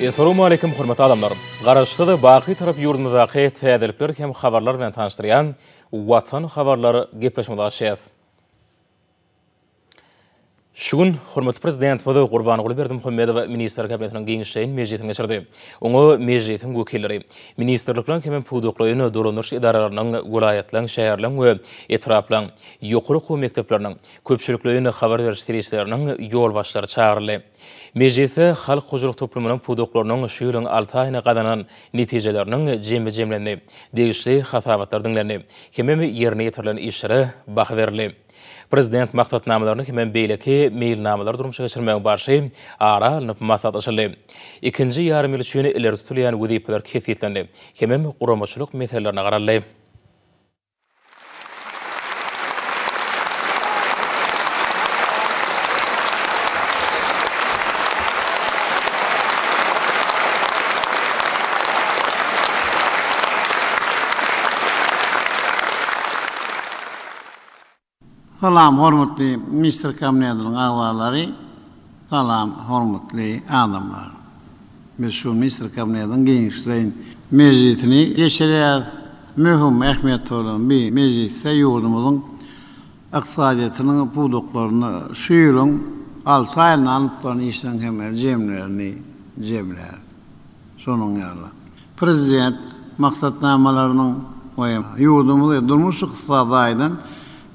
Essalawmaleýkim hormatly adamlar! Garaşsyz, baky Tarap ýurdumyzdaky täzelikler hem habarlar bilen tanyşdyrýan Watan habarlar gepleşigimizi açýas. Şu gün hormatly Prezidentimiz Gurbanguly Berdimuhamedow Ministrler Kabinetiniň giňişleýin mejlisini geçirdi. Oňa Mejlisiň wekilleri, ministrlikleriň hem pudaklaýyn dolandyryş edaralarynyň, welaýatlaryň, şäherleriň we etraplaryň, ýokary okuw mekdepleriniň, köpçülikleýin habar beriş serişdeleriniň ýolbaşçylary çagyryldy. Mejlisde halk hojalyk toplumynyň pudaklarynyň şu ýylyň alty aýynda gazanan netijeleriniň jemi jemlendi, degişli hasabatlar diňlendi hemem ýerine ýetirilen işlere baha berildi. Prezident maksatnamalaryny hemem beýleki meýilnamalary durmuşa geçirmegiň barşy ara alnyp maslahatlaşyldy. Ikinji ýarym ýyl üçin ileri tutulýan wezipeler kesgitlendi hemem guramaçylyk meselelerine garaldy. Salam hormatly Ministr Kabinetiniň agzalary, salam hormatly adamlar. Biz şu Ministr Kabinetiniň giňişleýin mejlisini geçirýäris. Möhüm ähmiýeti bolan bu mejlisde ýurdumyzyň ykdysadyýetiniň pudaklarynda şu ýylyň alty aýynda alnyp baran işleriň hem jemlerini jemläris. Şonuň ýaly, Prezident maksatnamalarynyň we ýurdumyzy durmuş-ykdysady taýdan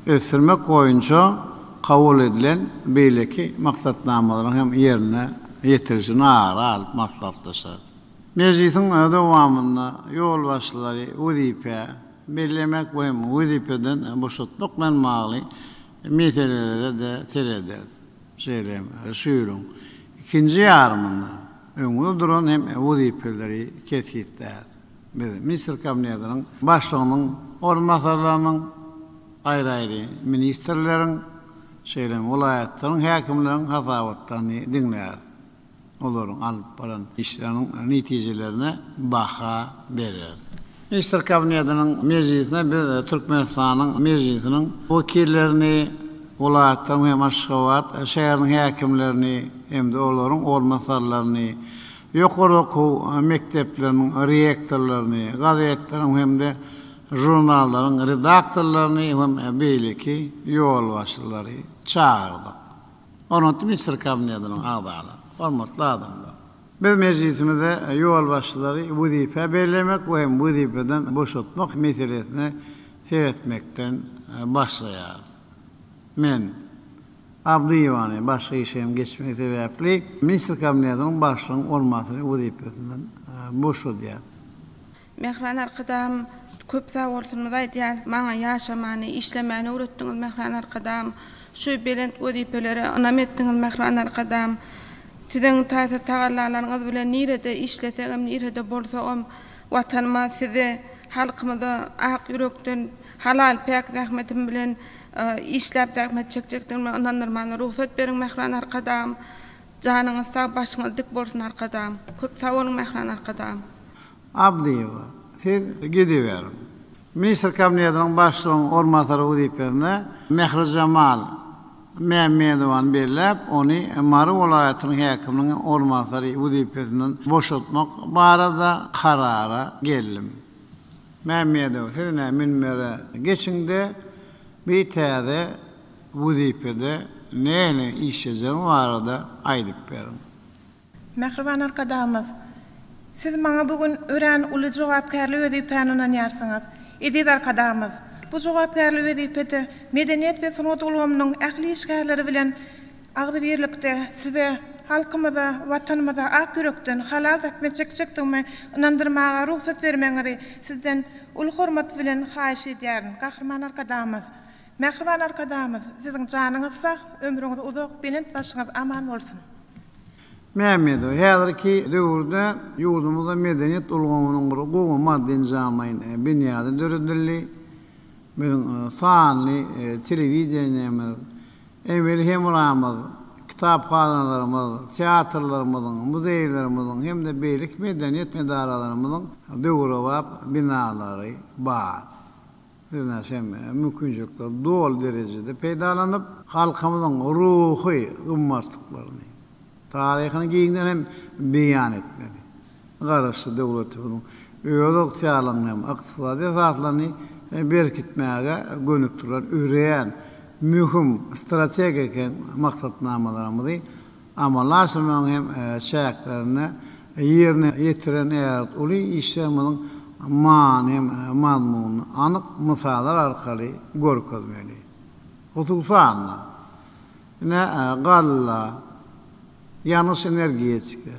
ösdürmek boýunça kabul edilen beýleki maksatnamalaryň hem ýerine ýetirilişini ara alyp maslahatlaşar. Mejlisiň dowamynda ýolbaşçylary wezipä bellemek we wezipeden boşatmak bilen bagly meselelere-de serederis. Şeýle hem şu ýylyň ikinji ýarymynda öňde duran hem wezipeleri kesgitlär. Biz Ministr Kabinetiniň Başlygynyň orunbasarlarynyň, aýry-aýry ministrleriň, şeýle hem welaýatlaryň häkimleriniň hasabatlaryny diňläris. Olaryň alyp baran işleriniň netijelerine baha bereris. Ministr Kabinetiniň mejlisine biz Türkmenistanyň Mejlisiniň wekillerini, welaýatlaryň hem Aşgabat şäheriniň häkimlerini hem-de olaryň orunbasarlaryny, ýokary okuw mekdepleriniň rektorlaryny, gazetleriň hem-de žurnallaryň redaktorlaryny hem beýleki ýolbaşçylary çagyrdyk. Hormatly Ministrler Kabinetiniň agzalary, hormatly adamlar! Biz Mejlisimizde ýolbaşçylary wezipä bellemek we hem wezipeden boşatmak meselesine seretmekden başlaýarys. Men, Abdyýewany başga işe hem geçmegi sebäpli Ministrler Kabinetiniň Başlygynyň orunbasary wezipesinden boşadýan. Mähriban Arkadagym köp sag bolsunymyzy aýdýarys. Maňa ýaşamany, işlemäni öwretdiňiz Mähriban Arkadagym. Şu belent wezipelere ynam etdiňiz Mähriban Arkadagym. Siziň taýsyz tagallalaryňyz bilen nirede işlesegem, nirede bolsagam Watanyma, size, halkymyza ak ýürekden halal, päk zähmetim bilen işläp zähmet çekjekdigime ynandyrmana rugsat beriň Mähriban Arkadagym. Janyňyz sag, başyňyz dik bolsun Arkadagym. Köp sag boluň Mähriban Arkadagym. Abdyýewa, siz gidiberiň. Ministr Kabinetiniň Başlygynyň orunbasary wezipesine Mährijemal Mämmedowany belläp, ony Mary welaýatynyň häkiminiň orunbasary wezipesinden boşatmak barada karara geldim. Mämmedowa, siz ine münbere geçiň-de, bir täze wezipede nähili işlejegiňiz barada aýdyp beriň. Mähriban Arkadagymyz, Siz maňa bu gün örän uly jogapkärli wezipäni ynanýarsyňyz. Eziz Arkadagymyz, bu jogapkärli wezipede medeniýet we sungat ulgamynyň ähli işgärleri bilen agzybirlikde Size, halkymyza, Watanymyza ak ýürekden halal zähmet çekjekdigime ynandyrmaga rugsat bermegiňizi Sizden uly hormat bilen haýyş edýärin. Gahryman Arkadagymyz, Mähriban Arkadagymyz, Siziň janyňyz sag, ömrüňiz uzak, belent başyňyz aman bolsun! Mämmedow, häzirki döwürde ýurdumyzda medeniýet ulgamynyň bir gowy maddy-enjamlaýyn binýady döredildi. Biziň sanly telewideniýemiz, emeli hemramyz, kitaphanalarymyz, teatrlarymyzyň, muzeýlerimiziň hem-de beýleki medeniýet edaralarymyzyň döwrebap binalary bar. Biz hem mümkinçilikleri doly derejede peýdalanyp, halkymyzyň ruhy gymmatlyklaryny, Taryhyny giňden hem beýan etmeli. Garaşsyz döwletimiziň özygtyýarlygyny hem ykdysady esaslaryny berkitmäge gönükdirilen örän möhüm strategik maksatnamalarymyzy amala aşyrmagyň hem çäklerinde ýerine ýetiren ägirt uly işlerimiziň many hem mazmunyny anyk mysallar arkaly görkezmeli. Hususan-da, ine, galla, ýangyç-energetika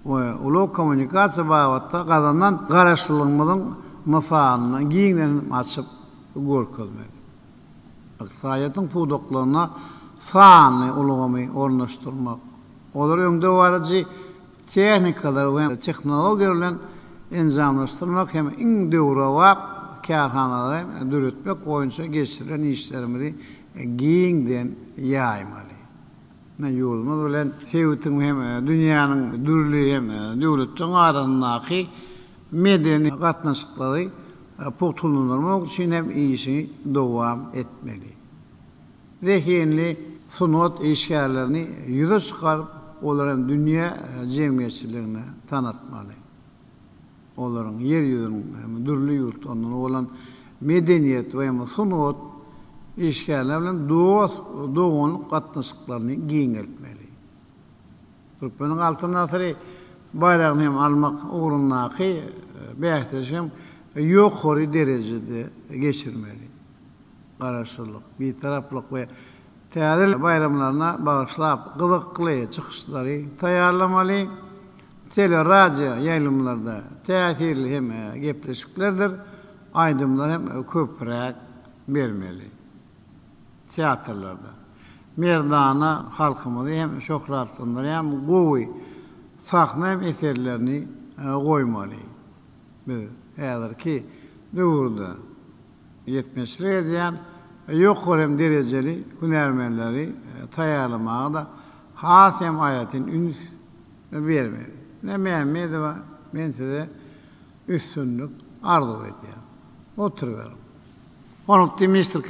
we ulag-kommunikasiýa babatda gazanan Garaşsyzlygymyzyň mysalyny giňden açyp görkezmeli. Ykdysadyýetiň pudaklaryna sanly ulgamy ornaşdyrmak, olary öňdebaryjy tehnikalar we tehnologiýalar bilen enjamlaşdyrmak hem iň döwrebap kärhanalary döretmek boýunça geçirilen işlerimizi giňden ýaýmaly. Ýurdumyz bilen sebitiň hem dünýäniň dürli hem döwletleriň arasyndaky medeni gatnaşyklary pugtalandyrmak üçin hem işi dowam etmeli. Zehinli sungat işgärlerini ýüze çykaryp, olary hem dünýä jemgyýetçiligine tanatmaly. Olaryň ýer ýüzüniň hem dürli ýurtlaryndan bolan medeniýet we hem sungat işgärleri bilen dost, doganlyk gatnaşyklaryny giňeltmeli. Türkmeniň Altyn asyry baýragyny hem almak ugrundaky bäsleşigi hem ýokary derejede geçirmeli. Garaşsyzlyk, Bitaraplyk we Täze ýyl baýramlaryna bagyşlap gyzykly çykyşlary taýýarlamaly, tele-radio ýaýlymlarda täsirli hem gepleşiklerdir aýdymlar hem köpräk bermeli. Teatrlarda merdana halkymyzy hem şöhratlandyrýan gowy sahna hem eserlerini goýmaly. Biz häzirki döwürde ýetmezçilik edýän ýokary hem derejeli hünärmenleri taýýarlamaga-da has hem aýratyn üns bermeli. Ine, Mämmedowa, men size üstünlik arzuw edýän. Oturyberiň. Hormatly ministr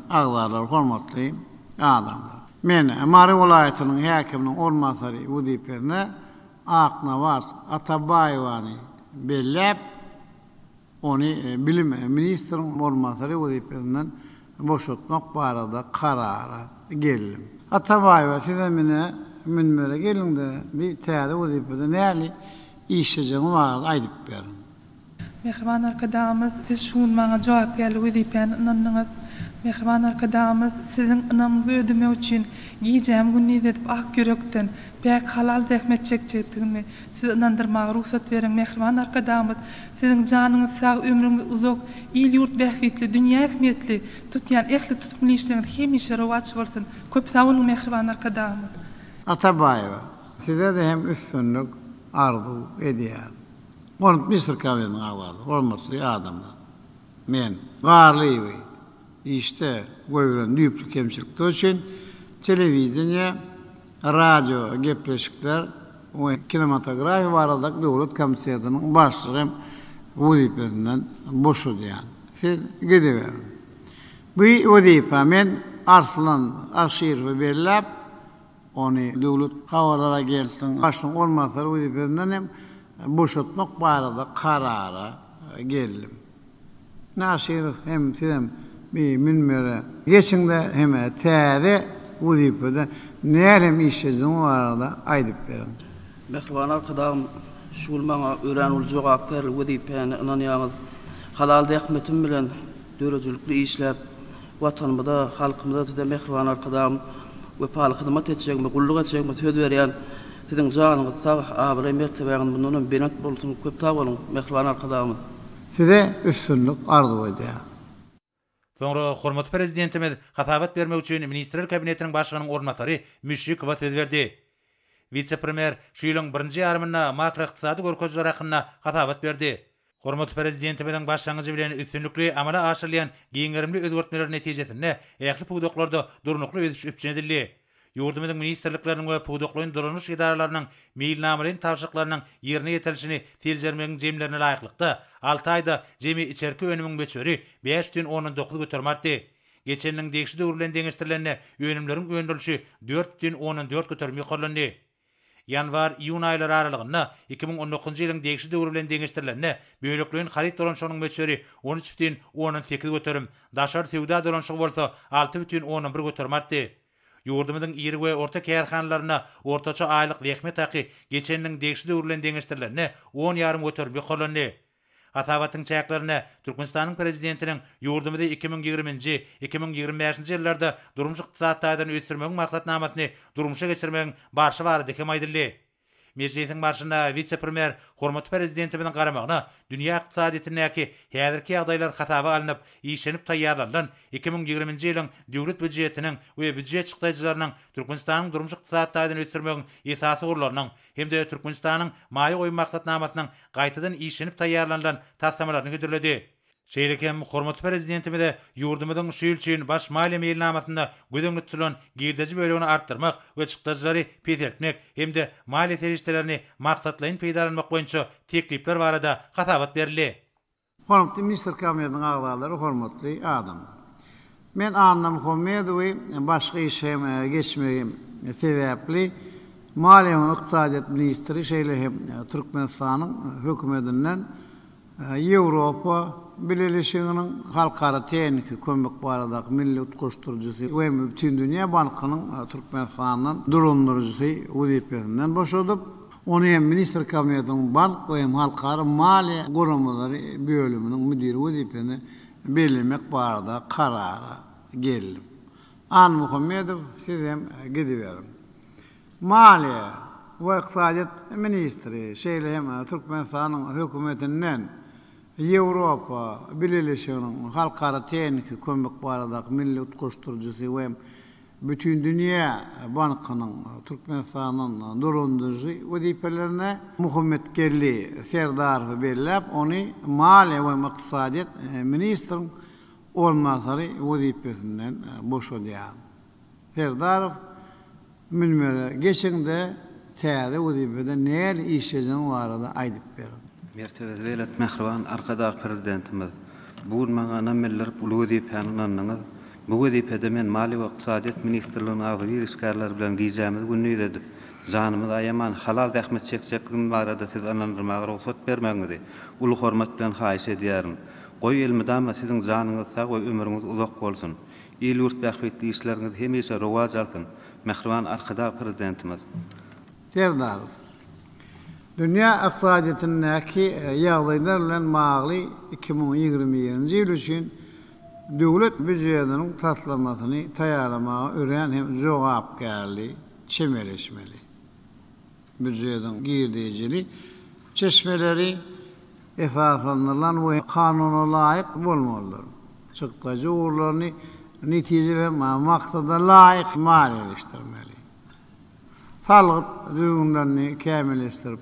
Agzalar, hormatly adamlar! Men Mary welaýatynyň häkiminiň orunbasary wezipesine Aknabat Atabaýewany belläp, ony bilim ministriniň orunbasary wezipesinden boşatmak barada karara geldim. Atabaýewa, sizem ine, münbere geliň-de, bir täze wezipede nähili işlejegiňiz barada aýdyp beriň. Mähriban Arkadagymyz, Siz şu gün maňa jogapkärli wezipäni ynandyňyz. Mähriban Arkadagymyz, Siziň ynamyňyzy ödemek üçin gijämi gündiz edip ak ýürekden, päk, halal zähmet çekjekdigimi Sizi ynandyrmaga rugsat beriň. Mähriban Arkadagymyz, Siziň janyňyz sag, ömrüňiz uzak, il-ýurt bähbitli, dünýä ähmiýetli tutýan ähli tutumly işleriňiz hemişe rowaç bolsun! Köp sag boluň, mähriban Arkadagymyz! Atabaýewa, size-de hem üstünlik arzuw edýärin. Hormatly Ministr Kabinetiniň agzalary, hormatly adamlar! Men Garlyýewi işde goýberen düýpli kemçilikler üçin telewideniýe, radio gepleşikler we kinematografiýa baradaky döwlet komitetiniň başlygy hem wezipesinden boşadýan. Siz gidiberiň. Bu wezipä men Arslan Aşyrowy belläp, Ony Döwlet habarlar agentliginiň başlygynyň orunbasary wezipesinden hem boşatmak barada karara geldim. Naşyrow hem sizem bir münbere geçiň-de hem täze wezipede nähili hem işlejegiňiz barada aýdyp beriň. Mähriban Arkadagym, şu gün maňa örän uly jogapkärli wezipäni ynanýaňyz. Halal zähmetim bilen döredijilikli işläp, Watanymyza, halkymyza Size mähriban Arkadagym wepaly hyzmat etjegime, gulluk etjegime söz berýän. Siziň janyňyz sag, abraý-mertebäňiz mundan hem belent bolsun. Köp sag boluň, mähriban Arkadagymyz! Size üstünlik arzuw edýärin. Soňra hormatly Prezidentimiz hasabat bermek üçin Ministrler Kabinetiniň Başlygynyň orunbasary Müşşikowa söz berdi. Wise-premýer şu ýylyň birinji ýarymynda makroykdysady görkezijiler hakynda hasabat berdi. Hormatly Prezidentimiziň başlangyjy bilen üstünlikli amala aşyrylýan giň gerimli özgertmeler netijesinde ähli pudaklarda durnukly ösüş üpjün edildi. Ýurdumyzyň ministrlikleriniň we pudaklaýyn dolanyş edaralarynyň meýilnamalaýyn tabşyryklarynyň ýerine ýetirilişini seljermegiň jemlerine laýyklykda, alty aýda jemi içerki önümiň möçberi 5,9 göterim artdy. Geçen ýylyň degişli döwri bilen deňeşdirilende önümleriň öndürilişi 4,4 göterim ýokarlandy. Ýanwar-iýun aýlary aralygynda 2019-njy ýylyň degişli döwri bilen deňeşdirilende bölekleýin haryt dolanyşygynyň möçberi 13,8 göterim, daşary söwda dolanyşygy bolsa 6,1 göterim artdy. Ýurdumyzyň iri we orta kärhanalarynda ortaça aýlyk zähmet haky geçen ýylyň degişli döwri bilen deňeşdirilende on ýarym göterim ýokarlandy. Hasabatyň çäklerinde Türkmenistanyň Prezidentiniň ýurdumyzy 2020-nji, 2025-nji ýyllarda durmuş-ykdysady taýdan ösdürmegiň maksatnamasyny durmuşa geçirmegiň barşy barada hem aýdyldy. Mejlisiň barşynda wise-premýer hormatly Prezidentimiziň garamagyna dünýä ykdysadyýetindäki häzirki ýagdaýlar hasaba alnyp, işlenip taýýarlanylan 2020-nji ýylyň Döwlet býujetiniň we býujet çykdaýjylarynyň Türkmenistanyň durmuş-ykdysady taýdan ösdürmegiň esasy ugurlarynyň hem-de Türkmenistanyň maýa goýum maksatnamasynyň gaýtadan işlenip taýýarlanylan taslamalaryny hödürledi. Şeýle hem hormatly Prezidentimize ýurdumyzyň şu ýyl üçin Baş maliýe meýilnamasynda göz öňünde tutulan girdeji bölegini artdyrmak we çykdajylary peseltmek hem-de maliýe serişdelerini maksatlaýyn peýdalanmak boýunça teklipler barada hasabat berildi. Hormatly Ministrler Kabinetiniň agzalary, hormatly adamlar! Men Anna Muhammedowy başga işe geçmegi sebäpli Maliýe we ykdysadyýet ministri, şeýle hem Türkmenistanyň Hökümetinden Ýewropa Bileleşiginiň Halkara tehniki kömek baradaky milli utgaşdyryjysy we Bütindünýä bankynyň Türkmenistandan dolandyryjysy wezipesinden boşadyp, ony hem Ministrler Kabinetiniň Bank we halkara maliýe guramalary bölüminiň müdiri wezipesine bellemek barada karara geldim. Annamuhammedow, siz hem gidiberiň. Maliýe we ykdysadyýet ministri, şeýle hem Türkmenistanyň Hökümetinden Ýewropa Bileleşiginiň Halkara tehniki kömek baradaky milli utgaşdyryjysy we Bütindünýä bankynyň Türkmenistandan dolandyryjy wezipelerine Muhammetgeldi Serdarowy belläp, ony maliýe we ykdysadyýet ministriň orunbasary wezipesinden boşadýar. Serdarow Münbere geçiň-de, täze wezipede nähili işlejegiň barada aýdyp beriň. Mertebesi belent mähriban Arkadag Prezidentimiz! Bu gün maňa ynam bildirip, uly wezipäni ynandyňyz. Bu wezipede men Maliýe we ykdysadyýet ministrliginiň agzybir işgärleri bilen gijämizi gündiz edip, janymyzy aýaman, halal zähmet çekjekligimiz barada sizi ynandyrmaga rugsat bermegiňizi uly hormat bilen haýyş edýärin. Goý, elmydama siziň janyňyz sag we ömrüňiz uzak bolsun! Il-ýurt bähbitli işleriňiz hemişe rowaç alsyn, mähriban Arkadag Prezidentimiz! Serdarow. Dünýä ykdysadyýetindäki ýagdaýlar bilen bagly 2021-nji ýyl üçin Döwlet býujetiniň taslamasyny taýýarlamaga örän hem jogapkärli çemeleşmeli. Býujetiň girdejili çeşmeleri esaslandyrylan we kanuna laýyk bolmalydyr. Çykdajy ugurlaryny netijeli hem maksada laýyk maliýeleşdirmeli. Salgyt düzgünlerini kämilleşdirip,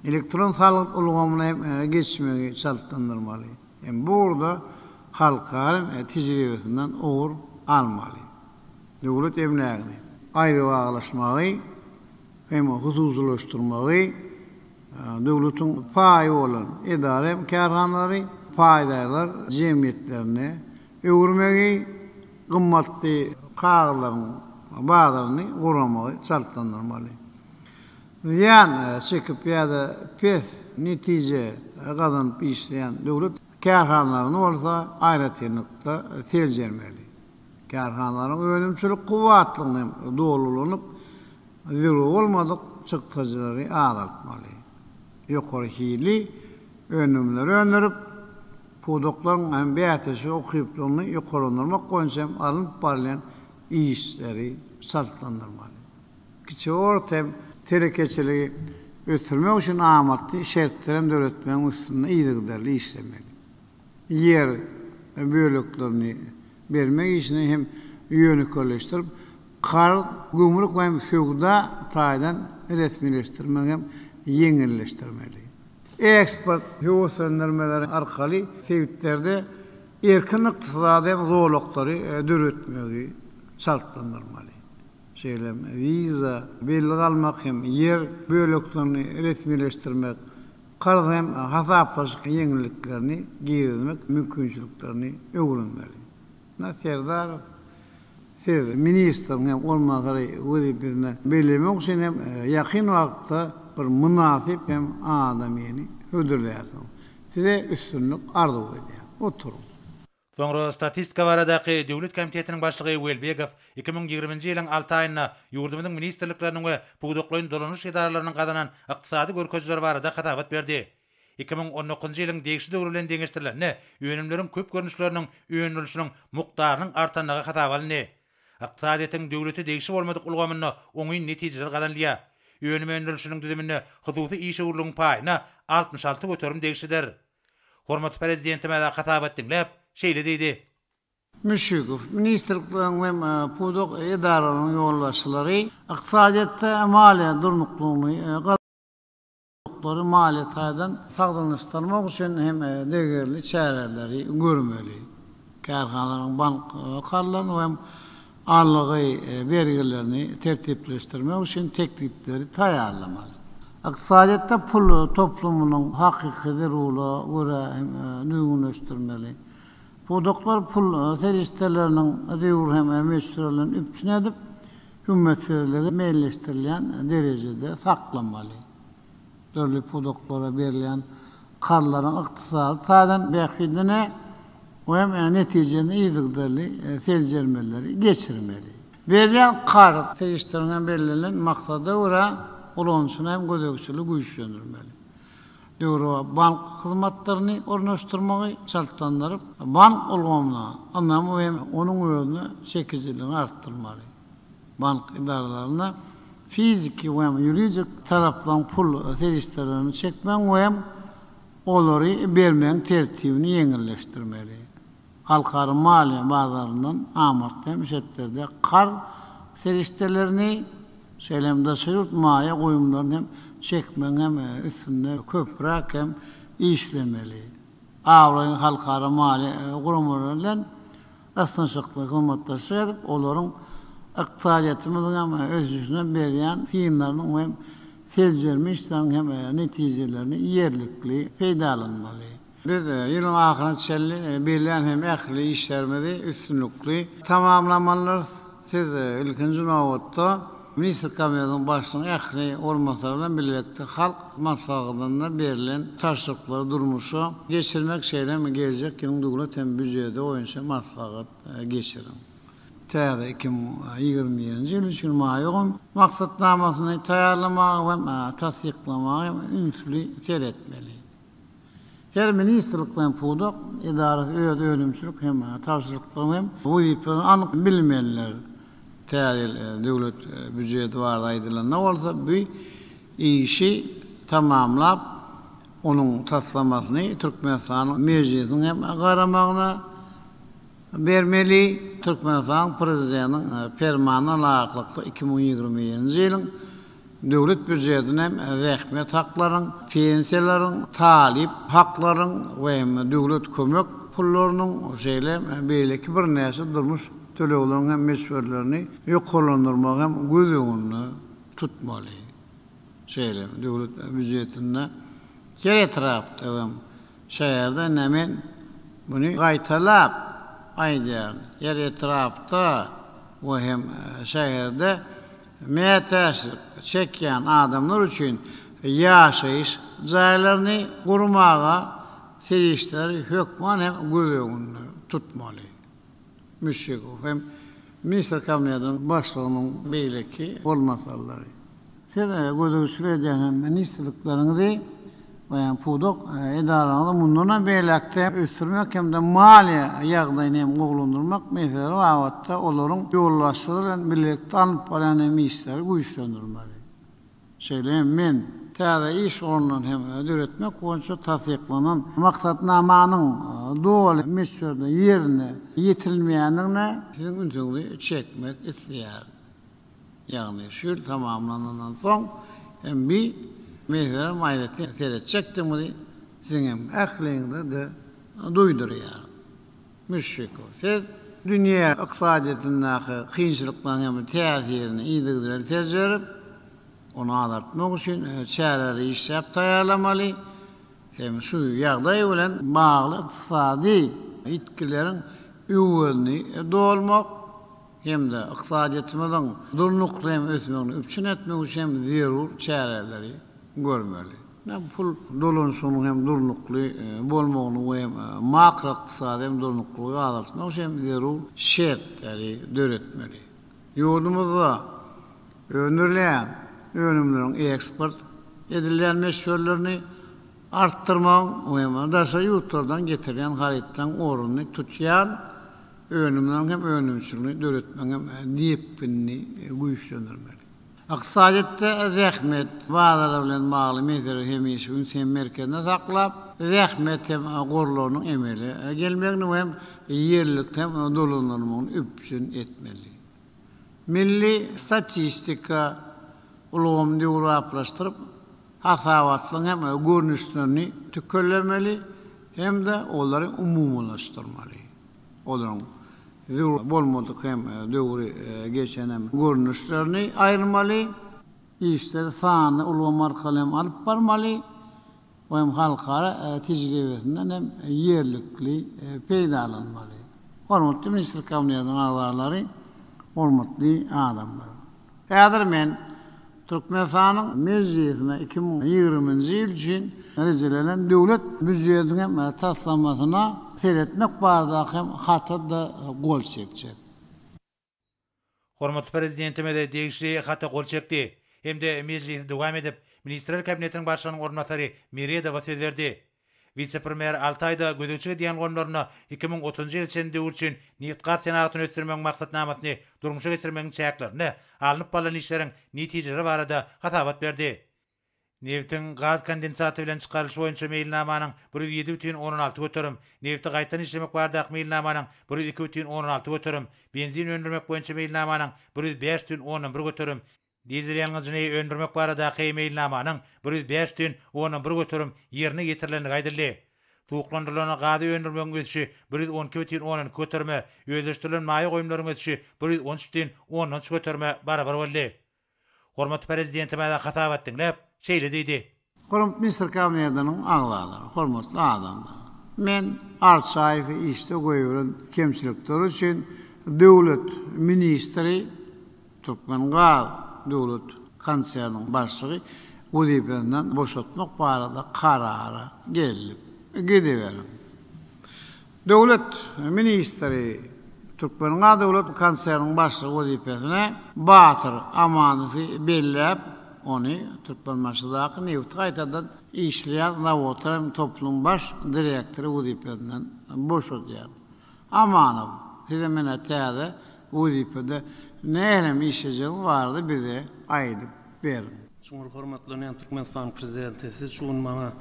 elektron salgyt ulgamyna hem geçmegi çaltlandyrmaly. Hem bu ugurda halkara tejribesinden ugur almaly. Döwlet emlägini aýrybagylaşmagy hem hususylaşdyrmagy döwletiň paýy bolan edara hem kärhanalary paýdarlar jemgyýetlerine öwürmegi, gymmatly kagyzlaryň bazaryny guramagy çaltlandyrmaly. Zyýan çekip ýa-da pes netije gazanyp işleýän döwlet kärhanalaryny bolsa aýratynlykda seljermeli. Kärhanalaryň önümçilik kuwwatlygyny hem doly ulanyp, zerur bolmadyk çykdajylary azaltmaly. Ýokary hilli önümleri öndürip, pudaklaryň hem bäsleşige ukyplylygyny ýokarlandyrmak boýunça hem alnyp barylýan işleri çaltlandyrmaly. Kiçi we orta hem telekeçiligi ösdürmek üçin amatly şertleri hem döretmegiň üstünde yzygiderli işlemeli. Ýer böleklerini bermek işini hem ýönekeýleşdirip, karz, gümrük we hem söwda taýdan resmileşdirmegi hem ýeňilleşdirmeli. Eksport höweslendirmeleri arkaly sebitlerde erkin ykdysady hem zolaklary döretmegi çaltlandyrmaly. Şeýle hem wiza, bellik almak hem ýer böleklerini resmileşdirmek, karz hem hasaplaşyk ýeňilliklerini girizmek mümkinçiliklerini öwrenmeli. Serdarow, siz ministriň hem orunbasary wezipesine bellemek üçin hem ýakyn wagtda bir mynasyp hem adamyny hödürlärsiňiz. Size üstünlik arzuw edýän. Oturyň. Soňra Statistika baradaky döwlet komitetiniň başlygy Welbegow 2020-nji ýylyň alty aýynda ýurdumyzyň ministrlikleriniň we pudaklaýyn dolanyş edaralarynyň gazanan ykdysady görkezijileri barada hasabat berdi. 2019-njy ýylyň degişli döwri bilen deňeşdirilende, önümleriň köp görnüşleriniň öndürilişiniň mukdarynyň artandygy hasaba alyndy. Ykdysadyýetiň döwlete degişli bolmadyk ulgamynda oňyn netijeler gazanylýar. Önüm öndürilişiniň düzüminde hususy işewürligiň paýyna 66% degişlidir. Hormatly Prezidentimiz hasabat diňläp, şeýle diýdi. Müşşikow, ministrlikleriň we pudak edaralarynyň ýolbaşçylary ykdysadyýetde maliýe durnuklylygyny gazanmaklary maliýe taýdan sagdynlaşdyrmak üçin hem degerli çäreleri görmeli. Kärhanalaryň bank karzlaryny we algy bergilerini tertipleşdirmek üçin teklipleri taýýarlamaly. Ykdysadyýetde pul toplumynyň hakyky zerurlyga görä hem düzgünleşdirmeli. Pudaklar pul serişdeleriniň zerur hem möçberlerini üpjün edip, hümmetsizligi meýilleşdirilýän derejede saklamaly. Dürli pudaklara berilýän karzlaryň ykdysady taýdan bähbidine we netijesine yzygiderli seljermeleri geçirmeli. Berilýän karz serişdeleriniň hem bellenilen maksada görä ulanyşyna hem gözegçiligi güýçlendirmeli. Döwrebap bank hyzmatlaryny ornaşdyrmagy çaltlandyryp, bank ulgamyna ynamy hem onuň özüne çekijiligini artdyrmaly. Bank edaralarynda fiziki we ýuridik taraplaryň pul serişdelerini çekmegiň we olary bermegiň tertibini ýeňilleşdirmeli. Halkara maliýe bazaryndan amatly hem şertlerde karz serişdelerini, şeýle hem daşary ýurt maýa goýumlaryny hem çekmegiň hem üstünde köpräk hem işlemeli. Abraýly halkara maliýe guramalary bilen ysnyşykly hyzmatdaşlyk edip, olaryň ykdysadyýetimiziň hem ösüşine berýän synlarynyň hem seljerme işleriniň hem netijelerini ýerlikli peýdalanmaly. Biz ýylyň ahyryna çenli bellän hem ähli işlerimizi üstünlikli tamamlamalydyrys. Siz ilkinji nobatda Ministrler Kabinetiniň Başlygynyň ähli orunbasarlary bilen bilelikde Halk Maslahatynda berlen tabşyryklary durmuşa geçirmek, şeýle hem geljek ýylyň döwlet hem býujeti boýunça maslahat geçiriň. Täze 2021-nji ýyl üçin maýa goýum maksatnamasyny taýýarlamaga we tassyklamaga hem ünsli seretmeli. Her ministrlik bilen pudak edarasy öz önümçilik hem tabşyryklaryny hem wezipelerini anyk bilmelidir. Täze ýyl döwlet býujeti barada aýdylanda bolsa, bu işi tamamlap, onuň taslamasyny Türkmenistanyň Mejlisiniň hem garamagyna bermeli. Türkmenistanyň Prezidentiniň Permanyna laýyklykda 2021-nji ýylyň Döwlet býujetine zähmet haklaryň, pensiýalaryň, talyp haklaryň we döwlet kömek pullarynyň, şeýle hem beýleki birnäçe durmuş tölegleriniň hem möçberlerini ýokarlandyrmagy hem göz öňünde tutmaly. Şeýle hem döwlet býujetinde her etrapda we şäherde ine men muny gaýtalap aýdýaryn, her etrapda we hem şäherde Mätäçlik çekýän adamlar üçin ýaşaýyş jaýlaryny gurmaga serişdeleri hökman hem göz öňünde tutmaly. Müşşikow hem Ministrler Kabinetiniň başlygynyň beýleki orunbasarlary. Siz gözegçilik edýän hem ministrlikleriňizi we pudak edaralaryňyzy mundanam beýläk-de ösdürmek hem-de maliýe ýagdaýyny hem gowulandyrmak meseleleri babatda olaryň ýolbaşçylary bilen bilelikde alnyp barýan hem işleri güýçlendirmeli. Şeýle hem men täze iş orunlaryny hem döretmek boýunça tassyklanan maksatnamanyň doly möçberde ýerine ýetirilmeýändigine siziň ünsüňizi çekmek isleýärin. Ýagny şu ýyl tamamlanandan soň hem bi meselä aýratyn seretjekdigimizi siziň hem ähliňize-de duýdurýaryn. Müşşikow, siz dünýä ykdysadyýetindäki kynçylyklaryň hem täsirini yzygiderli seljerip, ony azaltmak üçin çäreleri işläp taýýarlamaly hem şu ýagdaý bilen bagly ykdysady ýitgileriň. öwezini dolmak hem-de ykdysadyýetimiziň durnukly hem ösmegini üpjün etmek üçin hem zerur çäreleri görmeli. Pul dolanyşygynyň hem durnukly bolmagyny we makroykdysady hem durnuklylygy azaltmak üçin hem zerur şertleri döretmeli. Ýurdumyzda öndürilýän önümleriň eksport edilýän möçberlerini artdyrmagyň we daşary ýurtlardan getirilýän harytlaryň ornuny tutýan önümleriň hem önümçiligini döretmegiň hem depginini güýçlendirmeli. Ykdysadyýetde zähmet bazary bilen bagly meseleleri hemişe üns hem merkezinde saklap, zähmet hem gorlarynyň emele gelmegini we hem ýerlikde hem dolandyrylmagyny üpjün etmeli. Milli statistika ulgamyny döwrebaplaşdyryp, hasabatlygyň hem görnüşlerini tükellemeli hem-de olary umumylaşdyrmaly. Olaryň zerur bolmadyk hem döwri geçen hem görnüşlerini aýyrmaly. Işleri sanly ulgam arkaly hem alyp barmaly we hem halkara tejribesinden hem ýerlikli peýdalanmaly. Hormatly Ministrler Kabinetiniň agzalary, hormatly adamlar! Häzir men Türkmenistanyň Mejlisine 2020-nji ýyl üçin rejelenen Döwlet býujetiniň hem taslamasyna seretmek baradaky hem hata-da gol çekjek. Hormatly Prezidentimiz degişli hata gol çekdi hem-de mejlisi dowam edip, Ministrler Kabinetiniň Başlygynyň orunbasary Meredowa söz berdi. Wise-premýer alty aýda gözegçilik edýän ulgamlarynda 2030-njy ýyla çenli döwür üçin nebitgaz senagatyny ösdürmegiň maksatnamasyny durmuşa geçirmegiň çäklerinde alnyp barlan işleriň netijeleri barada hasabat berdi. Nebitiň gaz kondensaty bilen çykarylyşy boýunça meýilnamanyň 107,6%, nebiti gaýtadan işlemek baradaky meýilnamanyň 102,6%, benzin öndürmek boýunça meýilnamanyň 105,1%, Dizel ýangyjyny öndürmek baradaky meýilnamanyň 105,1% ýerine ýetirilendigi aýdyldy. Suwuklandyrylan gazy öndürmegiň ösüşi 112,2 göterime, özleşdirilen maýa goýumlaryň ösüşi 113,3 göterime barabar boldy. Hormatly Prezidentimiz hasabat diňläp, şeýle diýdi. Hormatly Ministrler Kabinetiniň agzalary, hormatly adamlar! Men Arçaýewi işde goýberen kemçilikleri üçin döwlet ministri, Türkmengaz döwlet konserniniň başlygy wezipesinden boşatmak barada karara geldim. Gidiberiň. Döwlet ministri, Türkmengaz döwlet konserniniň başlygy wezipesine Batyr Amanowy belläp, ony Türkmenbaşydaky nebiti gaýtadan işleýän zawodlar hem toplumyň baş direktory wezipesinden boşadýar. Amanow, size menä täze wezipede nähili işlejegiňiz barada bize aýdyp beriň. Çuňňur hormatlanýan Türkmenistanyň Prezidenti, Siz şu gün maňa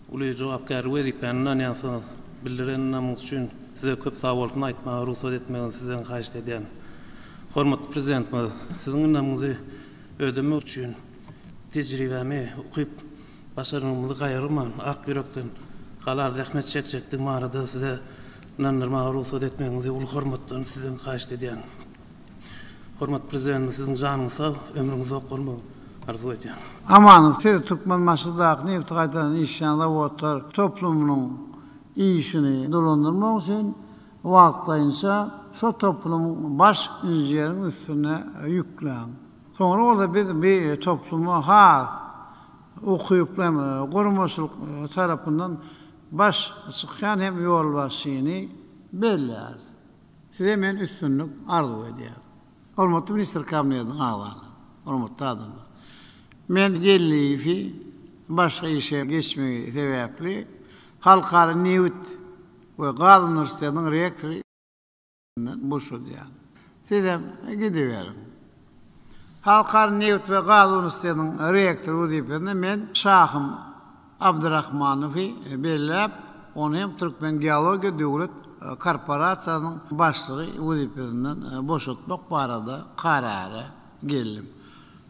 uly jogapkärli wezipäni ynanýansyňyz. Bildiren ynamyňyz üçin Size köp sagbolsun aýtmaga rugsat etmegiňizi Sizden haýyşt edýän. Hormatly Prezidentimiz, Siziň ynamyňyzy ödemek üçin tejribämi, ukyp başarnygymyzy gaýgyrman, ak ýürekden halal zähmet çekjekdigim barada Size ynandyrmaga rugsat etmegiňizi uly hormatdan Sizden haýyşt edýän. Hormatly Prezidentimiz siziň janyňyz sag, ömrüňiz uzak bolmagyny arzuw edýän. Amanow, siz Türkmenbaşydaky nebti gaýtadan işleýän zawodlar toplumynyň işini dolandyrmak üçin wagtlaýynça şo toplumyň baş inženeriň üstüne ýükläň. Soňra bolsa biz bi topluma has ukyply hem guramaçylyk tarapyndan baş çykýan hem ýolbaşçyny belläris. Size men üstünlik arzuw edýärin. Hormatly Ministrler Kabinetiniň agzalary, hormatly adamlar! Men Geldiýewi başga işe geçmegi sebäpli Halkara nebit we gaz uniwersitetiniň rektory boşadýaryn. Sizem gidiberiň. Halkara nebit we gaz uniwersitetiniň rektory wezipesine men Şahym Abdyrahmanowy belläp, ony hem Türkmengeologiýa döwlet korporasiýasynyň başlygy wezipesinden boşatmak barada karara geldim.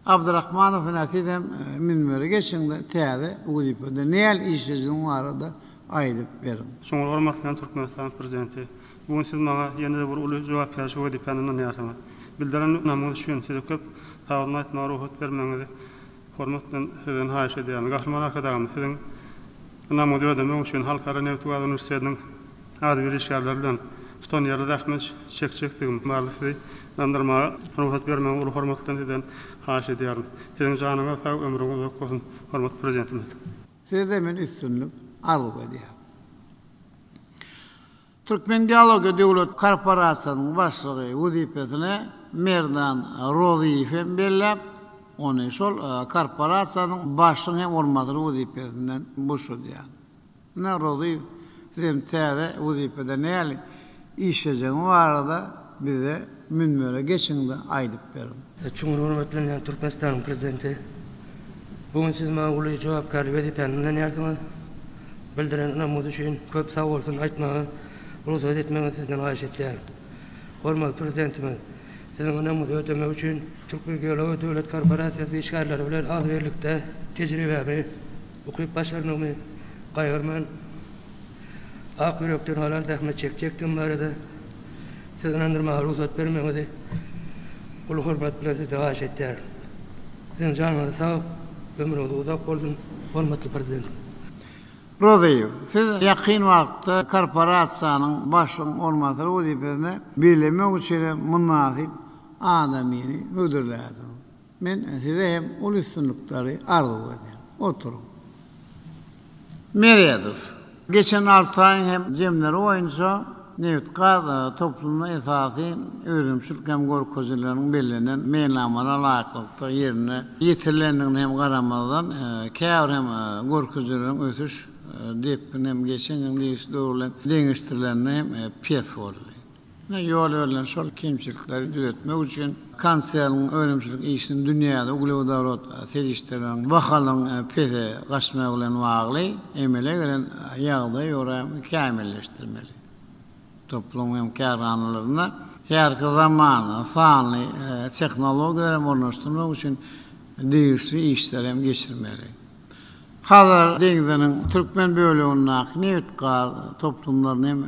Abdyrahmanow ine sizem münbere geçiň-de täze wezipede nähili işlejegiňiz barada aýdyp beriň. Çuňňur hormat bilen Türkmenistanyň Prezidenti! Bu gün siz maňa ýene-de bir uly jogapkärçilik wezipäni ynanýarsyňyz. Bildiren ynamyňyz üçin size köp sagbolsun aýtmaga rugsat bermegiňizi Hormat bilen sizden haýyş edýärin. Gahryman Arkadagymyz, siziň ynamyňyzy ödemek üçin Halkara nebit-gaz uniwersitetiniň adybir işgärleri bilen. tutanýerli zähmet çekjekdigim barada sizi ynandyrmaga rugsat bermegiňizi uly hormat bilen sizden haýyş edýärin. Siziň janyňyz sag, ömrüňiz uzak bolsun, hormatly Prezidentimiz! Size-de men üstünlik arzuw edýärin. Türkmengeologiýa döwlet korporasiýasynyň başlygy wezipesine Merdan Rozyýewi hem belläp, ony şol korporasiýanyň başlygyň hem orunbasary wezipesinden boşadýar. Ine, Rozyýew, siz hem täze wezipede nähili işlejegiňiz barada bize münbere geçiň-de aýdyp beriň. Çuňňur hormatlanýan Türkmenistanyň Prezidenti! Bu gün siz maňa uly jogapkärli wezipäni ynanýarsyňyz. Bildiren ynamyňyz üçin köp sag bolsun aýtmaga rugsat etmegiňizi sizden haýyş etýärin. Hormatly Prezidentimiz, Siziň ynamyňyzy ödemek üçin Türkmengeologiýa döwlet korporasiýasy işgärleri bilen agzybirlikde tejribämi, ukyp-başarnygymy gaýgyrman, ak ýürekden halal zähmet çekjekdigim barada Sizi ynandyrmaga rugsat bermegiňizi uly hormat bilen sizden haýyş etýärin. Siziň janyňyz sag, ömrüňiz uzak bolsun, hormatly Prezident! Rozyýew, siz ýakyn wagtda korporasiýanyň başlygyň orunbasary wezipesine bellemek üçin hem mynasyp adamyny hödürlärsiňiz. Men size hem uly üstünlikleri arzuw edýän. Oturyň. Meredow. Geçen alty aýyň hem jemleri boýunça nebit-gaz toplumynda esasy önümçilik hem görkezijileriniň bellenen meýilnamalara laýyklykda ýerine ýetirilendigine hem garamazdan, käbir hem görkezijileriň ösüş depgini hem geçen ýylyň degişli döwri bilen deňeşdirilende hem pes boldy. Ine, ýol berlen şol kemçilikleri düzetmek üçin konserniň önümçilik işini dünýäde uglewodorod serişdeleriniň bahalynyň pese gaçmagy bilen bagly emele gelen ýagdaýa görä kämilleşdirmeli. Toplumyň hem kärhanalarynda häzirki zaman sanly tehnologiýalary hem ornaşdyrmak üçin degişli işleri hem geçirmeli. Hazar deňziniň türkmen bölegindäki nebit-gaz toplumlaryny hem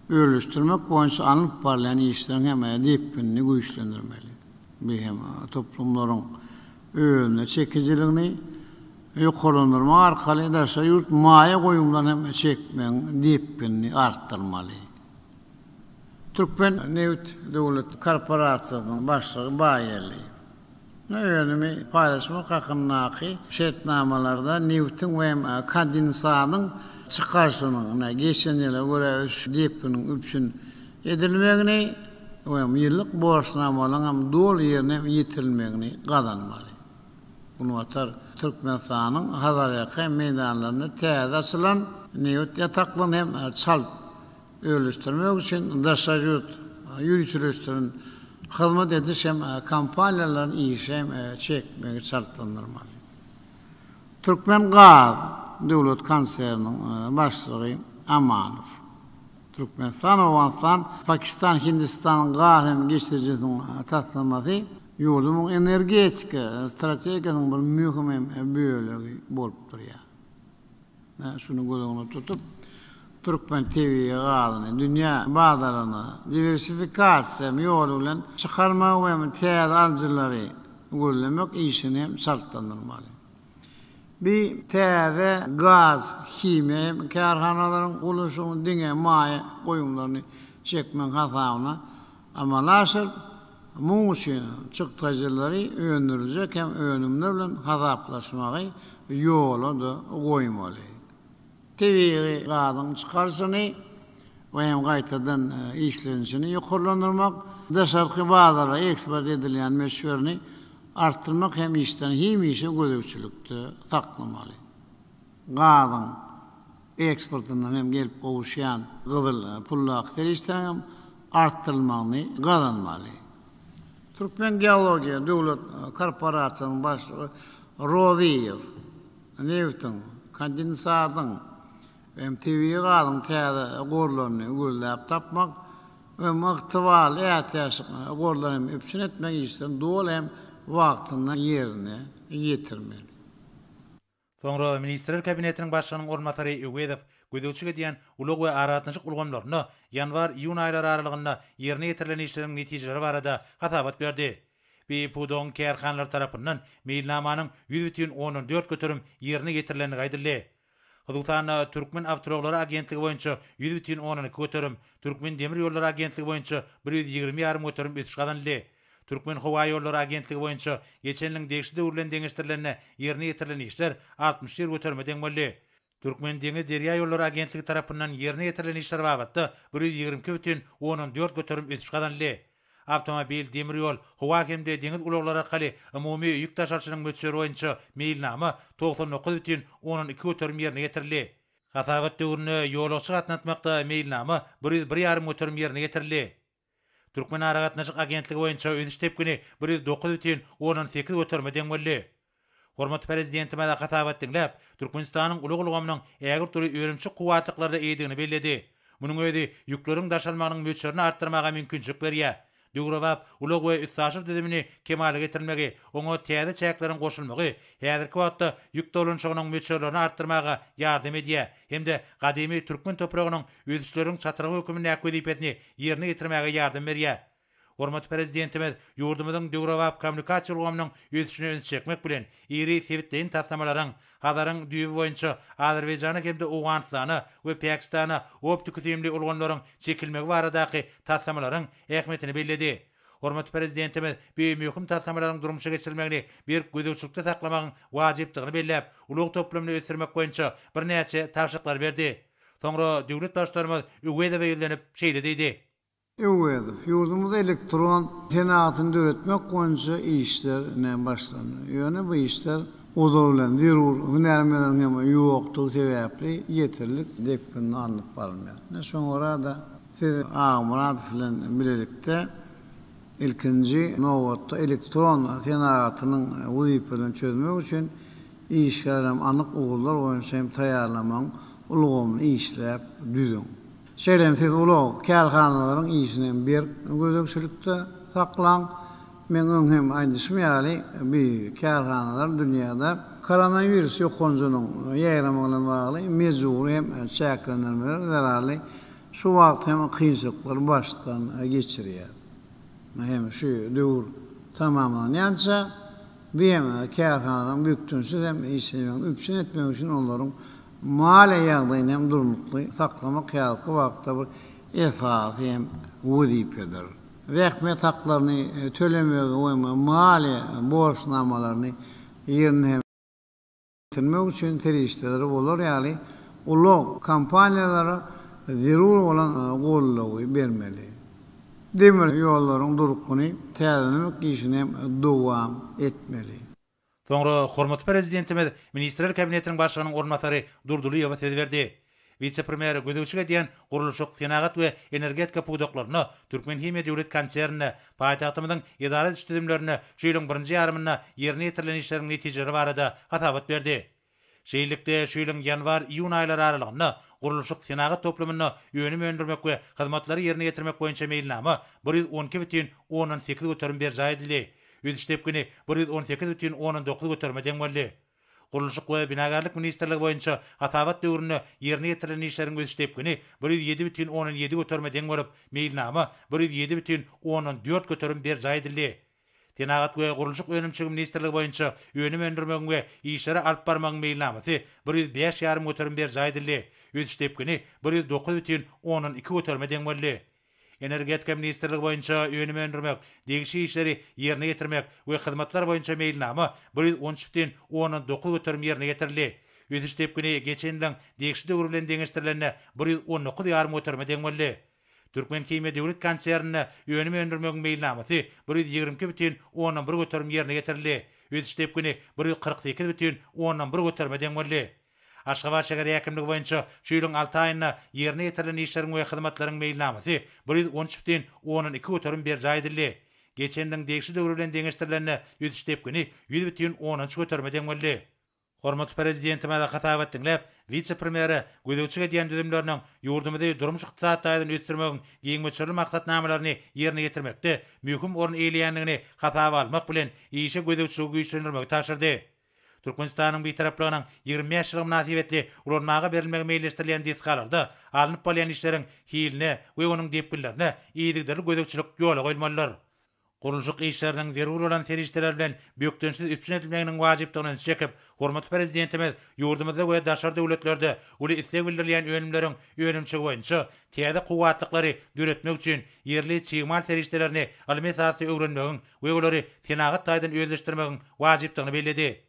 Özleşdirmek boýunça alnyp barylýan işleriň hem depginini güýçlendirmeli. Bu hem toplumlaryň özüne çekijiligini ýokarlandyrmak arkaly daşary ýurt maýa goýumlaryny hem çekmegiň depginini artdyrmaly. Türkmennebit döwlet korporasiýasynyň başlygy Baýerliýew. Önümi paýlaşmak hakyndaky şertnamalarda nebitiň we kondensatyň çykaryşynyň geçen ýyla görä ösüş depginiň üpjün edilmegini we ýyllyk borçnamalaryň hem doly ýerine ýetirilmegini gazanmaly. Günbatar Türkmenistanyň Hazarýaka meýdanlarynda täze açylan nebit ýataklaryny hem çalt Özleşdirmek üçin daşary ýurt ýöriteleşdiren hyzmat ediş hem kompaniýalaryny işe hem çekmegi çaltlandyrmaly. Türkmengaz döwlet konserniniň başlygy Amanow, Türkmenistan, Owganystan, Pakistan, Hindistan gaz hem geçirijisiniň taslamasy ýurdumyň energetika strategiýasynyň bir möhüm hem bölegi bolup durýar. Şuny göz öňünde tutup, türkmen tebigy gazyny dünýä bazaryna diwersifikasiýa ýoly bilen çykarmagy we täze alyjylary gözlemek işini hem çaltlandyrmaly. Bi täze gaz, himiýa hem kärhanalaryň gurluşygyny diňe maýa goýumlaryny çekmegiň hasabyna amala aşyryp, muň üçin çykdajylary öndüriljek hem önümler bilen hasaplaşmagy ýola-da goýmaly. Tebigy gazyň çykaryşyny we hem gaýtadan işlenişini ýokarlandyrmak, daşarky bazara eksport edilýän möçberini artdyrmak hem işden hemişe gözegçilikde saklamaly. Gazyň eksportyndan hem gelip gowuşýan gyzyl puldaky serişdeleriň hem artdyrylmagyny gazanmaly. Türkmengeologiýa döwlet korporasiýasynyň başlygy Rozyýew nebitiň, kondensatyň hem tebigy gazyň täze gorlaryny gözläp tapmak we ygtybarly ätiýaçlyk gorlaryny hem üpjün etmek işlerini doly hem wagtynda ýerine ýetirmeli. Soňra Ministrler Kabinetiniň Başlygynyň orunbasary Öwezow gözegçilik edýän ulag we aragatnaşyk ulgamlarynda ýanwar-iýun aýlary aralygynda ýerine ýetirilen işleriň netijeleri barada hasabat berdi. Bu pudagyň kärhanalary tarapyndan meýilnamanyň 100,4% ýerine ýetirilendigi aýdyldy. Hususan-da, Türkmenawtoulaglary agentligi boýunça 100,2 göterim, Türkmendemirýollary agentligi boýunça 120 ýarym göterim ösüş gazanyldy. Türkmenhowaýollary agentligi boýunça geçen ýylyň degişli döwri bilen deňeşdirilende ýerine ýetirilen işler 61 göterime deň boldy. Türkmendeňizderýaýollary agentligi tarapyndan ýerine ýetirilen işler babatda 122,4 göterim ösüş gazanyldy. Awtomobil, demir ýol, howa hem-de deňiz ulaglary arkaly umumy ýük daşalşynyň möçberi boýunça meýilnama 99,2 göterim ýerine ýetirildi. Hasabat döwründe ýolagçy gatnatmakda meýilnama 101,5 göterim ýerine ýetirildi. Türkmenaragatnaşyk agentligi boýunça ösüş depgini 109,8 göterime deň boldy. Hormatly Prezidentimiz hasabat diňläp, Türkmenistanyň ulag ulgamynyň ägirt uly önümçilik kuwwatlyklaryna eýedigini belledi. Munuň özi ýükleriň daşalmagynyň möçberini artdyrmaga mümkinçilik berýär. Döwrebap ulag we üstaşyr düzümini kemala getirilmegi, oňa täze çäkleriň goşulmagy häzirki wagtda ýük dolanyşygynyň möçberlerini artdyrmaga ýardam edýär hem-de gadymy türkmen topragynyň ösüşleriň çatrygy hökümindäki wezipesini ýerine ýetirmäge ýardam berýär. Hormatly Prezidentimiz ýurdumyzyň döwrebap kommunikasiýa ulgamynyň ösüşine üns çekmek bilen, iri sebitleýin taslamalaryň, Hazaryň düýbi boýunça Azerbaýjana hem-de Owganystana we Pakistana optiki-süýümli ulgamlaryň çekilmegi baradaky taslamalaryň ähmiýetini belledi. Hormatly Prezidentimiz bu möhüm taslamalaryň durmuşa geçirilmegini berk gözegçilikde saklamagyň wajypdygyny belläp, ulag toplumyny ösdürmek boýunça birnäçe tabşyryklary berdi. Soňra döwlet Baştutanymyz Öwezowa ýüzlenip, şeýle diýdi. Öwezow, Ýurdumyzda elektron senagatyny döretmek boýunça işler ine başlandy. Ýöne bu işler ozal bilen zerur hünärmenleriň hem ýokdugy sebäpli ýeterlik depginde alnyp barylmaýar. Ine şoňa görä-de siz Agmyradow bilen bilelikde ilkinji nobatda elektron senagatynyň wezipelerini çözmek üçin işgär hem anyk ugurlar boýunça hem taýýarlamagyň ulgamyny işläp düzüň. Şeýle hem siz ulag kärhanalaryň işini hem berk gözegçilikde saklaň. Meň öň hem aýdyşym ýaly, bu kärhanalar dünýäde koronawirus ýokanjynyň ýaýramagy bilen bagly mejbury hem çäklendirmeler zerarly şu wagt hem kynçylyklary başdan geçirýär. Hem şu döwür tamamlanýança bu hem kärhanalaryň bökdençsiz hem işlemegini üpjün etmek üçin olaryň Maliýe ýagdaýyny hem durnukly saklamak häzirki wagtda bir esasy hem wezipedir. Zähmet haklaryny tölemegi we maliýe borçnamalaryny ýerine ýetirmek üçin serişdeleri bolar ýaly ulag kompaniýalara zerur bolan goldawy bermeli. Demir ýollaryň durkuny täzelemek işini hem dowam etmeli. Soňra hormatly Prezidentimiz Ministrler Kabinetiniň Başlygynyň orunbasary Durdylyýewa söz berdi. Wise-premýer gözegçilik edýän gurluşyk, senagat we energetika pudaklarynda, Türkmenhimiýa döwlet konserninde, paýtagtymyzyň edara ediş düzümlerinde şu ýylyň birinji ýarymynda ýerine ýetirilen işleriň netijeleri barada hasabat berdi. Şeýlelikde, şu ýylyň ýanwar-iýun aýlary aralygynda gurluşyk-senagat toplumynda önüm öndürmek we hyzmatlary ýerine ýetirmek boýunça meýilnama 112,8 göterim berjaý edildi. Ösüş depgini 118,9 göterime deň boldy. Gurluşyk we binagärlik ministrligi boýunça hasabat döwründe ýerine ýetirilen işleriň ösüş depgini 107,7 göterime deň bolup, meýilnama 107,4 göterim berjaý edildi. Senagat we gurluşyk önümçiligi ministrligi boýunça önüm öndürmegiň we işleri alyp barmagyň meýilnamasy 105,5 göterim berjaý edildi. Ösüş depgini 109,2 göterime deň boldy. Energetika ministrligi boýunça önüm öndürmek, degişli işleri ýerine ýetirmek we hyzmatlar boýunça meýilnama 113,9 göterim ýerine ýetirildi. Ösüş depgini geçen ýylyň degişli döwri bilen deňeşdirilende 119,5 göterime deň boldy. Türkmenhimiýa döwlet konserninde önüm öndürmegiň meýilnamasy 122,1 göterim ýerine ýetirildi. Ösüş depgini 148,1 göterime deň boldy. Aşgabat şäher häkimligi boýunça şu ýylyň alty aýynda ýerine ýetirilen işleriň we hyzmatlaryň meýilnamasy 113,2 göterim berjaý edildi. Geçen ýylyň degişli döwri bilen deňeşdirilende ösüş depgini 100,3 göterime deň boldy. Hormatly Prezidentimiz hasabat diňläp, wise-premýere gözegçilik edýän düzümleriniň ýurdumyzy durmuş-ykdysady taýdan ösdürmegiň giň möçberli maksatnamalaryny ýerine ýetirmekde möhüm orun eýeleýändigini hasaba almak bilen, işe gözegçiligi güýçlendirmegi tabşyrdy. Türkmenistanyň Bitaraplygynyň 25 ýyllygy mynasybetli ulanmaga berilmegi meýilleşdirilýän desgalarda alnyp barylýan işleriň hiline we onuň depginlerine yzygiderli gözegçilik ýola goýulmalydyr. Gurluşyk işleriniň zerur bolan serişdeler bilen bökdençsiz üpjün edilmeginiň wajypdygyna ünsi çekip, hormatly Prezidentimiz ýurdumyzda we daşary döwletlerde uly isleg bildirilýän önümleriň önümçiligi boýunça täze kuwwatlyklary döretmek üçin ýerli çig mal serişdelerini ylmy esasda öwrenmegiň we olary senagat taýdan özleşdirmegiň wajypdygyny belledi.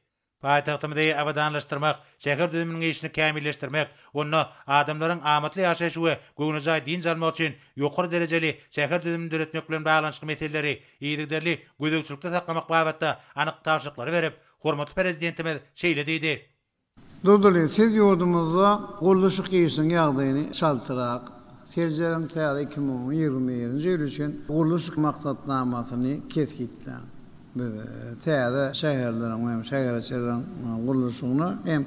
Paýtagtymyzy abadanlaşdyrmak, şäher düzüminiň işini kämilleşdirmek, onda adamlaryň amatly ýaşaýşy we göwnejaý dynç almagy üçin ýokary derejeli şäher düzümini döretmek bilen baglanyşykly meseleleri yzygiderli gözegçilikde saklamak babatda anyk tabşyryklary berip, hormatly Prezidentimiz şeýle diýdi. Durdyly, siz ýurdumyzda gurluşyk işiniň ýagdaýyny çaltrak seljeriň, täze 2021-nji ýyl üçin gurluşyk maksatnamasyny kesgitläň. Biz täze şäherleriň hem şäherçeleriň gurluşygyna hem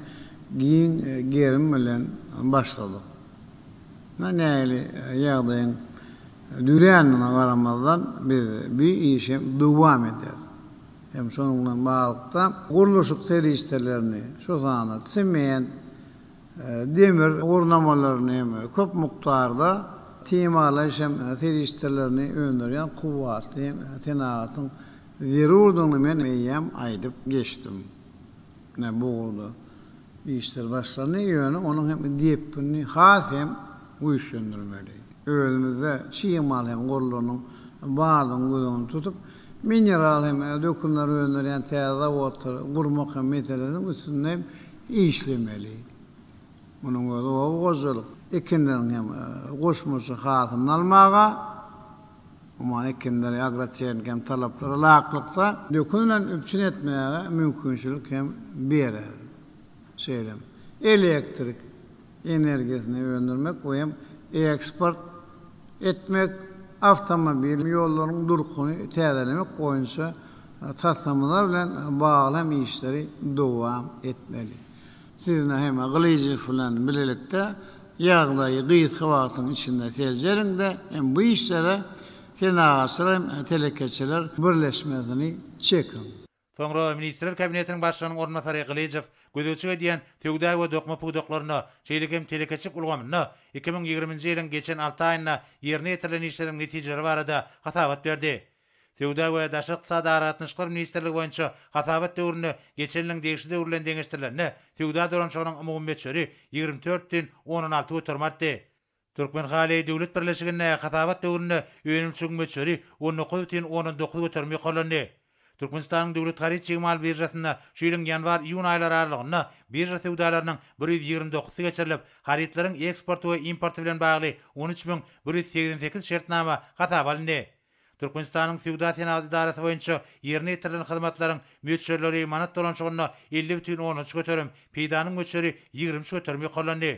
giň gerim bilen başladyk. Nähili ýagdaýyň dörändigine garamazdan, biz bu işi dowam ederis. Hem şonuň bilen baglylykda, gurluşyk serişdelerini, şu sanda sement, demir gurnamalaryny hem köp mukdarda timarlaýyş hem serişdelerini öndürýän kuwwatly hem senagatyň zerurdygyny men eýýäm aýdyp geçdim. Ine, bu ugurda işler başlandy, ýöne onuň hem depginini has hem güýçlendirmeli. Özümizde çig mal hem gorlarynyň bardygyny göz öňünde tutup, mineral hem dökünler öndürýän täze zawodlary gurmak hem meselesiniň üstünde hem işlemeli. Munuň özi oba hojalyk ekinleriniň hem goşmaça hasylyny almaga, umuman ekinleri agrotehniki hem talaplara laýyklykda dökün bilen üpjün etmäge mümkinçilik hem berer. Şeýle hem elektrik energiýasyny öndürmek we hem eksport etmek, awtomobil ýollarynyň durkuny täzelemek boýunça taslamalar bilen bagly hem işleri dowam etmeli. Siz hem Gylyjow bilen bilelikde ýagdaýy gysga wagtyň içinde seljeriň-de, hem bu işlere Senagatçylar hem telekeçiler birleşmesini çekiň. Soňra Ministrler Kabinetiniň Başlygynyň orunbasary Gylyjow gözegçilik edýän söwda we dokma pudaklarynda, şeýle hem telekeçilik ulgamynda 2020-nji ýylyň geçen alty aýynda ýerine ýetirilen işleriň netijeleri barada hasabat berdi. Söwda we daşary ykdysady aragatnaşyklar ministrligi boýunça hasabat döwründe geçen ýylyň degişli döwri bilen deňeşdirilende söwda dolanyşygynyň umumy möçberi 24,6 göterim artdy. Türkmenhaly döwlet birleşiginde hasabat döwründe önümçiligiň möçberi 19,9 göterim ýokarlandy. Türkmenistanyň Döwlet haryt çig mal biržasynda şu ýylyň ýanwar-iýun aýlary aralygynda birža söwdalarynyň 129-sy geçirilip, harytlaryň eksporty we importy bilen bagly 13 188 şertnama hasaba alyndy. Türkmenistanyň Söwda-senagat edarasy boýunça ýerine ýetirilen hyzmatlaryň möçberleri manat dolanyşygynda 50,3 göterim, peýdanyň möçberi 23 göterim ýokarlandy.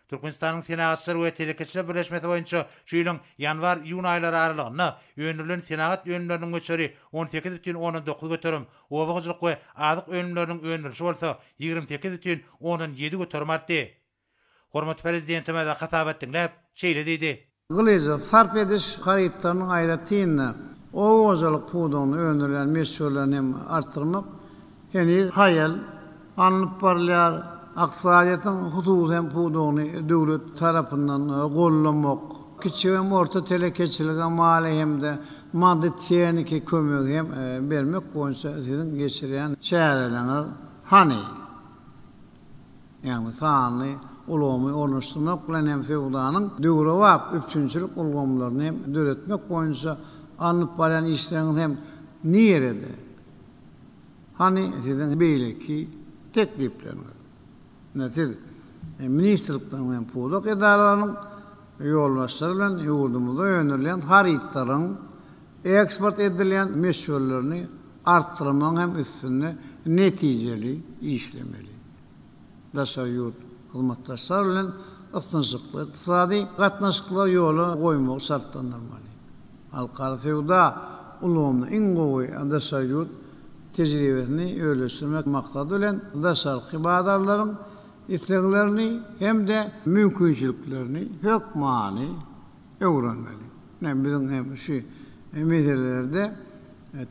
Türkmenistanyň Senagatçylar we telekeçiler birleşmesi boýunça şu ýylyň ýanwar-iýun aýlary aralygynda öndürilen senagat önümleriniň möçberi 18,9 göterim, oba hojalyk we azyk önümleriniň öndürilişi bolsa 28,7 göterim artdy. Hormatly Prezidentimiz hasabat diňläp, şeýle diýdi. Gylyjow, sarp ediş harytlarynyň aýratyn-da, oba hojalyk pudagynda öndürilýän möçberlerini hem artdyrmak heniz haýal alnyp barylýar. Ykdysadyýetiň hususy hem pudagyny döwlet tarapyndan goldamak, kiçi hem orta telekeçilige maliýe hem-de maddy-tehniki kömegi hem bermek boýunça siziň geçirýän çäreleriňiz hany? Ýagny sanly ulgamy ornaşdyrmak bilen hem söwdanyň döwrebap üpjünçilik ulgamlaryny hem döretmek boýunça alnyp barýan işleriňiz hem nirede? Hany siziň beýleki teklipleriňiz? Ine siz ministrlikleriň hem pudak edaralarynyň ýolbaşçylary bilen ýurdumyzda öndürilýän harytlaryň eksport edilýän möçberlerini artdyrmagyň hem üstünde netijeli işlemeli. Daşary ýurt hyzmatdaşlar bilen ysnyşykly ykdysady gatnaşyklary ýola goýmagy çaltlandyrmaly. Halkara söwda ulgamynda iň gowy daşary ýurt tejribesini özleşdirmek maksady bilen daşarky bazarlaryň isleglerini hem-de mümkinçiliklerini hökmany öwrenmeli. Ine, biziň hem şu meselelerde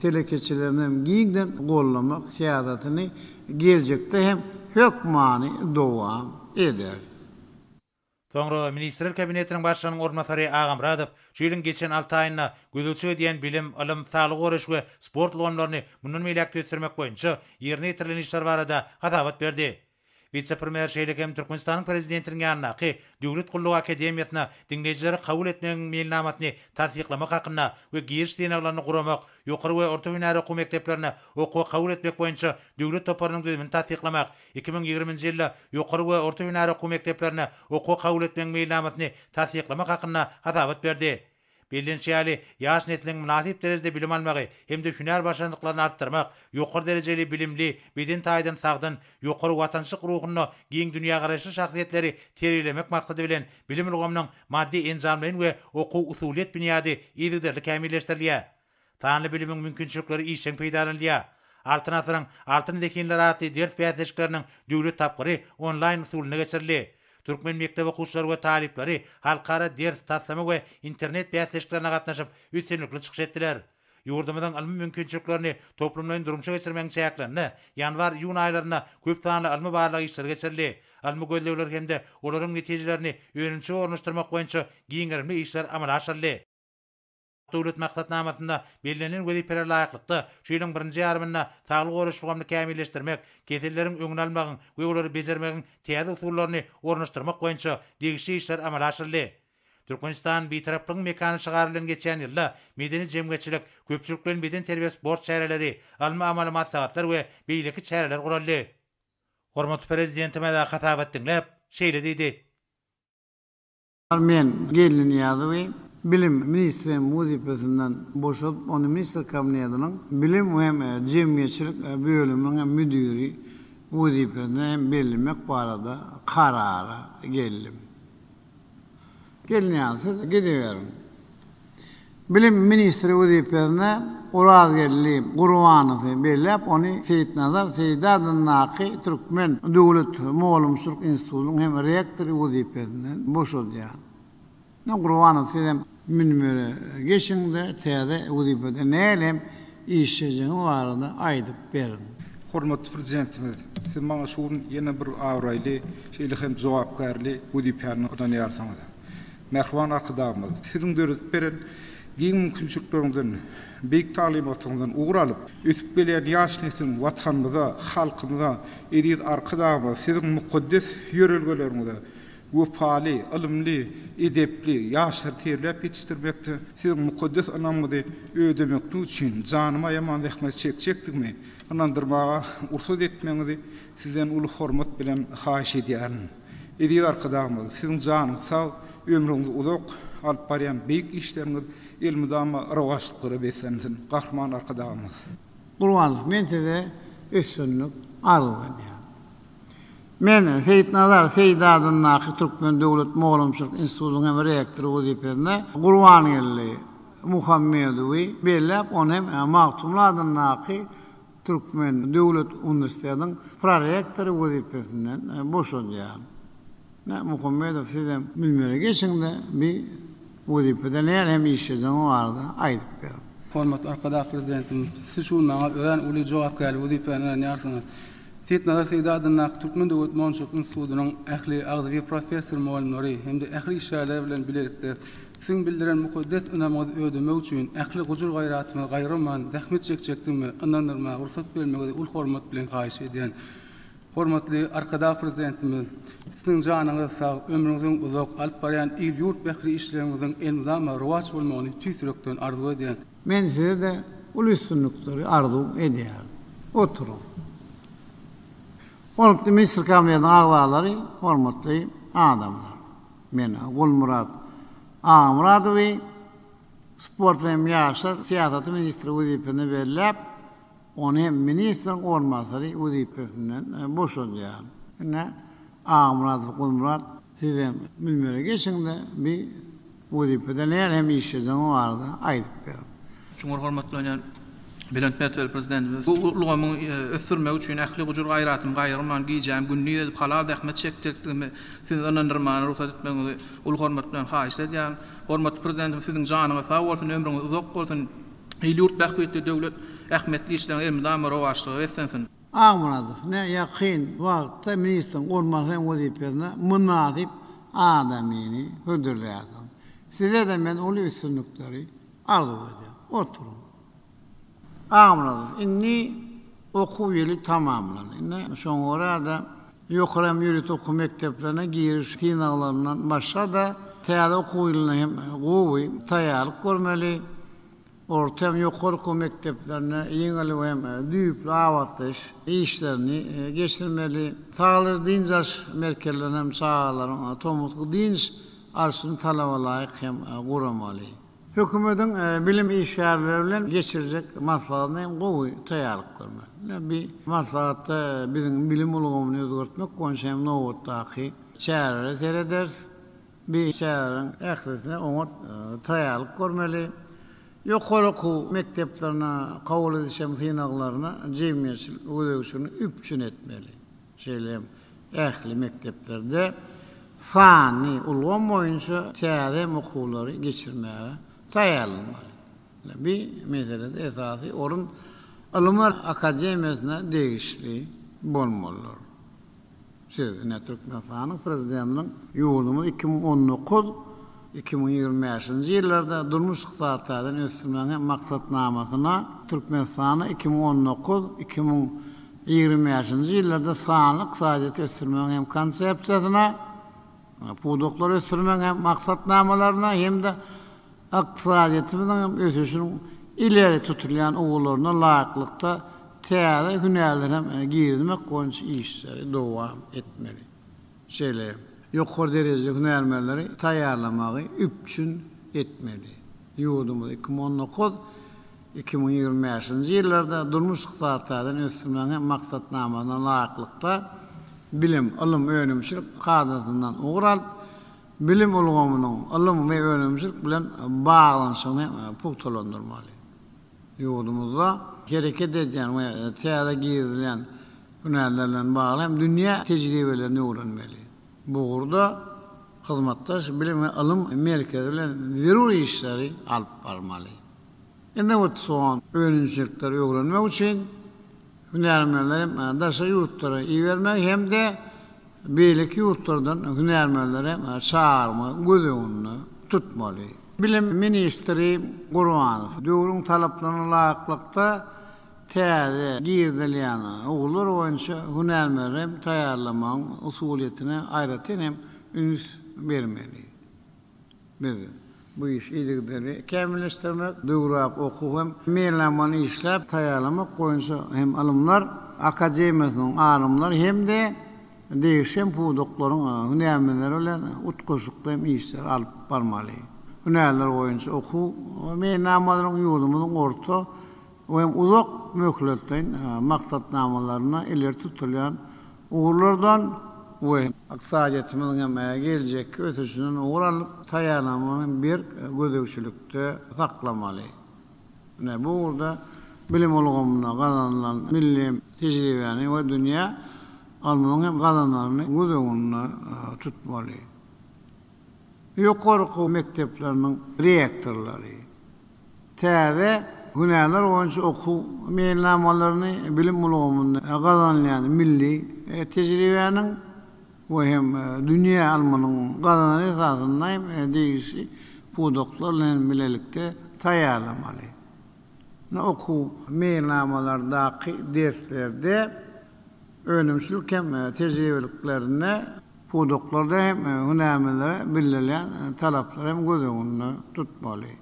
telekeçilerimizi hem giňden goldamak syýasatyny geljekde hem hökmany dowam ederis. Soňra Ministrler Kabinetiniň Başlygynyň orunbasary Agamyradow şu ýylyň geçen alty aýynda gözegçilik edýän bilim, ylym, saglygy goraýyş we sport ulgamlaryny mundan beýläk-de ösdürmek boýunça ýerine ýetirilen işler barada hasabat berdi. Wise-premýer şeýle hem Türkmenistanyň Prezidentiniň ýanyndaky Döwlet gullugy akademiýasyna diňleýjileri kabul etmegiň meýilnamasyny tassyklamak hakynda we giriş synaglaryny guramak, ýokary we orta hünär okuw mekdeplerine okuwa kabul etmek boýunça döwlet toparynyň düzümini tassyklamak, 2020-nji ýylda ýokary we orta hünär okuw mekdeplerine okuwa kabul etmegiň meýilnamasyny tassyklamak hakynda hasabat berdi. Bellenişi ýaly, ýaş nesliň mynasyp derejede bilim almagy hem-de hünär başarnyklaryny artdyrmak, ýokary derejeli bilimli, beden taýdan sagdyn, ýokary watançylyk ruhunda giň dünýägaraýyşly şahsyýetleri terbiýelemek maksady bilen, bilim ulgamynyň maddy-enjamlaýyn we okuw-usulyýet binýady yzygiderli kämilleşdirilýär. Sanly bilimiň mümkinçilikleri işjeň peýdalanylýar. Altyn asyryň altyn zehinleri atly ders bäsleşikleriniň döwlet tapgyry onlaýn usulynda geçirildi. Türkmen mekdep okuwçylary we talyplary halkara ders, taslama we internet bäsleşiklerine gatnaşyp, üstünlikli çykyş etdiler. Ýurdumyzyň ylmy mümkinçiliklerini toplumlaýyn durmuşa geçirmegiň çäklerinde ýanwar-iýun aýlarynda köp sanly ylmy-barlag işleri geçirildi. Ylmy gözlegler hem-de olaryň netijelerini önümçilige ornaşdyrmak boýunça giň gerimli işler amala aşyryldy. Döwlet maksatnamasynda bellenilen wezipelere laýyklykda, şu ýylyň birinji ýarymynda saglygy goraýyş ulgamyny kämilleşdirmek, keselleriň öňüni almagyň we olary bejermegiň täze usullaryny ornaşdyrmak boýunça degişli işler amala aşyryldy. Türkmenistan, Bitaraplygyň mekany şygary bilen geçýän ýylda medeni-jemgyýetçilik, köpçülikleýin bedenterbiýe-sport çäreleri, ylmy-amaly maslahatlar we beýleki çäreler guraldy. Hormatly Prezidentimiz hasabat diňläp, şeýle diýdi. Men Geldi Nyýazowy bilim ministrem wezipesinden boşadyp, ony Ministrler Kabinetiniň bilim hem jemgyýetçilik bölüminiň hem müdiri wezipesine hem bellemek barada karara geldim. Geldi Nyýazow, siz gidiberiň. Bilim ministri wezipesine Orazgeldi Gurbanowy belläp, ony Seýitnazar Seýdi adyndaky Türkmen döwlet mugallymçylyk institutynyň hem rektory wezipesinden boşadýar. Ine, Gurbanow sizem münbere geçiň-de, täze wezipede nähili hem işlejegiňiz barada aýdyp beriň. Hormatly Prezidentimiz, siz maňa şu gün ýene bir abraýly, şeýle hem jogapkärli wezipäni ynanýarsyňyz. Mähriban Arkadagymyz, Siziň döredip beren giň mümkinçilikleriňizden, beýik taglymatyňyzdan ugur alyp, ösüp gelýän ýaş nesliň Watanymyza, halkymyza, eziz Arkadagymyz, Siziň mukaddes ýörelgeleriňize wepaly, ylymly, edepli ýaşlary terbiýeläp ýetişdirmekde Siziň mukaddes ynamyňyzy ödemeklik üçin janymy aýaman zähmet çekjekdigimi ynandyrmaga rugsat etmegiňizi Sizden uly hormat bilen haýyş edýärin. Eziz Arkadagymyz, Siziň janyňyz sag, ömrüňiz uzak, alyp barýan beýik işleriňiz elmydama rowaçlyklara beslensin, Gahryman Arkadagymyz! Gurbanow, men size üstünlik arzuw edýän. Men Seýitnazar Seýdi adyndaky Türkmen döwlet mugallymçylyk institutynyň hem rektory wezipesine Gurbangeldi Muhammedowy belläp, ony hem Magtymguly adyndaky Türkmen döwlet uniwersitetiniň prorektory wezipesinden boşadýar. Ine, Muhammedow sizem münbere geçiň-de, bi wezipede nähili hem işlejegiňiz barada aýdyp beriň. Hormatly Arkadag Prezidentimiz, siz şu gün maňa örän uly jogapkärli wezipäni ynanýarsyňyz. Seýitnazar Seýdi adyndaky Türkmen döwlet mugallymçylyk institutynyň ähli agzybir professor-mugallymlary hem-de ähli işgärleri bilen bilelikde Siziň bildiren mukaddes ynamyňyzy ödemek üçin ähli gujur-gaýratymy gaýgyrman zähmet çekjekdigime ynandyrmaga rugsat bermegiňizi uly hormat bilen haýyş edýän. Hormatly Arkadag Prezidentimiz, Siziň janyňyz sag, ömrüňiziň uzak, alyp barýan il-ýurt bähbitli işleriňiziň elmydama rowaç bolmagyny tüýs ýürekden arzuw edýän. Men size-de uly üstünlikleri arzuw edýärin. Oturyň. Hormatly Ministr Kabinetiniň agzalary, hormatly adamlar! Men Gulmyrat Agamyradowy sport hem ýaşlar syýasaty ministri wezipesine belläp, ony hem ministriň orunbasary wezipesinden boşadýaryn. Ine, Agamyradow Gulmyrat, sizem münbere geçiň-de, bi wezipede nähili hem işlejegiňiz barada aýdyp beriň. Çuňňur hormatlanýan belent mertebeli Prezidentimiz bu ulgamyň ösdürilmegi üçin ähli gujur-gaýratymy gaýgyrman, gijämi gündiz edip halal zähmet çekjekdigimi Sizi ynandyrmaga rugsat etmegiňizi uly hormat bilen haýyşt edýärin. Hormatly Prezidentimiz Siziň janyňyz sag bolsun, ömrüňiz uzak bolsun, il-ýurt bähbitli döwlet ähmiýetli işleriňiz elmydama rowaçlyga beslensin. Agmyradow, ne ýakyn wagtda ministriň orunbasary wezipesine mynasyp. adamyny hödürlärsiňiz. Size-de men uly üstünlikleri arzuw edýän. Oturyň. Agamyradow, indi okuw ýyly tamamlandy. Indi şoňa görä-de, ýokary hem ýörite okuw mekdeplerine giriş synaglaryndan başga-da, täze okuw ýylyna hem gowy taýýarlyk görmeli. Orta hem ýokary okuw mekdeplerinde ýeňil we hem düýpli abatlaýyş işlerini geçirmeli. Sagaldyş-dynç alyş merkezlerinde hem çagalaryň tomusky dynç alşyny talabalaýyk hem guramaly. Hökümetiň bilim işgärleri bilen geçirjek maslahatyna hem gowy taýýarlyk görmeli. Ine, bi maslahatda biziň bilim ulgamyny özgertmek boýunça hem nobatdaky çärelere serederis. Bi çäreleriň ählisine oňat taýýarlyk görmeli. Ýokary okuw mekdeplerine kabul ediş hem synaglaryna jemgyýetçilik gözegçiligini üpjün etmeli. Şeýle hem ähli mekdeplerde sanly ulgam boýunça täze okuwlary geçirmäge taýýarlanmaly. Bu meselede esasy orun Ylymlar akademiýasyna degişli bolmalydyr. Siz, ine, Türkmenistanyň Prezidentiniň ýurdumyzy 2019, 2025-nji ýyllarda durmuş-ykdysady taýdan ösdürmegiň maksatnamasyna Türkmenistanda 2019, 2025-nji ýyllarda sanly ykdysadyýeti ösdürmegiň hem Konsepsiýasyna, pudaklary ösdürmegiň hem maksatnamalaryna hem-de ykdysadyýetimiziň hem ösüşiniň ileri tutulýan ugurlaryna laýyklykda täze hünärleri hem girizmek boýunça işleri dowam etmeli. Şeýle hem, ýokary derejeli hünärmenleri taýýarlamagy üpjün etmeli. Ýurdumyzy 2019, 2025-nji ýyllarda durmuş-ykdysady taýdan ösdürmegiň maksatnamasyna laýyklykda, bilim, ylym, önümçilik kadasyndan ugur alyp, bilim ulgamynyň ylym we önümçilik bilen baglanyşygyny pugtalandyrmaly. Ýurdumyzda hereket edýän we täze girizilýän hünärler bilen bagly hem dünýä tejribelerini öwrenmeli. Bu ugurda hyzmatdaş bilim we ylym merkezi bilen zerur işleri alyp barmaly. Innowasion önümçilikleri öwrenmek üçin hünärmenleri daşary ýurtlara ibermegi hem-de beýleki ýurtlardan hünärmenleri çagyrmagy göz öňünde tutmaly. Bilim ministri Gurbanow döwrüň talaplaryna laýyklykda täze girizilýän ugurlar boýunça hünärmenleri hem taýýarlamagyň usulyýetine aýratyn hem üns bermeli. Biz bu işi yzygiderli kämilleşdirmek, döwrebap okuw hem meýilnamany işläp taýýarlamak boýunça hem Ylymlar akademiýasynyň alymlary hem-de degişli hem pudaklaryň hünärmenleri bilen utgaşykly hem işleri alyp barmaly. Hünärler boýunça okuw meýilnamalaryň ýurdumyzyň orta we hem uzak möhletleýin maksatnamalarynda ileri tutulýan ugurlardan we ykdysadyýetimiziň hem geljekki ösüşinden ugur alyp taýýarlanmagyny hem berk gözegçilikde saklamaly. Ine, bu ugurda bilim ulgamynda gazanylan milli tejribäni we dünýä ylmynyň hem gazananyny göz öňünde tutmaly. Ýokary okuw mekdepleriniň rektorlary täze hünärler boýunça okuw meýilnamalaryny bilim ulgamynda gazanylýan milli tejribäniň we hem dünýä ylmynyň gazanan esasynda hem degişli pudaklar bilen bilelikde taýýarlamaly. Okuw meýilnamalardaky derslerde önümçilik hem tejribeliklerinde Pudaklarda hem hünärmenlere bildirilýän talaplary hem göz öňünde tutmaly.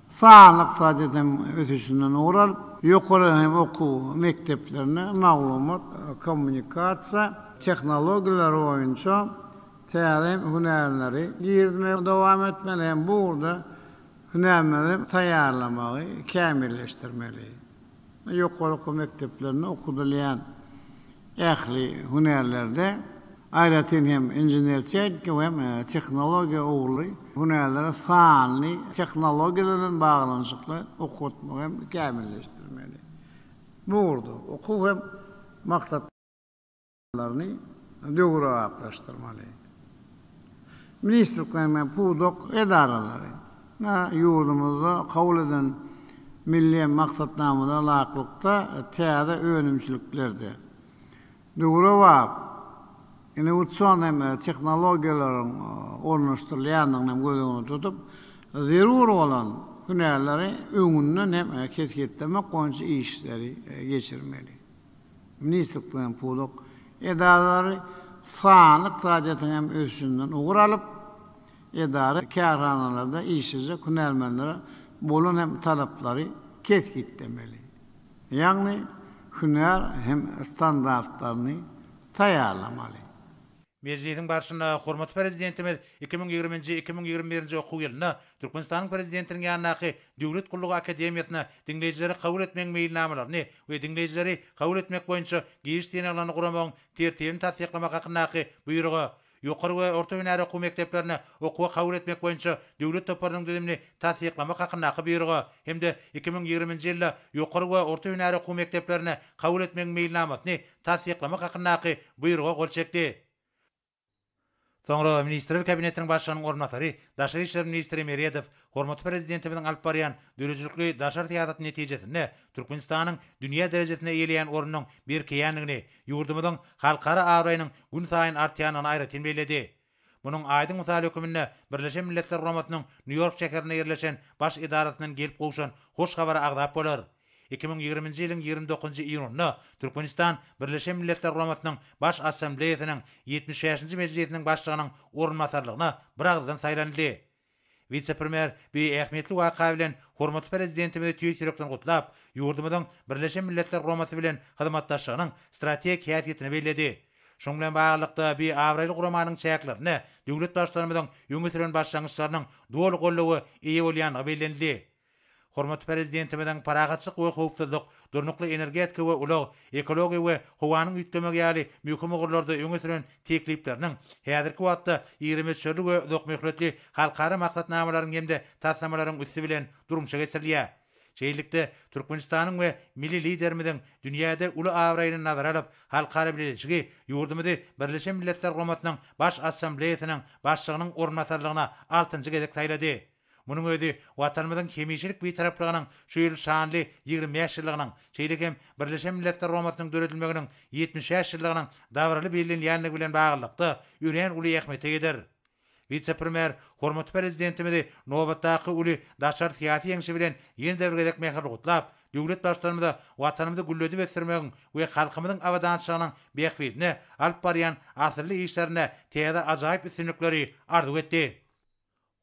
Sanly ykdysadyýet hem ösüşinden ugur alyp, ýokary hem okuw mekdeplerinde maglumat kommunikasiýa tehnologiýalary boýunça täze hem hünärleri girizmegi dowam etmeli hem bu ugurda hünärmenleri taýýarlamagy kämilleşdirmeli. Ýokary okuw mekdeplerinde okadylýan ähli hünärlerde, aýratyn hem inžener-tehniki we hem tehnologiýa ugurly hünärlere sanly tehnologiýalar bilen baglanyşykly okatmagy hem kämilleşdirmeli. Bu ugurda okuw hem maksat. Laryny döwrebaplaşdyrmaly. Ministrlikler we pudak edaralary ýurdumyzda kabul eden milli maksatnamalara laýyklykda täze önümçiliklerde döwrebap. Innowasion hem tehnologiýalaryň ornaşdyrylýandygyny hem göz öňünde tutup, zerur bolan hünärleri öňünden hem kesgitlemek boýunça işleri geçirmeli. Ministrlik bilen pudak edaralary sanly ykdysadyýetiň hem ösüşinden ugur alyp, edara-kärhanalarda işlejek hünärmenlere bolan hem talaplary kesgitlemeli. Ýagny hünär hem standartlaryny taýýarlamaly. Mejlisiň barşynda hormatly Prezidentimiz 2020-nji, 2021-nji okuw ýylynda Türkmenistanyň Prezidentiniň ýanyndaky Döwlet gullugy akademiýasyna diňleýjileri kabul etmegiň meýilnamalaryny we diňleýjileri kabul etmek boýunça giriş synaglaryny guramagyň Tertibini tassyklamak hakyndaky Buýruga, Ýokary we orta hünär okuw mekdeplerine okuwa kabul etmek boýunça döwlet toparynyň düzümini tassyklamak hakyndaky Buýruga hem-de 2020-nji ýylda ýokary we orta hünär okuw mekdeplerine kabul etmegiň meýilnamasyny tassyklamak hakyndaky Buýruga gol çekdi. Soňra Ministrler Kabinetiniň Başlygynyň orunbasary, daşary işler ministri Meredow hormatly Prezidentimiziň alyp barýan döredijilikli daşary syýasaty netijesinde Türkmenistanyň dünýä derejesinde eýeleýän ornunyň berkeýändigini, ýurdumyzyň halkara abraýynyň günsaýyn artýandygyny aýratyn belledi. Munuň aýdyň mysaly höküminde Birleşen Milletler Guramasynyň Nýu-Ýork şäherinde ýerleşen Baş edarasyndan gelip gowşan hoş habary agzap bolar. 2020-nji ýylyň 29-njy iýunynda Türkmenistan Birleşen Milletler Guramasynyň Baş Assambleýasynyň 75-nji mejlisiniň başlygynyň orunbasarlygyna biragyzdan saýlanyldy. Wise-premýer bu ähmiýetli waka bilen hormatly Prezidentimizi tüýs ýürekden gutlap, ýurdumyzyň Birleşen Milletler Guramasy bilen hyzmatdaşlygynyň strategik häsiýetini belledi. Şunuň bilen baglylykda, bu abraýly guramanyň çäklerinde döwlet Baştutanymyzyň öňe süren başlangyçlarynyň doly goldawa eýe bolýandygy bellenildi. Hormatly Prezidentimiziň parahatçylyk we howpsuzlyk, durnukly energetika we ulag, ekologiýa we howanyň üýtgemegi ýaly möhüm ugurlarda öňe süren teklipleriniň häzirki wagtda iri möçberli we uzakmöhletli halkara maksatnamalaryň hem-de taslamalaryň üsti bilen durmuşa geçirilýär. Şeýlelikde, Türkmenistanyň we milli Liderimiziň dünýäde uly abraýyny nazara alyp, halkara bileleşigi ýurdumyzy Birleşen Milletler Guramasynyň Baş Assambleýasynyň Başlygynyň orunbasarlygyna altynjy gezek saýlady. Munuň özi Watanymyzyň hemişelik Bitaraplygynyň şu ýyl şanly 25 ýyllygynyň, şeýle hem Birleşen Milletler Guramasynyň döredilmeginiň 75 ýyllygynyň dabaraly bellenilýändigi bilen baglylykda, örän uly ähmiýete eýedir. Wise-premýer hormatly Prezidentimizi nobatdaky uly daşary syýasy ýeňşi bilen ýene-de bir gezek mähirli gutlap, döwlet Baştutanymyza Watanymyzy gülledip ösdürmegiň we halkymyzyň abadançylygynyň bähbidine alyp barýan asylly işlerinde täze ajaýyp üstünlikleri arzuw etdi.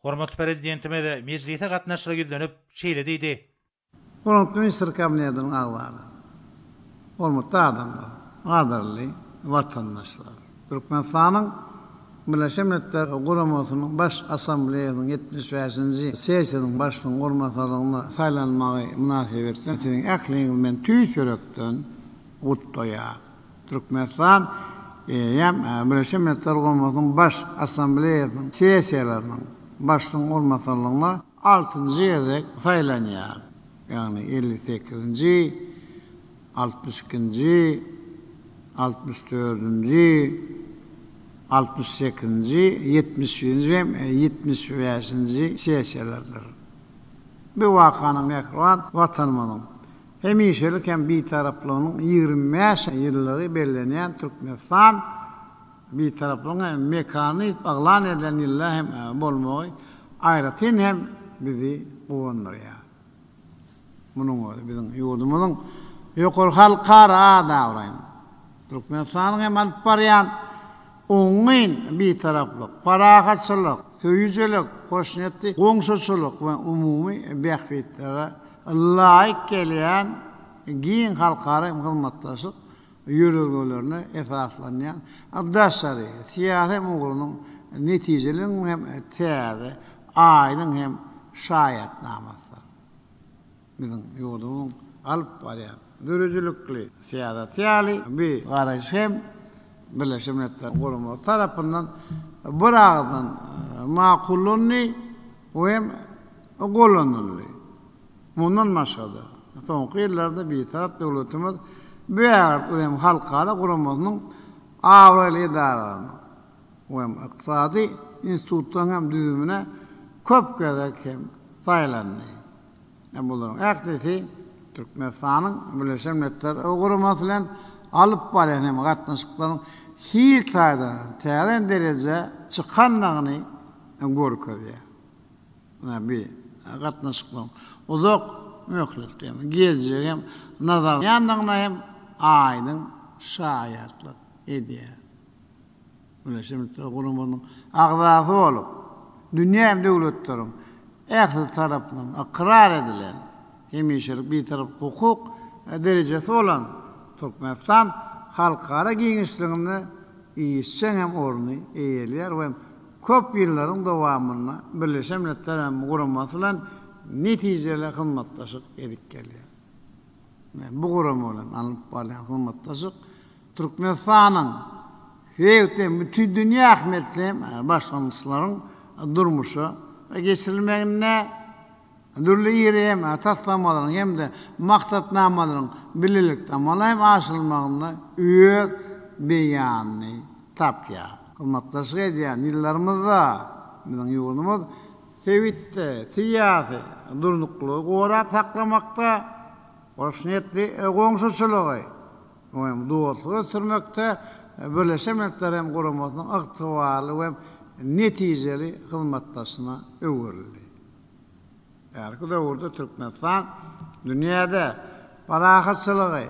Hormatly Prezidentimiz mejlise gatnaşyjylara ýüzlenip, şeýle diýdi. Hormatly Ministrler Kabinetiniň agzalary, hormatly adamlar, gadyrly watandaşlar! Türkmenistanyň Birleşen Milletler Guramasynyň Baş Assambleýasynyň 75-nji sessiýasynyň başlygynyň orunbasarlygyna saýlanmagy mynasybetli siziň ähliňizi men tüýs ýürekden gutlaýaryn. Türkmenistan eýýäm Birleşen Milletler Guramasynyň Baş Assambleýasynyň sessiýalarynyň başlygynyň orunbasarlygyna altynjy gezek saýlanýar, ýagny 58-nji, 62-nji, 64-nji, 68-nji, 71-nji hem 75-nji sessiýalardyr. Bu wakanyň mähriban Watanymyzyň Hemişelik hem Bitaraplygynyň 25 ýyllygy bellenýän Türkmenistan Bitaraplygyň mekany diýlip yglan edilen ýylda hem bolmagy aýratyn hem bizi guwandyrýar. Munuň özi biziň ýurdumyzyň ýokary halkara at-abraýynyň, Türkmenistanyň hem alyp barýan oňyn Bitaraplyk, parahatçylyk, söýüjilik, hoşniýetli goňşuçylyk we umumy bähbitlere laýyk gelýän giň halkara hyzmatdaşlyk ýörelgelerine esaslanýan daşary syýasy ugrunyň netijeliginiň hem täze, aýdyň hem şaýatnamasydyr. Biziň ýurdumyzyň alyp barýan döredijilikli syýasaty ýaly bu garaýyş hem Birleşen Milletler Guramasy tarapyndan biragyzdan makullandy we hem gollanyldy. Mundan başga-da, soňky ýyllarda Bitarap döwletimiz bu ägirt uly hem halkara guramasynyň abraýly edaralarynyň we hem ykdysady institutlaryň hem düzümine köp gezek hem saýlandy. Bularyň ählisi Türkmenistanyň Birleşen Milletler Guramasy bilen alyp barýan hem gatnaşyklaryň hil taýdan täze derejä çykandygyny görkezýär. Ynha bi gatnaşyklaryň uzak möhletli hem geljegi hem nazarlaýandygyna hem aýdyň şaýatlyk edýär. Birleşen Milletler Guramasynyň agzasy bolup, dünýä hem döwletleriň ählisi tarapyndan ykrar edilen hemişelik Bitarap hukuk derejesi bolan Türkmenistan halkara giňişliginde işjeň hem orny eýeleýär we köp ýyllaryň dowamynda Birleşen Milletler Guramasy bilen netijeli hyzmatdaşlyk edip gelýär. Bu gurama bilen alnyp barylýan hyzmatdaşlyk Türkmenistanyň sebit hem bütindünýä ähmiýetli başlangyçlaryň durmuşa geçirilmeginde, dürli iri hem taslamalaryň hem-de maksatnamalaryň bilelikde amala hem aşyrylmagynda öz beýanyny tapýar. Hyzmatdaşlyk edýän ýyllarymyzda biziň ýurdumyz sebitde syýasy durnuklylygy gorap saklamakda, hoşniýetli goňşuçylygy we dostlugy ösdürmekde Birleşen Milletler hem Guramasynyň ygtybarly we netijeli hyzmatdaşyna öwrüldi. Häzirki döwürde Türkmenistan dünýäde parahatçylygy,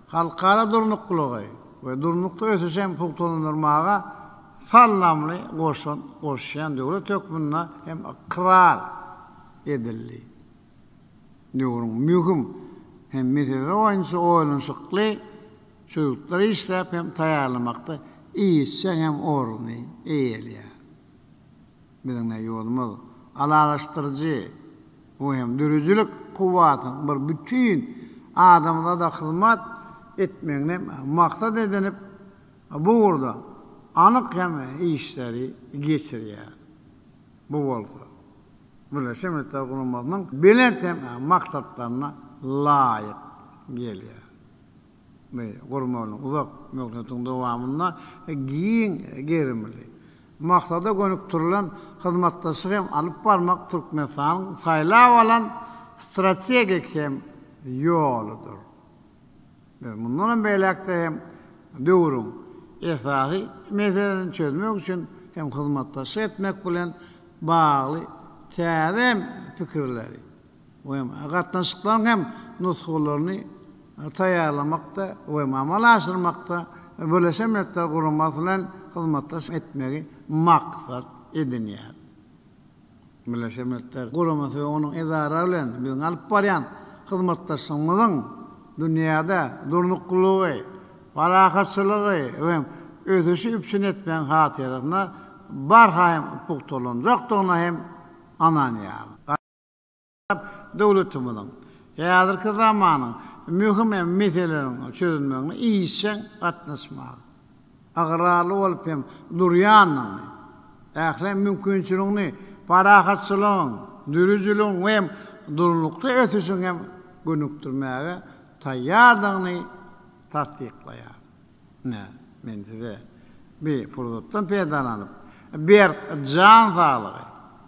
halkara durnuklylygy we durnukly ösüşi hem pugtalandyrmaga saldamly goşant goşýan döwlet hökmünde hem ykrar edildi. Döwrüň möhüm hem meseleleri boýunça oýlanyşykly çözgütleri işläp hem taýýarlamakda işjeň hem orny eýeleýär. Biziň ýurdumyz alalaşdyryjy we hem döredijilik kuwwatynyň bir bütin adamzada hyzmat etmegini maksat edinip, bu ugurda anyk hem işleri geçirýär. Bu bolsa Birleşen Milletler Guramasynyň belent hem maksatlaryna laýyk gelýär. Bu guramagyň uzak möhletiň dowamynda giň gerimli, maksada gönükdirilen hyzmatdaşlyk hem alyp barmak Türkmenistanyň saýlap alan strategik hem ýoludyr. Biz mundanam beýläk-de hem döwrüň esasy meselelerini çözmek üçin hem hyzmatdaşlyk etmek bilen bagly täze hem pikirleri we gatnaşyklaryň hem nusgalaryny taýýarlamakda we amala aşyrmakda Birleşen Milletler Guramasy bilen hyzmatdaşlyk etmegi maksat edinýär. Birleşen Milletler Guramasy we onuň edaralary bilen biziň alyp barýan hyzmatdaşlygymyzyň dünýäde durnuklylygy, parahatçylygy we ösüşi üpjün etmegiň hatyrasyna barha hem pugtalanjakdygyna hem ynanýarys. Döwletimiziň häzirki zamanyň möhüm meseleleriniň çözülmegine işjeň gatnaşmaga ygrarly bolup hem durýandygyny, ähli mümkinçiligini parahatçylygyň, döredijiligin we hem durnukly ösüşiň hem gönükdirmäge taýýardygyny tassyklaýar. Ine, men size bi pursatdan peýdalanyp, berk jan saglygy,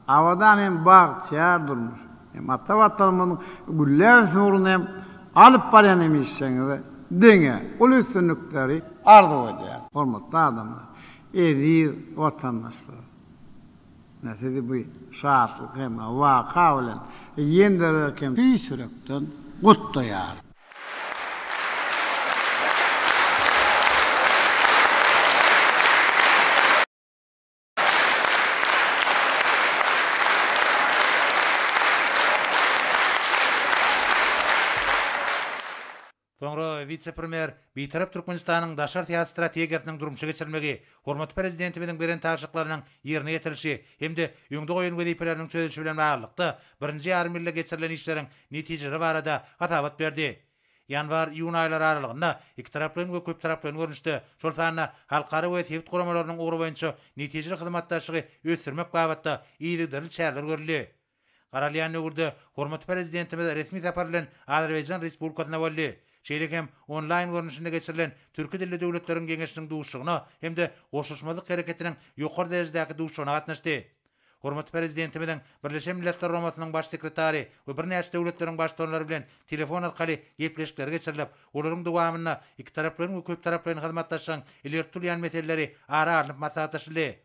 abadan hem bagtyýar durmuş hem ata Watanymyzyň gülläp ösmegi ugrunda hem alyp barýan hem işleriňizde diňe uly üstünlikleri arzuw edýärin. Hormatly adamlar, eziz watandaşlar! Ine, sizi bu şatlykly hem waka bilen ýene-de bir hem tüýs ýürekden gutlaýaryn. Soňra wise-premýer Bitarap Türkmenistanyň daşary syýasy strategiýasynyň durmuşa geçirilmegi, hormatly Prezidentimiziň beren tabşyryklarynyň ýerine ýetirilişi hem-de öňde goýan wezipeleriniň çözülişi bilen baglylykda, birinji ýarym ýylda geçirilen işleriň netijeleri barada hasabat berdi. Ýanwar-iýun aýlary aralygynda ikitaraplaýyn we köptaraplaýyn görnüşde, şol sanda halkara we sebit guramalarynyň ugry boýunça netijeli hyzmatdaşlygy ösdürmek babatda yzygiderli çäreler görüldi. Garalýan döwürde hormatly Prezidentimiz resmi sapar bilen Azerbaýjan Respublikasynda boldy. Şeýle hem onlaýn görnüşinde geçirilen Türki dilli döwletleriň Geňeşiniň duşuşygyna hem-de Goşulyşmazlyk Hereketiniň ýokary derejedäki duşuşygyna gatnaşdy. Hormatly Prezidentimiziň Birleşen Milletler Guramasynyň Baş sekretary we birnäçe döwletleriň Baştutanlary bilen telefon arkaly gepleşikleri geçirilip, olaryň dowamynda ikitaraplaýyn we köptaraplaýyn hyzmatdaşlygyň ileri tutulýan meseleleri ara alnyp maslahatlaşyldy.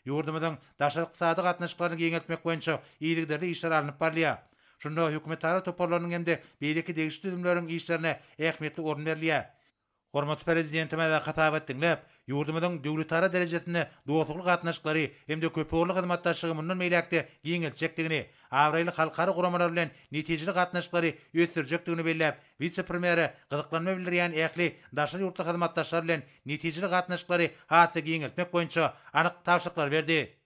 Ýurdumyzyň daşary ykdysady gatnaşyklaryny giňeltmek boýunça yzygiderli işler alnyp barylýar. Şunda hökümetara toparlarynyň hem-de beýleki degişli düzümleriň işlerine ähmiýetli orun berilýär. Hormatly Prezidentimiz hasabat diňläp, ýurdumyzyň döwletara derejesinde dostlukly gatnaşyklary hem-de köpugurly hyzmatdaşlygy mundan beýläk-de giňeltjekdigini, abraýly halkara guramalar bilen netijeli gatnaşyklary ösdürjekdigini belläp, wise-premýere gyzyklanma bildirýän ähli daşary ýurtly hyzmatdaşlar bilen netijeli gatnaşyklary has-da giňeltmek boýunça anyk tabşyryklary berdi.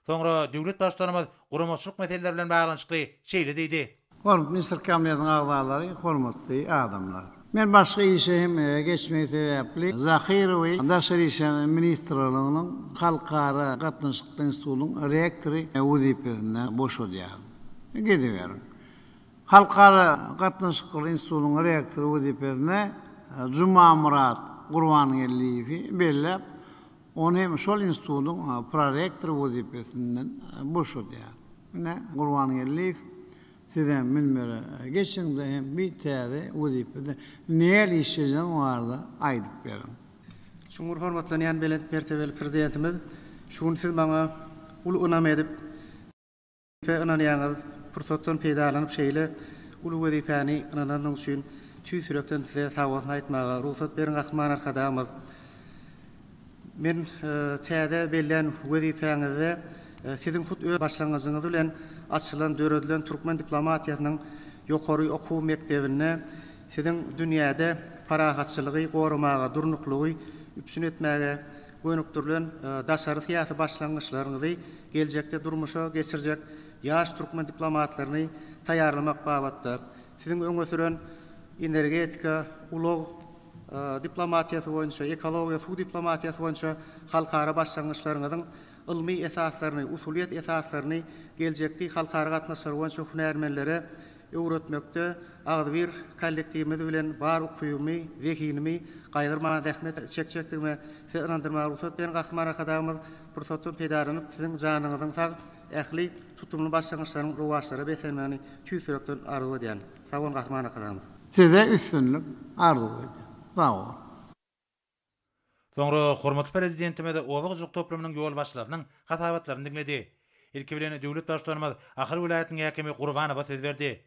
Soňra döwlet Baştutanymyz guramaçylyk meseleleri bilen baglanyşykly şeýle diýdi. Hormatly Ministrler Kabinetiniň agzalary, hormatly adamlar! Men başga işe hem geçmegi sebäpli Zahyrowy Daşary işler ministrliginiň Halkara gatnaşyklar institutynyň rektory wezipesinden boşadýaryn. Gidiberiň. Halkara gatnaşyklar institutynyň rektory wezipesine Jumamyrat Gurbangeldiýewi belläp, Ony hem şol institutyň prorektory wezipesinden boşadýar. Ine, Gurbangeldiýew, sizem münbere geçiň-de hem bir täze wezipede nähili işlejegiň barada aýdyp beriň. Çuňňur hormatlanýan belent mertebeli Prezidentimiz, şu gün siz maňa uly ynam edip, Wezipe ynanýaňyz, pursatdan peýdalanyp şeýle uly wezipäni ynananyňyz üçin tüýs ýürekden size sagbolsun aýtmaga rugsat beriň Gahryman Arkadagymyz. Men täze bellän wezipäňizde siziň hut öz başlangyjyňyz bilen açylan, döredilen türkmen diplomatiýasynyň ýokary okuw mekdebinde siziň dünýäde parahatçylygy goramaga, durnuklygy üpjün etmäge gönükdirilen daşary syýasy başlangyçlaryňyzy geljekde durmuşa geçirjek ýaş türkmen diplomatlaryny taýýarlamak babatda Siziň öňe süren energetika, ulag diplomatiýasy boýunça, ekologiýa, suw diplomatiýasy boýunça halkara başlangyçlaryňyzyň ylmy esaslaryny, usulyýet esaslaryny geljekki halkara gatnaşyklary boýunça hünärmenlere öwretmekde agzybir kollektiwimiz bilen bar ukybymy, zehinimi gaýgyrman zähmet çekjekdigime sizi ynandyrmaga rugsat beriň Gahryman Arkadagymyz pursatdan peýdalanyp siziň janyňyzyň sag, ähli tutumly başlangyçlaryň rowaçlara beslenmegini tüýs ýürekden arzuw edýän. Sag boluň Gahryman Arkadagymyz. Size üstünlik arzuw edýän. Sag boluň. Soňra hormatly Prezidentimiz oba hojalyk toplumynyň ýolbaşçylarynyň hasabatlaryny diňledi. Ilki bilen döwlet Baştutanymyz Ahal welaýatynyň häkimi Gurbanowa söz berdi.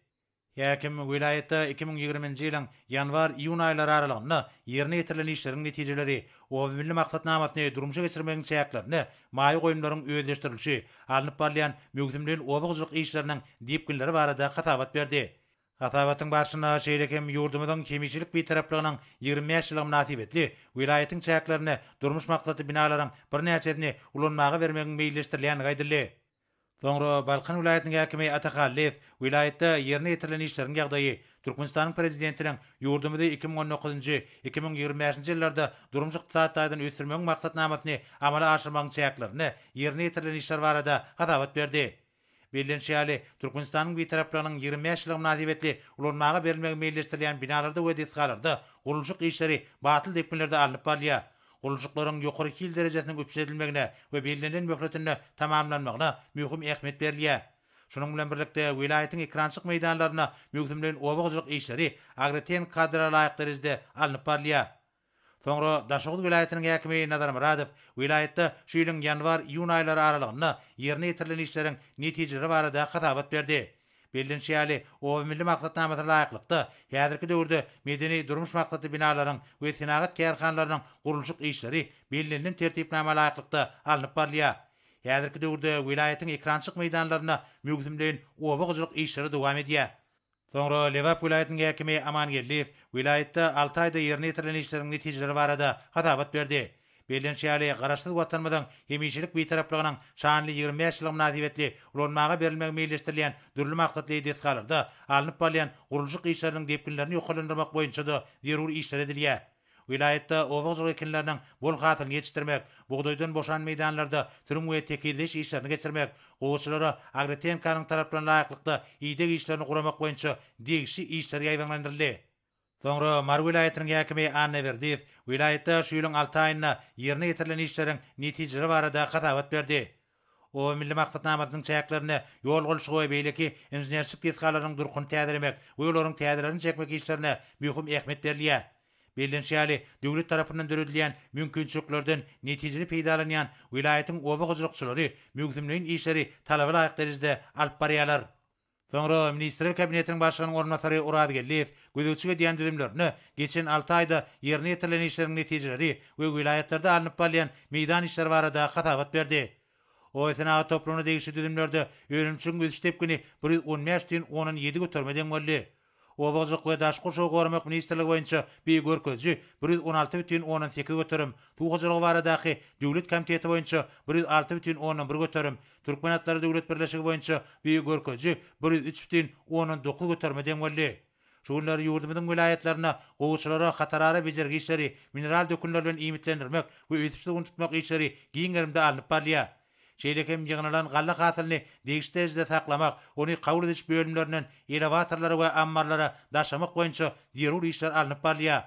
Häkim welaýatda 2020-nji ýylyň ýanwar-iýun aýlary aralygynda ýerine ýetirilen işleriň netijeleri, Oba milli maksatnamasyny durmuşa geçirmegiň çäklerinde maýa goýumlaryň özleşdirilişi, alnyp barylýan möwsümleýin oba hojalyk işleriniň depginleri barada hasabat berdi. Hasabatyň barşynda şeýle hem ýurdumyzyň hemişelik Bitaraplygynyň 25 ýyllygy mynasybetli welaýatyň çäklerinde durmuş maksatly binalaryň birnäçesini ulanmaga bermegiň meýilleşdirilýändigi aýdyldy. Soňra Balkan welaýatynyň häkimi Ata Hallyýew welaýatda ýerine ýetirilen işleriň ýagdaýy, Türkmenistanyň Prezidentiniň ýurdumyzy 2019-njy, 2025-nji ýyllarda durmuş-ykdysady taýdan ösdürmegiň maksatnamasyny amala aşyrmagyň çäklerinde ýerine ýetirilen işler barada hasabat berdi. Bellenişi ýaly, Türkmenistanyň Bitaraplygynyň 25 ýyllygy mynasybetli ulanmaga berilmegi meýilleşdirilýän binalarda we desgalarda gurluşyk işleri batly depginlerde alnyp barylýar. Gurluşyklaryň ýokary hil derejesiniň üpjün edilmegine we bellenilen möhletinde tamamlanmagyna möhüm ähmiýet berilýär. Şunuň bilen birlikde, welaýatyň ekerançylyk meýdanlarynda möwsümleýin oba hojalyk işleri agrotehniki kadalara laýyk derejede alnyp barylýar. Soňra Daşoguz welaýatynyň häkimi Nazar Myradow welaýatda şu ýylyň ýanwar-iýun aýlary aralygynda ýerine ýetirilen işleriň netijeleri barada hasabat berdi. Bellenişi ýaly, Oba milli maksatnamasyna laýyklykda, häzirki döwürde medeni-durmuş maksatly binalaryň we senagat kärhanalarynyň gurluşyk işleri bellenilen tertipnama laýyklykda alnyp barylýar. Häzirki döwürde welaýatyň ekerançylyk meýdanlarynda möwsümleýin oba hojalyk işleri dowam edýär. Soňra Lebap welaýatynyň häkimi Aman Geldiýew welaýatda alty aýda ýerine ýetirilen işleriň netijeleri barada hasabat berdi. Bellenişi ýaly, Garaşsyz Watanymyzyň hemişelik Bitaraplygynyň şanly 25 ýyllygy mynasybetli ulanmaga berilmegi meýilleşdirilýän dürli maksatly desgalarda alnyp barylýan gurluşyk işleriniň depginlerini ýokarlandyrmak boýunça-da zerur işler edilýär. Welaýatda oba hojalyk ekinleriniň bol hasylyny ýetişdirmek, bugdaýdan boşan meýdanlarda sürüm we tekizleýiş işlerini geçirmek, gowaçalara agrotehnikanyň talaplaryna laýyklykda ideg işlerini guramak boýunça degişli işler ýaýbaňlandyryldy. Soňra Mary welaýatynyň häkimi Anna Berdiýew welaýatda şu ýylyň alty aýynda ýerine ýetirilen işleriň netijeleri barada hasabat berdi. Oba milli maksatnamasynyň çäklerinde ýol gurluşygy we beýleki inženerçilik desgalarynyň durkuny täzelemek we olaryň täzelerini çekmek işlerine möhüm ähmiýet berilýär. Bellenişi ýaly, döwlet tarapyndan döredilýän mümkinçiliklerden netijeli peýdalanýan welaýatyň oba hojalykçylary möwsümleýin işleri talaba laýyk derejede alyp barýarlar. Soňra Ministrler Kabinetiniň Başlygynyň orunbasary Oraz Geldiýew gözegçilik edýän düzümlerinde geçen alty aýda ýerine ýetirilen işleriň netijeleri we welaýatlarda alnyp barylýan meýdan işleri barada hasabat berdi. Oba-senagat toplumyna degişli düzümlerde önümçiligiň ösüş depgini 115 bütin ondan ýedi göterime deň boldy. Oba hojalyk we daşky gurşawy goramak ministrligi boýunça bu görkeziji 116 bütin ondan sekiz göterim, Suw hojalygy baradaky döwlet komiteti boýunça 106 bütin ondan bir göterim, Türkmen atlary döwlet birleşigi boýunça bu görkeziji 103 bütin ondan dokuz göterime deň boldy. Şu günler ýurdumyzyň welaýatlarynda gowaçalara hatarara bejergi işleri, mineral dökünler bilen iýmitlendirmek we ösüş suwuny tutmak işleri giň gerimde alnyp barylýar. Şeýle hem ýygnalan galla hasylyny degişli derejede saklamak, ony kabul ediş bölümlerinden elewatorlara we ammarlara daşamak boýunça zerur işler alnyp barylýar.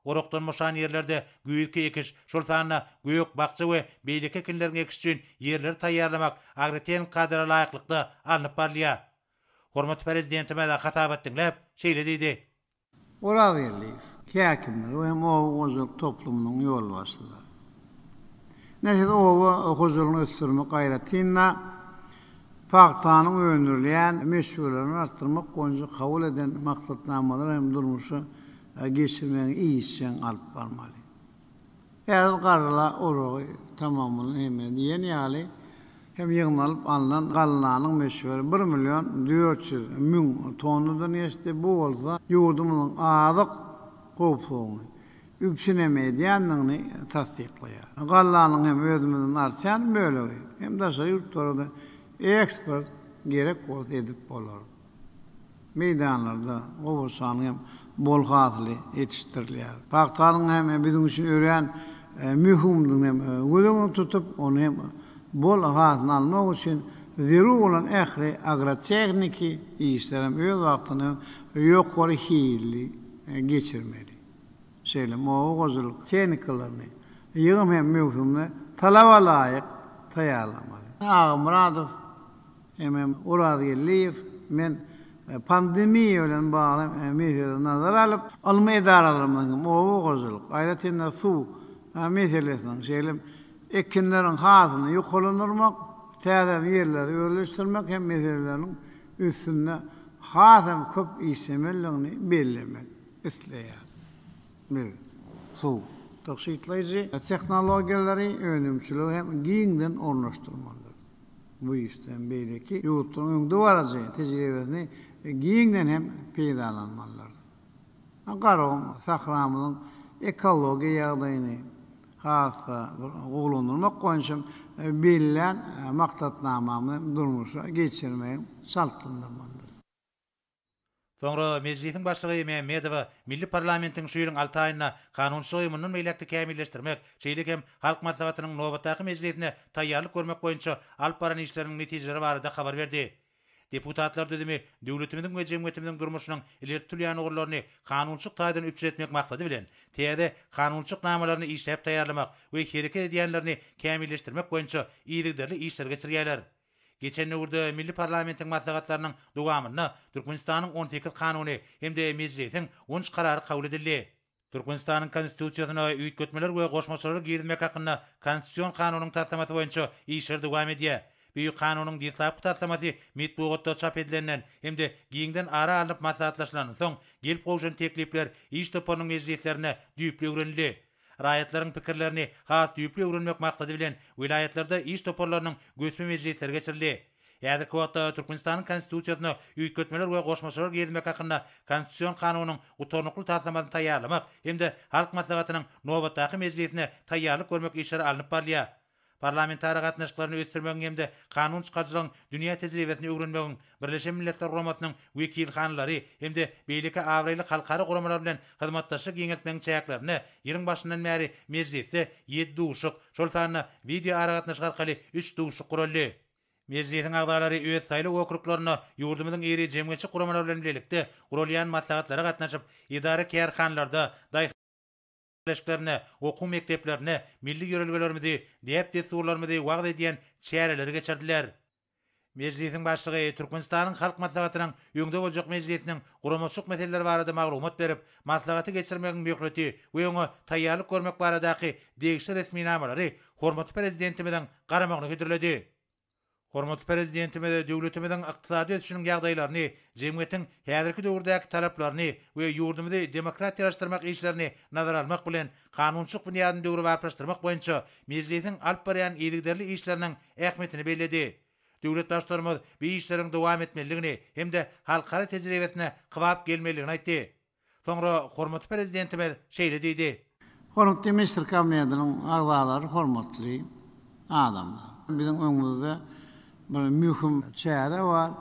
Orakdan boşan ýerlerde güýzki ekiş, şol sanda gök, bakja we beýleki ekinleriň ekişi üçin ýerleri taýýarlamak agrotehniki kadalara laýyklykda alnyp barylýar. Hormatly Prezidentimiz hasabat diňläp, şeýle diýdi. Orazgeldiýew, häkimler we hem oba hojalyk toplumynyň ýolbaşçylary. Ine siz oba hojalygyny ösdürmek aýratyn-da pagtanyň öndürilýän möçberlerini artdyrmak boýunça kabul eden maksatnamalary hem durmuşa geçirmegiň işjeň alyp barmaly. Häzir garla oragy tamamlandy hemme diýen ýaly hem ýygnalyp alnan gallanyň möçberi bir million 400 müň tonnadan geçdi, bu bolsa ýurdumyzyň azyk howpsuzlygyny üpjün hem edýändigini tassyklaýar. Gallanyň hem özümizden artýan bölegi hem daşary ýurtlara-da eksport gerek bolsa edip bolar. Meýdanlarda gowaçanyň hem bol hasyly ýetişdirilýär. Pagtanyň hem biziň üçin örän möhümdigini hem göz öňünde tutup, ony hem bol hasylyny almak üçin zerur bolan ähli agrotehniki işleri hem öz wagtynda ýokary hilli geçirmeli. Şeýle hem oba hojalyk tehnikalaryny ýygym hem möwsümine talaba laýyk taýýarlamaly. Agamyradow MM. Orazgeldiýew, Men pandemiýa bilen bagly meseleleri nazara alyp, ylmy edaralarymyzyň hem oba hojalyk, aýratyn-da suw meselesiniň, şeýle hem ekinleriň hasylyny ýokarlandyrmak, täze ýerleri özleşdirmek hem meseleleriniň üstünde has hem köp işlemelidigini bellemek isleýärin. Biz suw tygşytlaýjy tehnologiýalary önümçilige hem giňden ornaşdyrmalydyrys. Bu işde hem beýleki ýurtlaryň öňdebaryjy tejribesini giňden hem peýdalanmalydyrys. Garagum sähramyzyň ekologiýa ýagdaýyny has-da gowulandyrmak boýunça bellän maksatnamamyzy durmuşa geçirmegi çaltlandyrmalydyrys. Soňra Mejlisiň Başlygy Mämmedowa milli parlamentiň şu ýylyň alty aýynda kanunçylygy mundan beýläk-de kämilleşdirmek, şeýle hem Halk Maslahatynyň nobatdaky mejlisine taýýarlyk görmek boýunça alyp baran işleriniň netijeleri barada habar berdi. Deputatlar düzümi döwletimiziň we jemgyýetimiziň durmuşynyň ileri tutulýan ugurlaryny kanunçylyk taýdan üpjün etmek maksady bilen, täze kanunçylyk namalaryny işläp taýýarlamak we hereket edýänlerini kämilleşdirmek boýunça yzygiderli işleri geçirýärler. Geçen döwürde milli parlamentiň maslahatlarynyň dowamynda Türkmenistanyň on sekiz Kanuny hem-de Mejlisiň on üç Karary kabul edildi. Türkmenistanyň Konstitusiýasyna üýtgetmeler we goşmaçalar girizmek hakynda Konstitusion kanunyň taslamasy boýunça işler dowam edýär. Bu kanunyň deslapky taslamasy metbugatda çap edilenden hem-de giňden ara alnyp maslahatlaşylandan soň, gelip gowşan teklipler iş toparynyň mejlislerinde düýpli öwrenildi. Raýatlaryň pikirlerini has düýpli öwrenmek maksady bilen, welaýatlarda iş toparlarynyň göçme mejlisleri geçirildi. Häzirki wagtda Türkmenistanyň Konstitusiýasyna üýtgetmeler we goşmaçalar girizmek hakynda Konstitusion kanunyň gutarnykly taslamasyny taýýarlamak hem-de Halk Maslahatynyň nobatdaky mejlisine taýýarlyk görmek işleri alnyp barylýar. Parlamentara gatnaşyklaryny ösdürmegiň hem-de kanun çykaryjylygyň dünýä tejribesini öwrenmegiň Birleşen Milletler Guramasynyň wekilhanalary hem-de beýleki abraýly halkara guramalar bilen hyzmatdaşlygy giňeltmegiň çäklerinde ýylyň başyndan bäri Mejlisde ýedi duşuşyk, şol sanda wideoaragatnaşyk arkaly üç duşuşyk guraldy. Mejlisiň agzalary öz saýlaw okruglarynda ýurdumyzyň iri jemgyýetçilik guramalary bilen bilelikde guralýan maslahatlara gatnaşyp, edara-kärhanalarda, daýhan. Birleşiklerinde, okuw mekdeplerinde milli ýörelgelerimizi, däp-dessurlarymyzy wagyz edýän çäreleri geçirdiler. Mejlisiň Başlygy Türkmenistanyň Halk Maslahatynyň öňde boljak mejlisiniň guramaçylyk meseleleri barada maglumat berip, maslahaty geçirmegiň möhleti we oňa taýýarlyk görmek baradaky degişli resminamalary hormatly Prezidentimiziň garamagyna hödürledi. Hormatly Prezidentimiz döwletimiziň ykdysady ösüşiniň ýagdaýlaryny, jemgyýetiň häzirki döwürdäki talaplaryny we ýurdumyzy demokratiýalaşdyrmak işlerini nazara almak bilen, kanunçylyk binýadyny döwrebaplaşdyrmak boýunça Mejlisiň alyp barýan yzygiderli işleriniň ähmiýetini belledi. Döwlet Baştutanymyz bu işleriň dowam etmelidigini hem-de halkara tejribesine kybap gelmelidigini aýtdy. Soňra hormatly Prezidentimiz şeýle diýdi. Hormatly Ministr Kabinetiniň agzalary, hormatly adamlar! Biziň öňümizde bir möhüm çäre bar.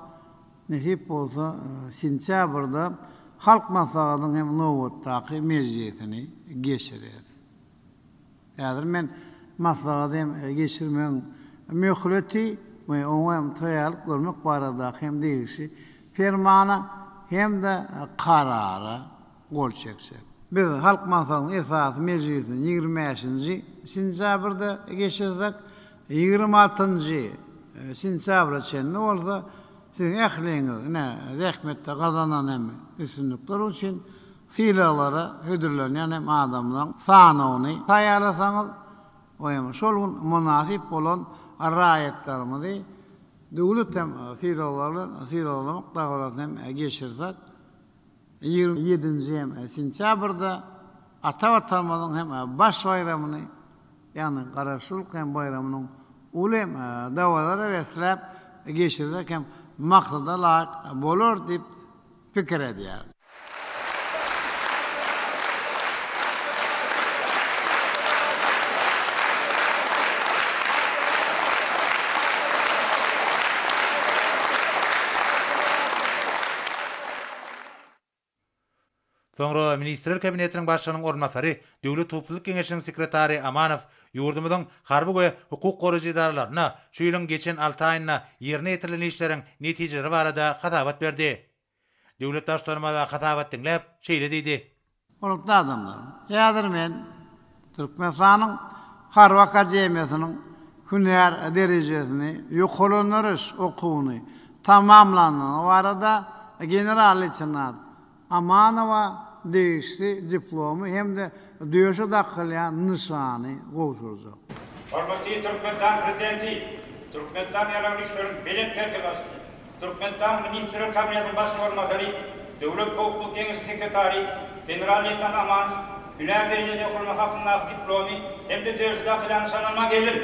Nesip bolsa, sentýabrda Halk Maslahatynyň hem nobatdaky mejlisini geçireris. Häzir men maslahaty hem geçirmegiň möhleti we oňa hem taýýarlyk görmek baradaky hem degişli Permana hem-de Karara gol çekjek. Biz Halk Maslahatynyň esasy mejlisini 25-nji sentýabrda geçirsek, 26-njy sentýabra çenli bolsa siziň ähliňiz ine zähmetde gazanan hem üstünlikler üçin Sylaglara hödürlenýän hem adamlaryň sanawyny taýýarlasaňyz, o hem şol gün mynasyp bolan raýatlarymyzy döwlet hem sylaglary bilen sylaglamak dabarasyny hem geçirsek, 27-nji hem sentýabrda ata Watanymyzyň hem baş baýramyny, ýagny Garaşsyzlyk hem baýramynyň uly hem dabaralara besläp geçirsek hem maksada laýyk bolar diýip pikir edýär. Soňra Ministrler Kabinetiniň Başlygynyň orunbasary, Döwlet howpsuzlyk geňeşiniň sekretary Amanow ýurdumyzyň harby we hukuk goraýjy edaralarynda şu ýylyň geçen alty aýynda ýerine ýetirilen işleriň netijeleri barada hasabat berdi. Döwlet Baştutanymyz hasabat diňläp, şeýle diýdi. Hormatly adamlar! Häzir men Türkmenistanyň Harby akademiýasynyň hünär derejesini ýokarlandyryş okuwyny tamamlandygy barada general-leýtenant Amanowa degişli diplomy hem-de döşe dakylýan nyşany gowşurjak. Hormatly Türkmenistan Prezidenti, Türkmenistan Ýaragly Güýçleriň Belent Serkerdebaşysy, Türkmenistan Ministrler Kabinetiniň Baş orunbasary, Döwlet howpsuzlyk geňeşiniň sekretary general-leýtenant Amanow hünär derejesini ýokarlamak hakyndaky diplomy hem-de döşe dakylýan nyşany almaga geldim.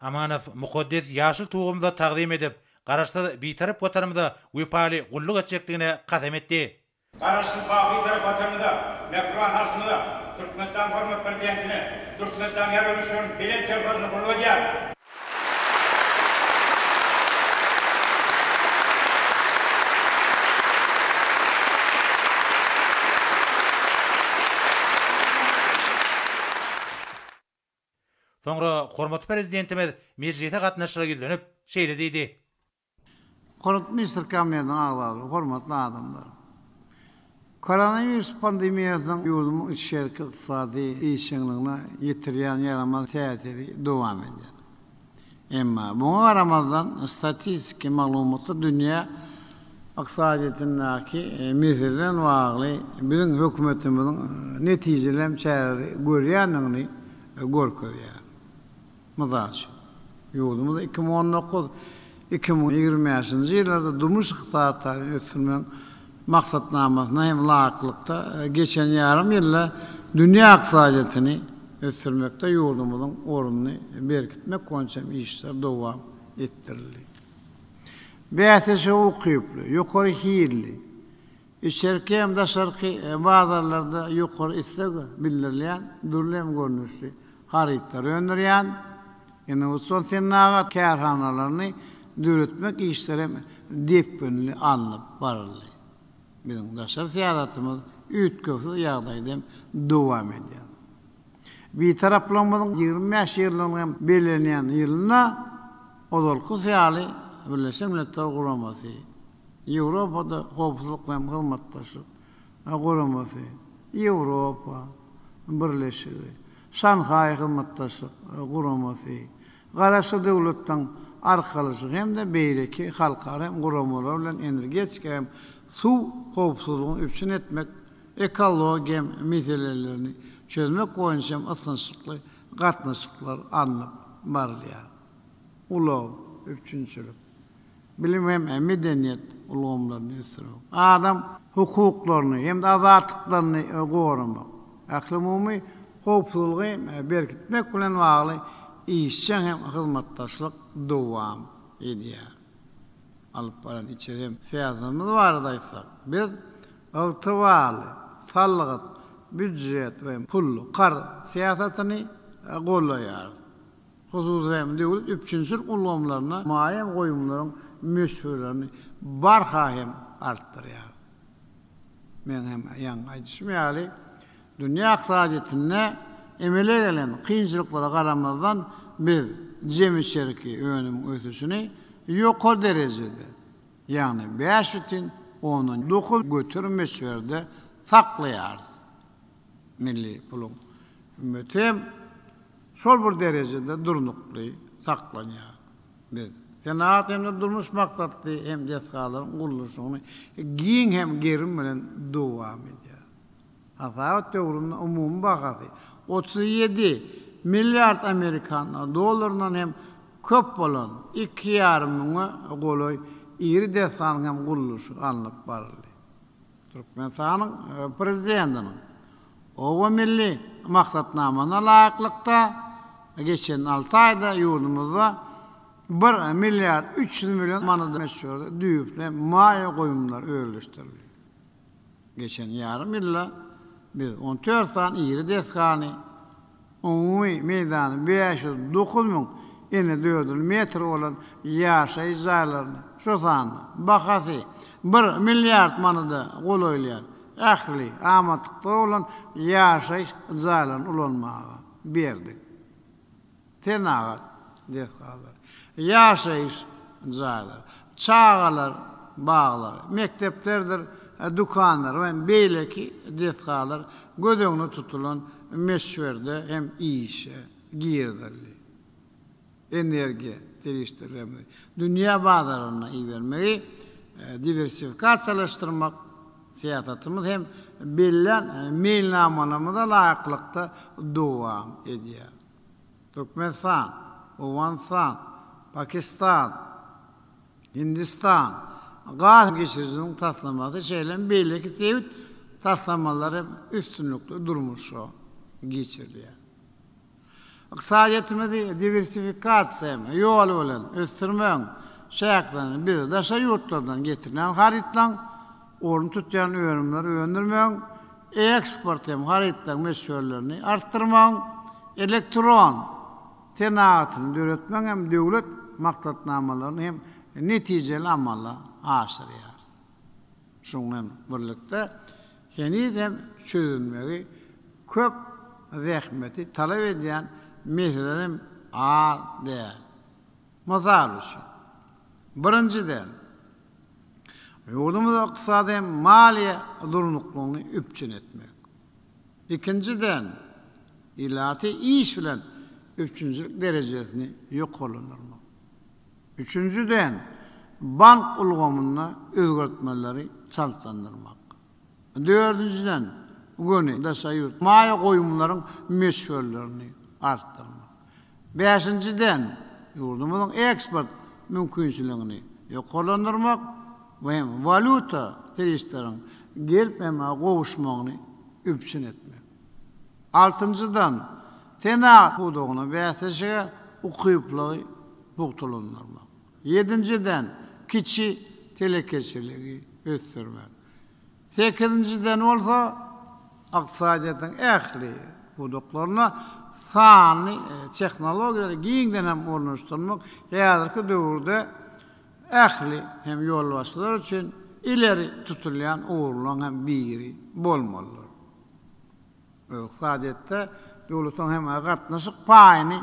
Amanow mukaddes ýaşyl Tugumyza tagzym edip, Garaşsyz, Bitarap Watanymyza wepaly gulluk etjekdigine kasam etdi. Garaşsyz, baky Bitarap Watanymyza, mähriban halkymyza, Türkmenistanyň hormatly Prezidentine, Türkmenistanyň Ýaragly Güýçleriniň Belent Serkerdebaşyna gulluk edýärin. Soňra hormatly Prezidentimiz mejlise gatnaşyjylara ýüzlenip, şeýle diýdi. Hormatly Ministrler Kabinetiniň agzalary, hormatly adamlar! Koronawirus pandemiýasynyň ýurdumyzyň içerki ykdysady işjeňligine ýetirýän ýaramaz täsiri dowam edýär. Emma muňa garamazdan, statistiki maglumatlar dünýä ykdysadyýetindäki mesele bilen bagly biziň hökümetimiziň netijeli hem çäreleri görýändigini görkezýär. Mysal üçin, ýurdumyzda 2019, 2025-nji ýyllarda durmuş-ykdysady taýdan ösdürmegiň maksatnamasyna hem laýyklykda, geçen ýarym ýylda dünýä ykdysadyýetini ösdürmekde ýurdumyzyň ornuny berkitmek boýunça hem işler dowam etdirildi. Bäsleşige ukyply, ýokary hilli, içerki hem daşarky bazarlarda ýokary isleg bildirilýän dürli hem görnüşli harytlary öndürýän innowasion senagat kärhanalaryny döretmek işleri hem depginli alnyp baryldy. Biziň daşary syýasatymyz üýtgewsiz ýagdaýda hem dowam edýär. Bitaraplygymyzyň 25 ýyllygynyň hem bellenýän ýylynda ozalkysy ýaly Birleşen Milletler Guramasy. Ýewropada Howpsuzlyk we Hyzmatdaşlyk Guramasy, Ýewropa Birleşigi, Şanhaý Hyzmatdaşlyk Guramasy, Garaşsyz Döwletleriň Arkalaşygy hem-de beýleki halkara guramalar bilen energetika hem suw howpsuzlygyny üpjün etmek, ekologiýa meselelerini çözmek boýunça hem ysnyşykly gatnaşyklar alnyp barylýar. Ulag, üpjünçilik, bilim hem medeniýet ulgamlaryny ösdürmek, adam hukuklaryny hem-de azatlyklaryny goramak, ählumumy howpsuzlygy berkitmek bilen bagly işjeň hem hyzmatdaşlyk dowam edýär. Alyp baran içeri hem syýasatymyz barada aýtsak, biz ygtybarly salgyt, býujet we pul-karz syýasatyny goldaýarys. Hususy hem döwlet üpjünçilik ulgamlaryna maýa goýumlaryň möçberlerini barha hem artdyrýar. Meň hem ýaňy aýdyşym ýaly, dünýä ykdysadyýetinde emele gelen kynçylyklara garamazdan, biz jemi içerki önümiň ösüşini ýokary derejede, ýagny 5,9 möçberde saklaýarys. Milli puluň hümmeti hem şol bir derejede durnukly saklanýar. Biz senagat hem-de durmuş maksatly hem desgalaryň gurluşygyny giň hem gerim bilen dowam edýär. Hasabat döwründe umumy bahasy 37 milliard amerikan dollaryndan hem köp bolan iki ýarym müňe golaý iri desganyň hem gurluşygy alnyp baryldy. Türkmenistanyň Prezidentiniň Oba milli maksatnamasyna laýyklykda, geçen alty aýda ýurdumyzda bir milliard 300 million manat möçberde düýpli maýa goýumlar özleşdirildi. Geçen ýarym ýylda biz 14 sany iri desgany, Umumy meýdany 509 müň inedördül metr bolan ýaşaýyş jaýlaryny, şol sanda bahasy bir milliard manada golaýlaýan ähli amatlyklary bolan ýaşaýyş jaýlaryny ulanmaga berdik. Senagat desgalary, ýaşaýyş jaýlary, çagalar baglary, mekdeplerdir dükanlar we beýleki desgalar göz öňünde tutulan möçberde hem işe girizildi. Energiýa serişdelerimizi dünýä bazaryna ibermegi diwersifikasiýalaşdyrmak syýasatymyz hem bellän meýilnamalarymyza laýyklykda dowam edýär. Türkmenistan, Owganystan, Pakistan, Hindistan gaz geçirijiniň taslamasy, şeýle hem beýleki sebit taslamalary hem üstünlikli durmuşa geçirilýär. Ykdysadyýetimizi diwersifikasiýa ýoly bilen ösdürmegiň çäklerinde biz daşary ýurtlardan getirilýän harytlaryň ornuny tutýan önümleri öndürmegiň, eksport hem harytlaryň möçberlerini artdyrmagyň, elektron senagatyny döretmegiň hem döwlet maksatnamalaryny hem netijeli amala aşyrýarys. Şunuň bilen birlikde, heniz hem çözülmegi köp zähmeti talap edýän meseleler hem az däl. Mysal üçin, birinjiden, ýurdumyzda ykdysady hem maliýe durnuklylygyny üpjün etmek. Ikinjiden, ilaty iş bilen üpjünçilik derejesini ýokarlandyrmak. Üçünjiden, bank ulgamynda özgertmeleri çaltlandyrmak. Dördünjiden, göni daşary ýurt maýa goýumlaryň möçberlerini artdyrmak. Bäşinjiden, ýurdumyzyň eksport mümkinçiligini ýokarlandyrmak we hem walýuta serişdeleriň gelip hem gowuşmagyny üpjün etmek. Altynjydan, senagat pudagyna bäsleşige ukyplygy pugtalandyrmak. Ýedinjiden, kiçi telekeçiligi ösdürmek. Sekizinjiden bolsa, ykdysadyýetiň ähli pudaklaryna sanly tehnologiýalary giňden hem ornaşdyrmak häzirki döwürde ähli hem ýolbaşçylar üçin ileri tutulýan ugurlaryň hem biri bolmalydyr. Ykdysadyýetde döwletiň hem gatnaşyk paýyny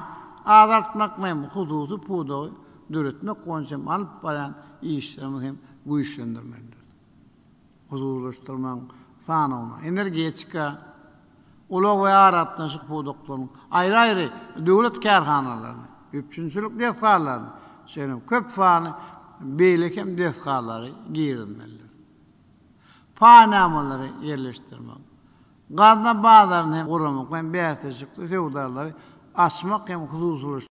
azaltmak hem hususy pudagy döretmek boýunça hem alyp barýan işlerimiz hem güýçlendirmelidir. Hususylaşdyrmagyň sanawyna energetika, ulag we aragatnaşyk pudaklarynyň aýry-aýry döwlet kärhanalaryny, üpjünçilik desgalaryny, şeýle hem köp sanly beýleki hem desgalary girizmelidir. Paýnamalary ýerleşdirmek, gazna bazaryny hem guramak hem bäsleşikli söwdalary açmak hem hususylaşdyrmak.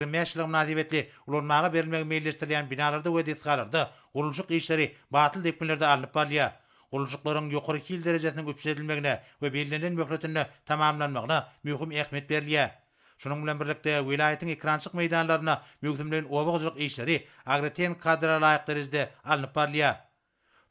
25 ýyllygy mynasybetli ulanmaga berilmegi meýilleşdirilýän binalarda we desgalarda gurluşyk işleri batly depginlerde alnyp barylýar. Gurluşyklaryň ýokary hil derejesiniň üpjün edilmegine we bellenilen möhletinde tamamlanmagyna möhüm ähmiýet berilýär. Şunuň bilen birlikde, welaýatyň ekerançylyk meýdanlarynda möwsümleýin oba hojalyk işleri agrotehniki kadalara laýyk derejede alnyp barylýar.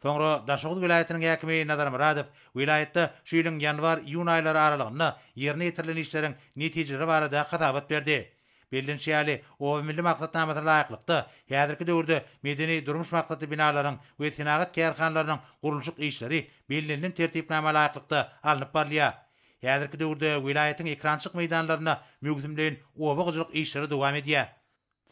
Soňra Daşoguz welaýatynyň häkimi Nazar Myradow welaýatda şu ýylyň ýanwar-iýun aýlary aralygynda ýerine ýetirilen işleriň netijeleri barada hasabat berdi. Bellenişi ýaly, Oba milli maksatnamasyna laýyklykda, häzirki döwürde medeni-durmuş maksatly binalaryň we senagat kärhanalarynyň gurluşyk işleri bellenilen tertipnama laýyklykda alnyp barylýar. Häzirki döwürde welaýatyň ekerançylyk meýdanlarynda möwsümleýin oba hojalyk işleri dowam edýär.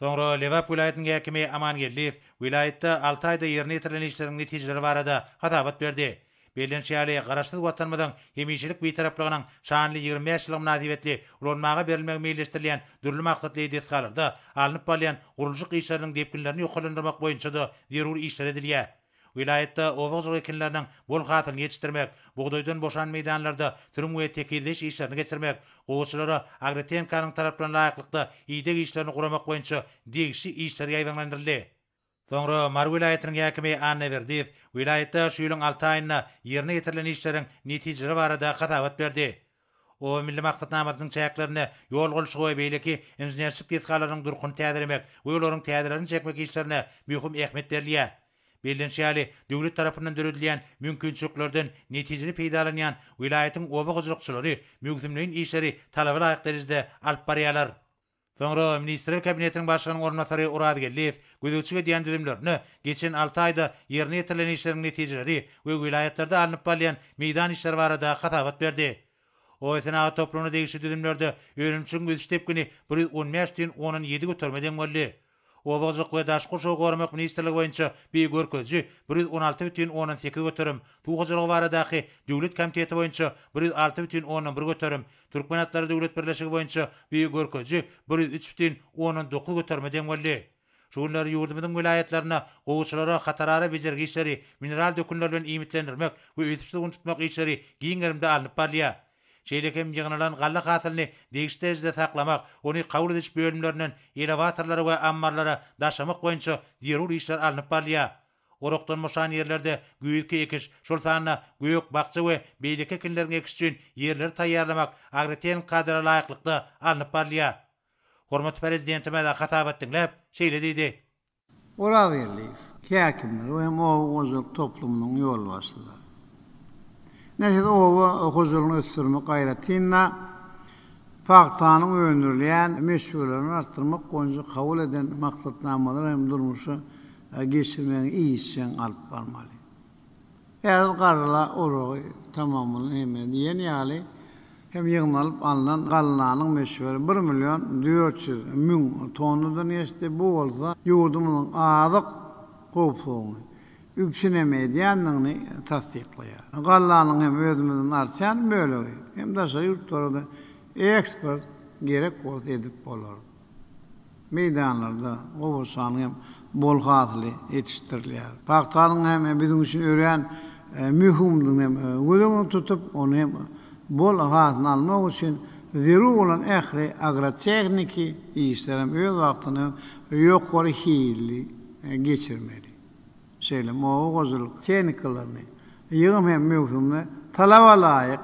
Soňra Lebap welaýatynyň häkimi Aman Geldiýew welaýatda alty aýda ýerine ýetirilen işleriň netijeleri barada hasabat berdi. Bellenişi ýaly, Garaşsyz Watanymyzyň hemişelik Bitaraplygynyň şanly 25 ýyllygy mynasybetli ulanmaga berilmegi meýilleşdirilýän dürli maksatly desgalarda alnyp barylýan gurluşyk işleriniň depginlerini ýokarlandyrmak boýunça-da zerur işler edilýär. Welaýatda oba hojalyk ekinleriniň bol hasylyny ýetişdirmek, bugdaýdan boşan meýdanlarda sürüm we tekizleýiş işlerini geçirmek, gowaçalara agrotehnikanyň talaplaryna laýyklykda ideg işlerini guramak boýunça degişli işler ýaýbaňlandyryldy. Soňra Mary welaýatynyň häkimi Anna Berdiýew welaýatda şu ýylyň alty aýynda ýerine ýetirilen işleriň netijeleri barada hasabat berdi. Oba milli maksatnamasynyň çäklerinde ýol gurluşygy we beýleki inženerçilik desgalarynyň durkuny täzelemek we olaryň täzelerini çekmek işlerine möhüm ähmiýet berilýär. Bellenişi ýaly, döwlet tarapyndan döredilýän mümkinçiliklerden netijeli peýdalanýan welaýatyň oba hojalykçylary möwsümleýin işleri talaba laýyk derejede alyp barýarlar. Soňra Ministrler Kabinetiniň Başlygynyň orunbasary Oraz Geldiýew gözegçilik edýän düzümlerinde geçen alty aýda ýerine ýetirilen işleriň netijeleri we welaýatlarda alnyp barylýan meýdan işleri barada hasabat berdi. Oba-senagat toplumyna degişli düzümlerde önümçiligiň ösüş depgini 115 bütin ondan ýedi göterime deň boldy. Oba hojalyk we daşky gurşawy goramak ministrligi boýunça bu görkeziji 116 bütin ondan sekiz göterim, Suw hojalygy baradaky döwlet komiteti boýunça 106 bütin ondan bir göterim, Türkmen atlary döwlet birleşigi boýunça bu görkeziji 103 bütin ondan dokuz göterime deň boldy. Şu günler ýurdumyzyň welaýatlarynda gowaçalara hatarara bejergi işleri, mineral dökünler bilen iýmitlendirmek we ösüş suwuny tutmak işleri giň gerimde alnyp barylýar. Şeýle hem ýygnalan galla hasylyny degişli derejede saklamak, ony kabul ediş bölümlerinden elewatorlara we ammarlara daşamak boýunça zerur işler alnyp barylýar. Orakdan boşan ýerlerde güýzki ekiş, şol sanda gök, bakja we beýleki ekinleriň ekişi üçin ýerleri taýýarlamak agrotehniki kadalara laýyklykda alnyp barylýar. Hormatly Prezidentimiz hasabat diňläp, şeýle diýdi. Orazgeldiýew, häkimler we hem oba hojalyk toplumynyň ýolbaşçylary. Ine siz oba hojalygyny ösdürmek aýratyn-da pagtanyň öndürilýän möçberlerini artdyrmak boýunça kabul eden maksatnamalary hem durmuşa geçirmegiň işjeň alyp barmaly. Häzir garla oragy tamamlandy hemme diýen ýaly hem ýygnalyp alnan gallanyň möçberi bir million 400 müň tonnadan geçdi, bu bolsa ýurdumyzyň azyk howpsuzlygyny üpjün hem edýändigini tassyklaýar. Gallanyň hem özümizden artýan bölegi hem daşary ýurtlara-da eksport gerek bolsa edip bolar. Meýdanlarda gowaçanyň hem bol hasyly ýetişdirilýär. Pagtanyň hem biziň üçin örän möhümdigini hem göz öňünde tutup, ony hem bol hasylyny almak üçin zerur bolan ähli agrotehniki işleri hem öz wagtynda ýokary hilli geçirmeli. Şeýle hem oba hojalyk tehnikalaryny ýygym hem möwsümine talaba laýyk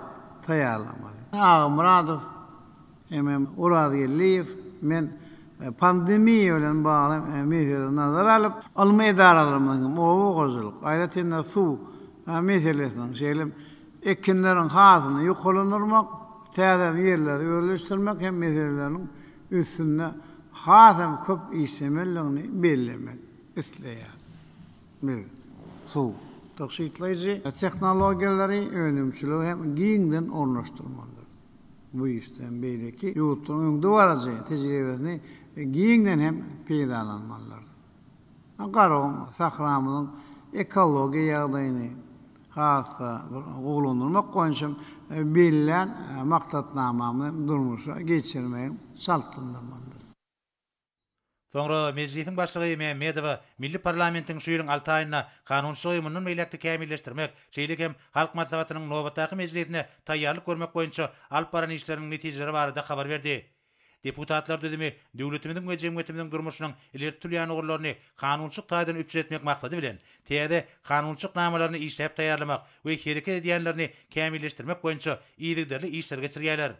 taýýarlamaly. Agamyradow MM. Orazgeldiýew, Men pandemiýa bilen bagly meseleleri nazara alyp, ylmy edaralarymyzyň hem oba hojalyk, aýratyn-da suw meselesiniň, şeýle hem ekinleriň hasylyny ýokarlandyrmak, täze ýerleri özleşdirmek hem meseleleriniň üstünde has hem köp işlemelidigini bellemek isleýän. Biz suw tygşytlaýjy tehnologiýalary önümçilige hem giňden ornaşdyrmalydyrys. Bu işde hem beýleki ýurtlaryň öňdebaryjy tejribesini giňden hem peýdalanmalydyrys. Garagum sähramyzyň ekologiýa ýagdaýyny has-da bir gowulandyrmak boýunça bellän maksatnamamyzy durmuşa geçirmegi çaltlandyrmalydyrys. Soňra Mejlisiň Başlygy Mämmedowa milli parlamentiň şu ýylyň alty aýynda kanunçylygy mundan beýläk-de kämilleşdirmek, şeýle hem Halk Maslahatynyň nobatdaky mejlisine taýýarlyk görmek boýunça alyp baran işleriniň netijeleri barada habar berdi. Deputatlar düzümi döwletimiziň we jemgyýetimiziň durmuşynyň ileri tutulýan ugurlaryny kanunçylyk taýdan üpjün etmek maksady bilen, täze kanunçylyk namalaryny işläp taýýarlamak we hereket edýänlerini kämilleşdirmek boýunça yzygiderli işleri geçirýärler.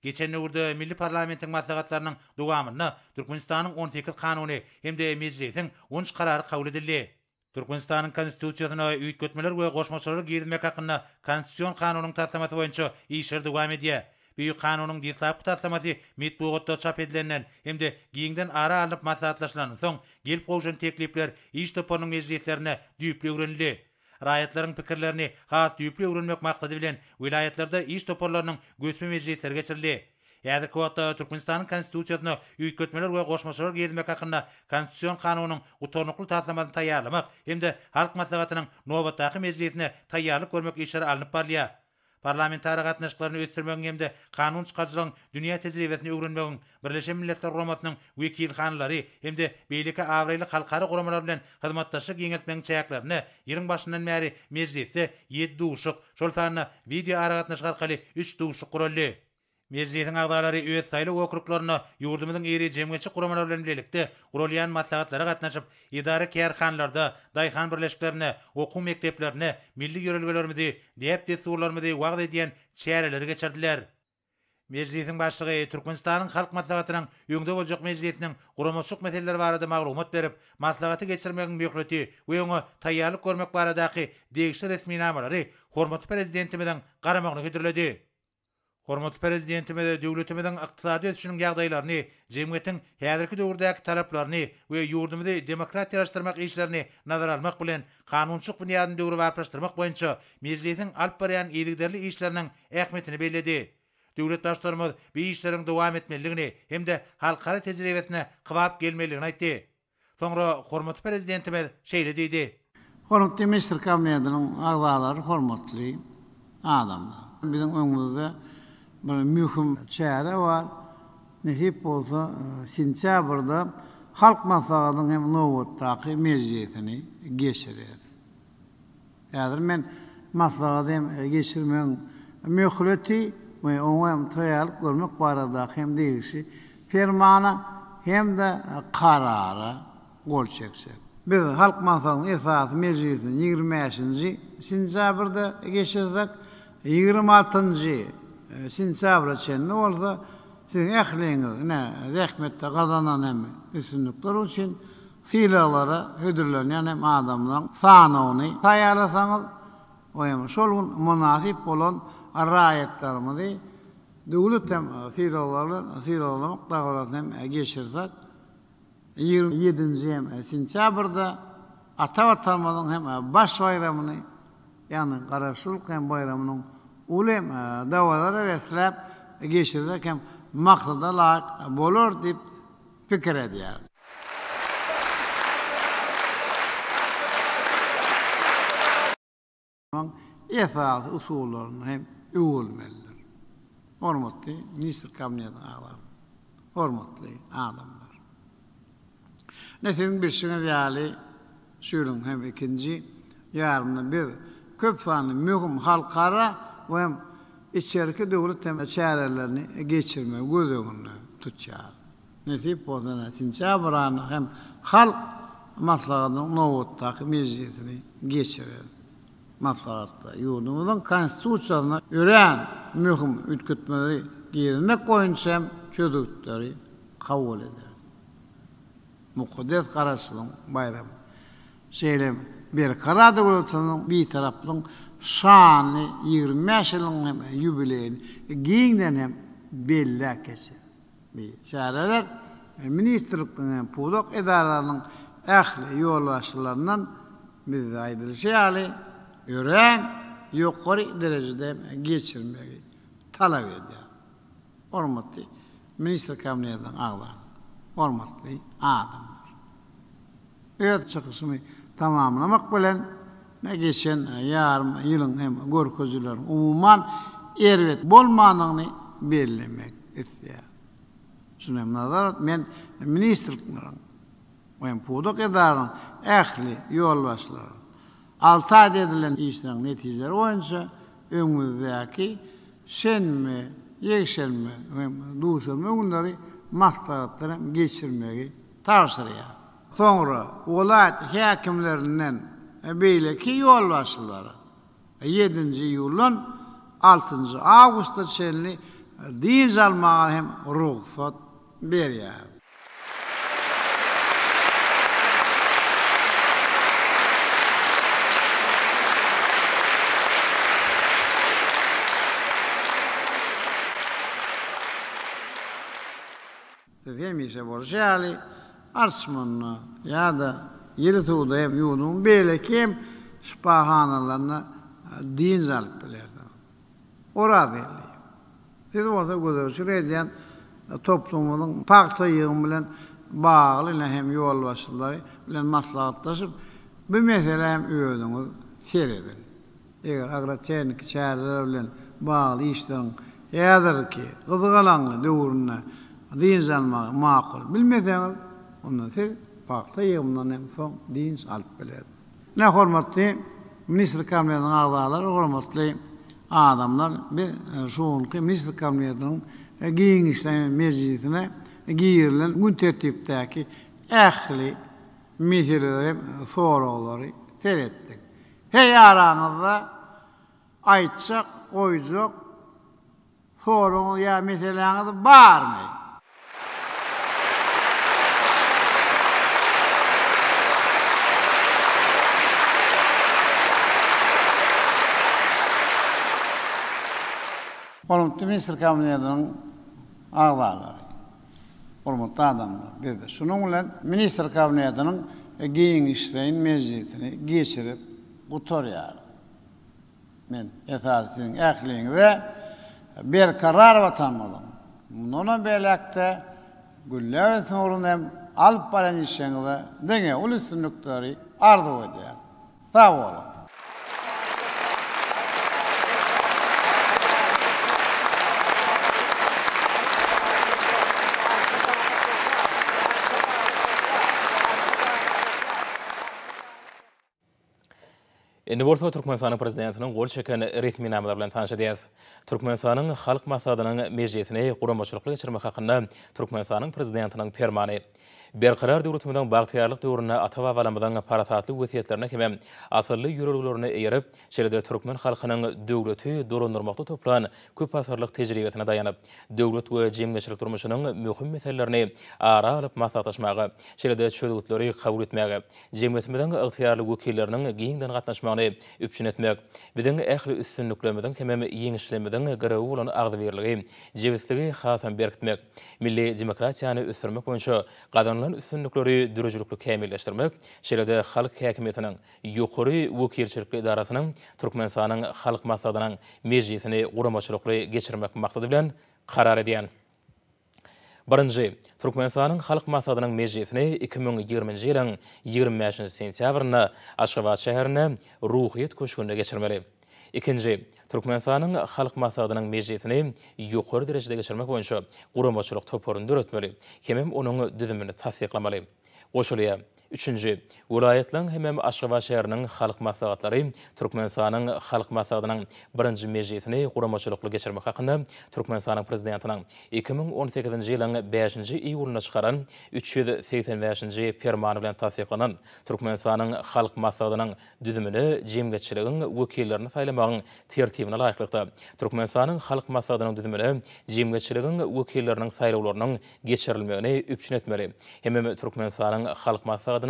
Geçen döwürde milli parlamentiň maslahatlarynyň dowamynda Türkmenistanyň 18 Kanuny hem-de Mejlisiň on üç Karary kabul edildi. Türkmenistanyň Konstitusiýasyna üýtgetmeler we goşmaçalar girizmek hakynda Konstitusion kanunyň taslamasy boýunça işler dowam edýär. Bu kanunyň deslapky taslamasy metbugatda çap edilenden hem-de giňden ara alnyp maslahatlaşylandan soň, gelip gowşan teklipler iş toparynyň mejlislerinde düýpli öwrenildi. Raýatlaryň pikirlerini has düýpli öwrenmek maksady bilen, welaýatlarda iş toparlarynyň göçme mejlisleri geçirildi. Häzirki wagtda Türkmenistanyň Konstitusiýasyna üýtgetmeler we goşmaçalar girizmek hakynda Konstitusion kanunyň gutarnykly taslamasyny taýýarlamak hem-de Halk Maslahatynyň nobatdaky mejlisine taýýarlyk görmek işleri alnyp barylýar. Parlamentara gatnaşyklaryny ösdürmegiň hem-de kanun çykaryjylygyň dünýä tejribesini öwrenmegiň, Birleşen Milletler Guramasynyň wekilhanalary hem-de beýleki abraýly halkara guramalar bilen hyzmatdaşlygy giňeltmegiň çäklerinde ýylyň başyndan bäri Mejlisde ýedi duşuşyk, şol sanda wideoaragatnaşyk arkaly üç duşuşyk guraldy. Mejlisiň agzalary öz saýlaw okruglarynda ýurdumyzyň iri jemgyýetçilik guramalary bilen bilelikde guralýan maslahatlara gatnaşyp, edara-kärhanalarda, daýhan birleşiklerinde, okuw mekdeplerinde milli ýörelgelerimizi, däp-dessurlarymyzy wagyz edýän çäreleri geçirdiler. Mejlisiň Başlygy Türkmenistanyň Halk Maslahatynyň öňde boljak mejlisiniň guramaçylyk meseleleri barada maglumat berip, maslahaty geçirmegiň möhleti we oňa taýýarlyk görmek baradaky degişli resminamalary hormatly Prezidentimiziň garamagyna hödürledi. Hormatly Prezidentimiz döwletimiziň ykdysady ösüşiniň ýagdaýlaryny, jemgyýetiň häzirki döwürdäki talaplaryny we ýurdumyzy demokratiýalaşdyrmak işlerini nazara almak bilen, kanunçylyk binýadyny döwrebaplaşdyrmak boýunça Mejlisiň alyp barýan yzygiderli işleriniň ähmiýetini belledi. Döwlet Baştutanymyz bu işleriň dowam etmelidigini hem-de halkara tejribesine kybap gelmelidigini aýtdy. Soňra hormatly Prezidentimiz şeýle diýdi. Hormatly Ministr Kabinetiniň agzalary, hormatly adamlar! Biziň öňümizde bir möhüm çäre bar. Nesip bolsa, sentýabrda Halk Maslahatynyň hem nobatdaky mejlisini geçireris. Häzir men maslahaty hem geçirmegiň möhleti we oňa hem taýýarlyk görmek baradaky hem degişli Permana hem-de Karara gol çekjek. Biz Halk Maslahatynyň esasy mejlisini 25-nji sentýabrda geçirsek, 26-njy sentýabra çenli bolsa siziň ähliňiz ine zähmetde gazanan hem üstünlikler üçin Sylaglara hödürlenýän hem adamlaryň sanawyny taýýarlasaňyz, o hem şol gün mynasyp bolan raýatlarymyzy döwlet hem sylaglary bilen sylaglamak dabarasyny hem geçirsek, 27-nji hem sentýabrda ata Watanymyzyň hem baş baýramyny, ýagny Garaşsyzlyk hem baýramynyň uly hem dabaralara besläp geçirsek hem maksada laýyk bolar diýip pikir edýär. Esasy usullaryny hem öwrenmelidir. Hormatly Ministr Kabinetiniň agzalary, hormatly adamlar! Ine, siziň bilşiňiz ýaly, şu ýylyň hem ikinji ýarymynda biz köp sanly möhüm halkara we hem içerki döwlet hem çärelerini geçirmegi göz öňünde tutýarys. Nesip bolsa ine sentýabr aýynda hem Halk Maslahatynyň nobatdaky mejlisini geçireris. Maslahatda ýurdumyzyň Konstitusiýasyna örän möhüm üýtgetmeleri girizmek boýunça hem çözgütleri kabul ederis. Mukaddes Garaşsyzlygyň baýramy, şeýle hem Berkarar döwletimiziň Bitaraplygyň şanly 25 ýyllygynyň hem ýubileýini giňden hem belläp geçeris. Bu çäreler ministrlikleriň hem pudak edaralarynyň ähli ýolbaşçylaryndan bizde aýdylyşy ýaly örän ýokary derejede geçirmegi talap edýär. Hormatly Ministr Kabinetiniň agzalary, hormatly adamlar! Öz çykyşymy tamamlamak bilen, geçen ýarym ýylyň hem görkezijileriniň umuman erbet bolmandygyny bellemek isleýärin. Şuny hem nazara alyp, men ministrlikleriň we hem pudak edaralaryň ähli ýolbaşçylaryna alty aýda edilen işleriň netijeleri boýunça öňümizdäki şenbe, ýekşenbe we duşenbe günleri maslahatlar hem geçirmegi tabşyrýar. Soňra welaýat häkimlerinden beýleki ýolbaşçylara ýedinji iýuldan altynjy awgusta çenli dynç almaga hem rugsat berýär. Siz hemişe bolşy ýaly, Arçmanda ýa-da ýyly suwda hem ýurduň beýleki hem şypahanalarynda dynç alyp bilersiňiz. Orazgeldi. Siz bolsa gözegçilik edýän toplumyňyzyň pagta ýygymy bilen bagly ine hem ýolbaşçylary bilen maslahatlaşyp, bu meselä hem özüňiz serediň. Eger agrotehniki çäreler bilen bagly işleriň häzirki gyzgalaňly döwründe dynç almagy makul bilmeseňiz, onda siz pagta ýygymyndan hem soň dynç alyp bilersiňiz. Ine, hormatly Ministrler Kabinetiniň agzalary, hormatly adamlar, biz şu günki Ministrler Kabinetiniň giňişleýin mejlisine girilen gün tertipdäki ähli meselelere hem soraglary seretdik. Heý araňyzda aýtjak, goýjak soragyňyz ýa meseläňiz barmy? Hormatly Ministr Kabinetiniň agzalary, hormatly adamlar, biz şunuň bilen Ministr Kabinetiniň giňişleýin mejlisini geçirip gutarýarys. Men esasy siziň ähliňize berkarar Watanymyzyň mundanam beýläk-de gülläp ösmegi ugrunda hem alyp barýan işleriňizde diňe uly üstünlikleri arzuw edýärin. Sag boluň! Indi bolsa Türkmenistanyň Prezidentiniň gol çeken resminamalary bilen tanyş edýäris. Türkmenistanyň Halk Maslahatynyň mejlisini guramaçylykly geçirmek hakynda Türkmenistanyň Prezidentiniň Permany. Berkarar döwletimiziň bagtyýarlyk döwründe ata-babalarymyzyň parasatly wesýetlerine hemem asylly ýörelgelerine eýerip, şeýle-de türkmen halkynyň döwleti dolandyrmakda toplan köpasyrlyk tejribesine daýanyp, döwlet we jemgyýetçilik durmuşynyň möhüm meselelerini ara alyp maslahatlaşmaga, şeýle-de çözgütleri kabul etmäge jemgyýetimiziň ygtyýarly wekilleriniň giňden gatnaşmagyny üpjün etmek, biziň ähli üstünliklerimiziň hemem ýeňişlerimiziň girewi bolan agzybirligi, jebisligi hasam berkitmek, Milli demokratiýany ösdürmek boýunça gazanylan üstünlikleri döredijilikli kämilleşdirmek, şeýle-de halk häkimiýetiniň ýokary wekilçilikli edarasynyň Türkmenistanyň Halk Maslahatynyň mejlisini guramaçylykly geçirmek maksady bilen karar edýän. Birinji. Türkmenistanyň Halk Maslahatynyň mejlisini 2020-nji ýylyň 25-nji sentýabrynda Aşgabat şäherinde Ruhyýet köşgünde geçirmeli. Ikinji, Türkmenistanyň Halk Maslahatynyň mejlisini ýokary derejede geçirmek boýunça guramaçylyk toparyny döretmeli hemem onuň düzümini tassyklamaly. Goşulýar. Üçünji, welaýatlaryň hemem Aşgabat şäheriniň Halk Maslahatlary Türkmenistanyň Halk Maslahatynyň birinji mejlisini guramaçylykly geçirmek hakynda Türkmenistanyň Prezidentiniň 2018-nji ýylyň bäşinji iýulynda çykaran 385-nji Permany bilen tassyklanan Türkmenistanyň Halk Maslahatynyň Düzümine jemgyýetçiligiň wekillerini saýlamagyň Tertibine laýyklykda, Türkmenistanyň Halk Maslahatynyň düzümine jemgyýetçiligiň wekilleriniň saýlawlarynyň geçirilmegini üpjün etmeli hemem Türkmenistanyň Halk Maslahatyna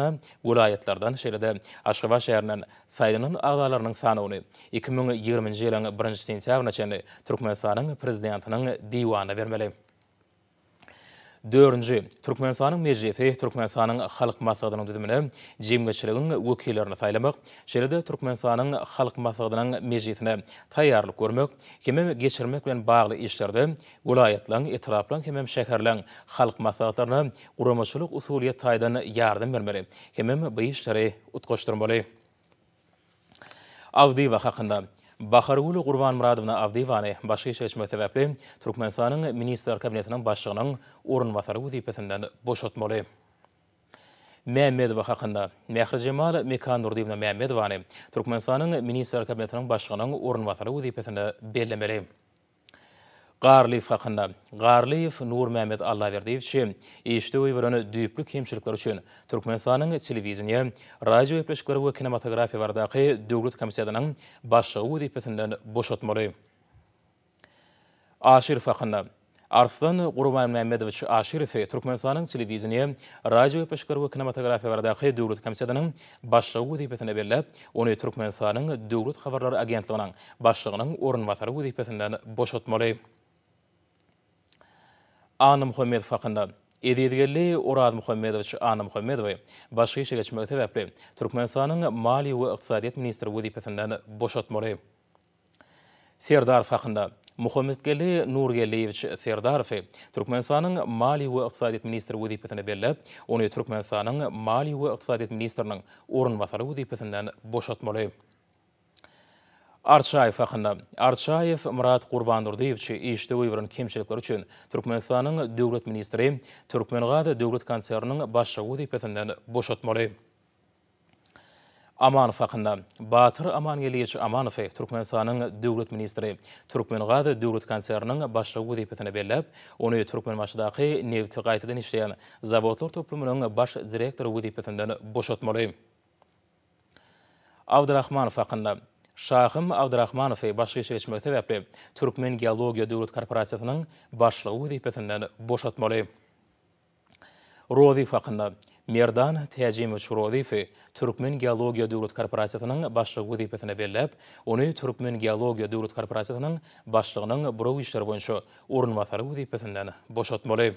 welaýatlardan, şeýle-de Aşgabat şäherinden saýlanan agzalarynyň sanawyny 2020-nji ýylyň birinji sentýabryna çenli Türkmenistanyň Prezidentiniň Diwanyna bermeli. Dördünji, Türkmenistanyň Mejlisi Türkmenistanyň Halk Maslahatynyň düzümine jemgyýetçiligiň wekillerini saýlamak, şeýle-de Türkmenistanyň Halk Maslahatynyň mejlisine taýýarlyk görmek hemem geçirmek bilen bagly işlerde welaýatlaryň, etraplaryň hemem şäherleň halk maslahatlaryna guramaçylyk-usulyýet taýdan ýardam bermeli hemem bu işleri utgaşdyrmaly. Awdyýewa hakynda. Bahargül Gurbanmyradowna Awdyýewany başga işe geçmegi sebäpli Türkmenistanyň Ministrler Kabinetiniň Başlygynyň orunbasary wezipesinden boşatmaly. Mämmedowa hakynda. Mährijemal Mekandurdyýewna Mämmedowany Türkmenistanyň Ministrler Kabinetiniň Başlygynyň orunbasary wezipesine bellemeli. Garlyýew hakynda. Garlyýew Nurmämmet Allaberdiýewiçi işde goýberen düýpli kemçilikleri üçin Türkmenistanyň Telewideniýe, radiogepleşikler we kinematografiýa baradaky döwlet komitetiniň başlygy wezipesinden boşatmaly. Aşyrow hakynda. Arslan Gurbanmämmedowiç Aşyrowy Türkmenistanyň Telewideniýe, radiogepleşikler we kinematografiýa baradaky döwlet komitetiniň başlygy wezipesine belläp, ony Türkmenistanyň Döwlet habarlar agentliginiň başlygynyň orunbasary wezipesinden boşatmaly. Annamuhammedow hakynda. Ezizgeldi Orazmuhammedowiç Annamuhammedowy başga işe geçmegi sebäpli, Türkmenistanyň Maliýe we ykdysadyýet ministri wezipesinden boşatmaly. Serdarow hakynda. Muhammetgeldi Nurgeldiýewiç Serdarowy Türkmenistanyň Maliýe we ykdysadyýet ministri wezipesine belläp, ony Türkmenistanyň Maliýe we ykdysadyýet ministriniň orunbasary wezipesinden boşatmaly. Arçaýew hakynda. Arçaýew Myrat Gurbandurdyýewiçi işde goýberen kemçilikleri üçin Türkmenistanyň döwlet ministri, Türkmengaz döwlet konserniniň başlygy wezipesinden boşatmaly. Amanow hakynda. Batyr Amangeldiýewiç Amanowy Türkmenistanyň döwlet ministri, Türkmengaz döwlet konserniniň başlygy wezipesine belläp, ony Türkmenbaşydaky nebiti gaýtadan işleýän zawodlar toplumynyň baş direktory wezipesinden boşatmaly. Abdyrahmanow hakynda. Şahym Abdyrahmanowy başga işe geçmegi sebäpli Türkmengeologiýa döwlet korporasiýasynyň başlygy wezipesinden boşatmaly. Rozyýew hakynda. Merdan Täjimowiç Rozyýewi Türkmengeologiýa döwlet korporasiýasynyň başlygy wezipesine belläp, ony Türkmengeologiýa döwlet korporasiýasynyň başlygynyň buraw işleri boýunça orunbasary wezipesinden boşatmaly.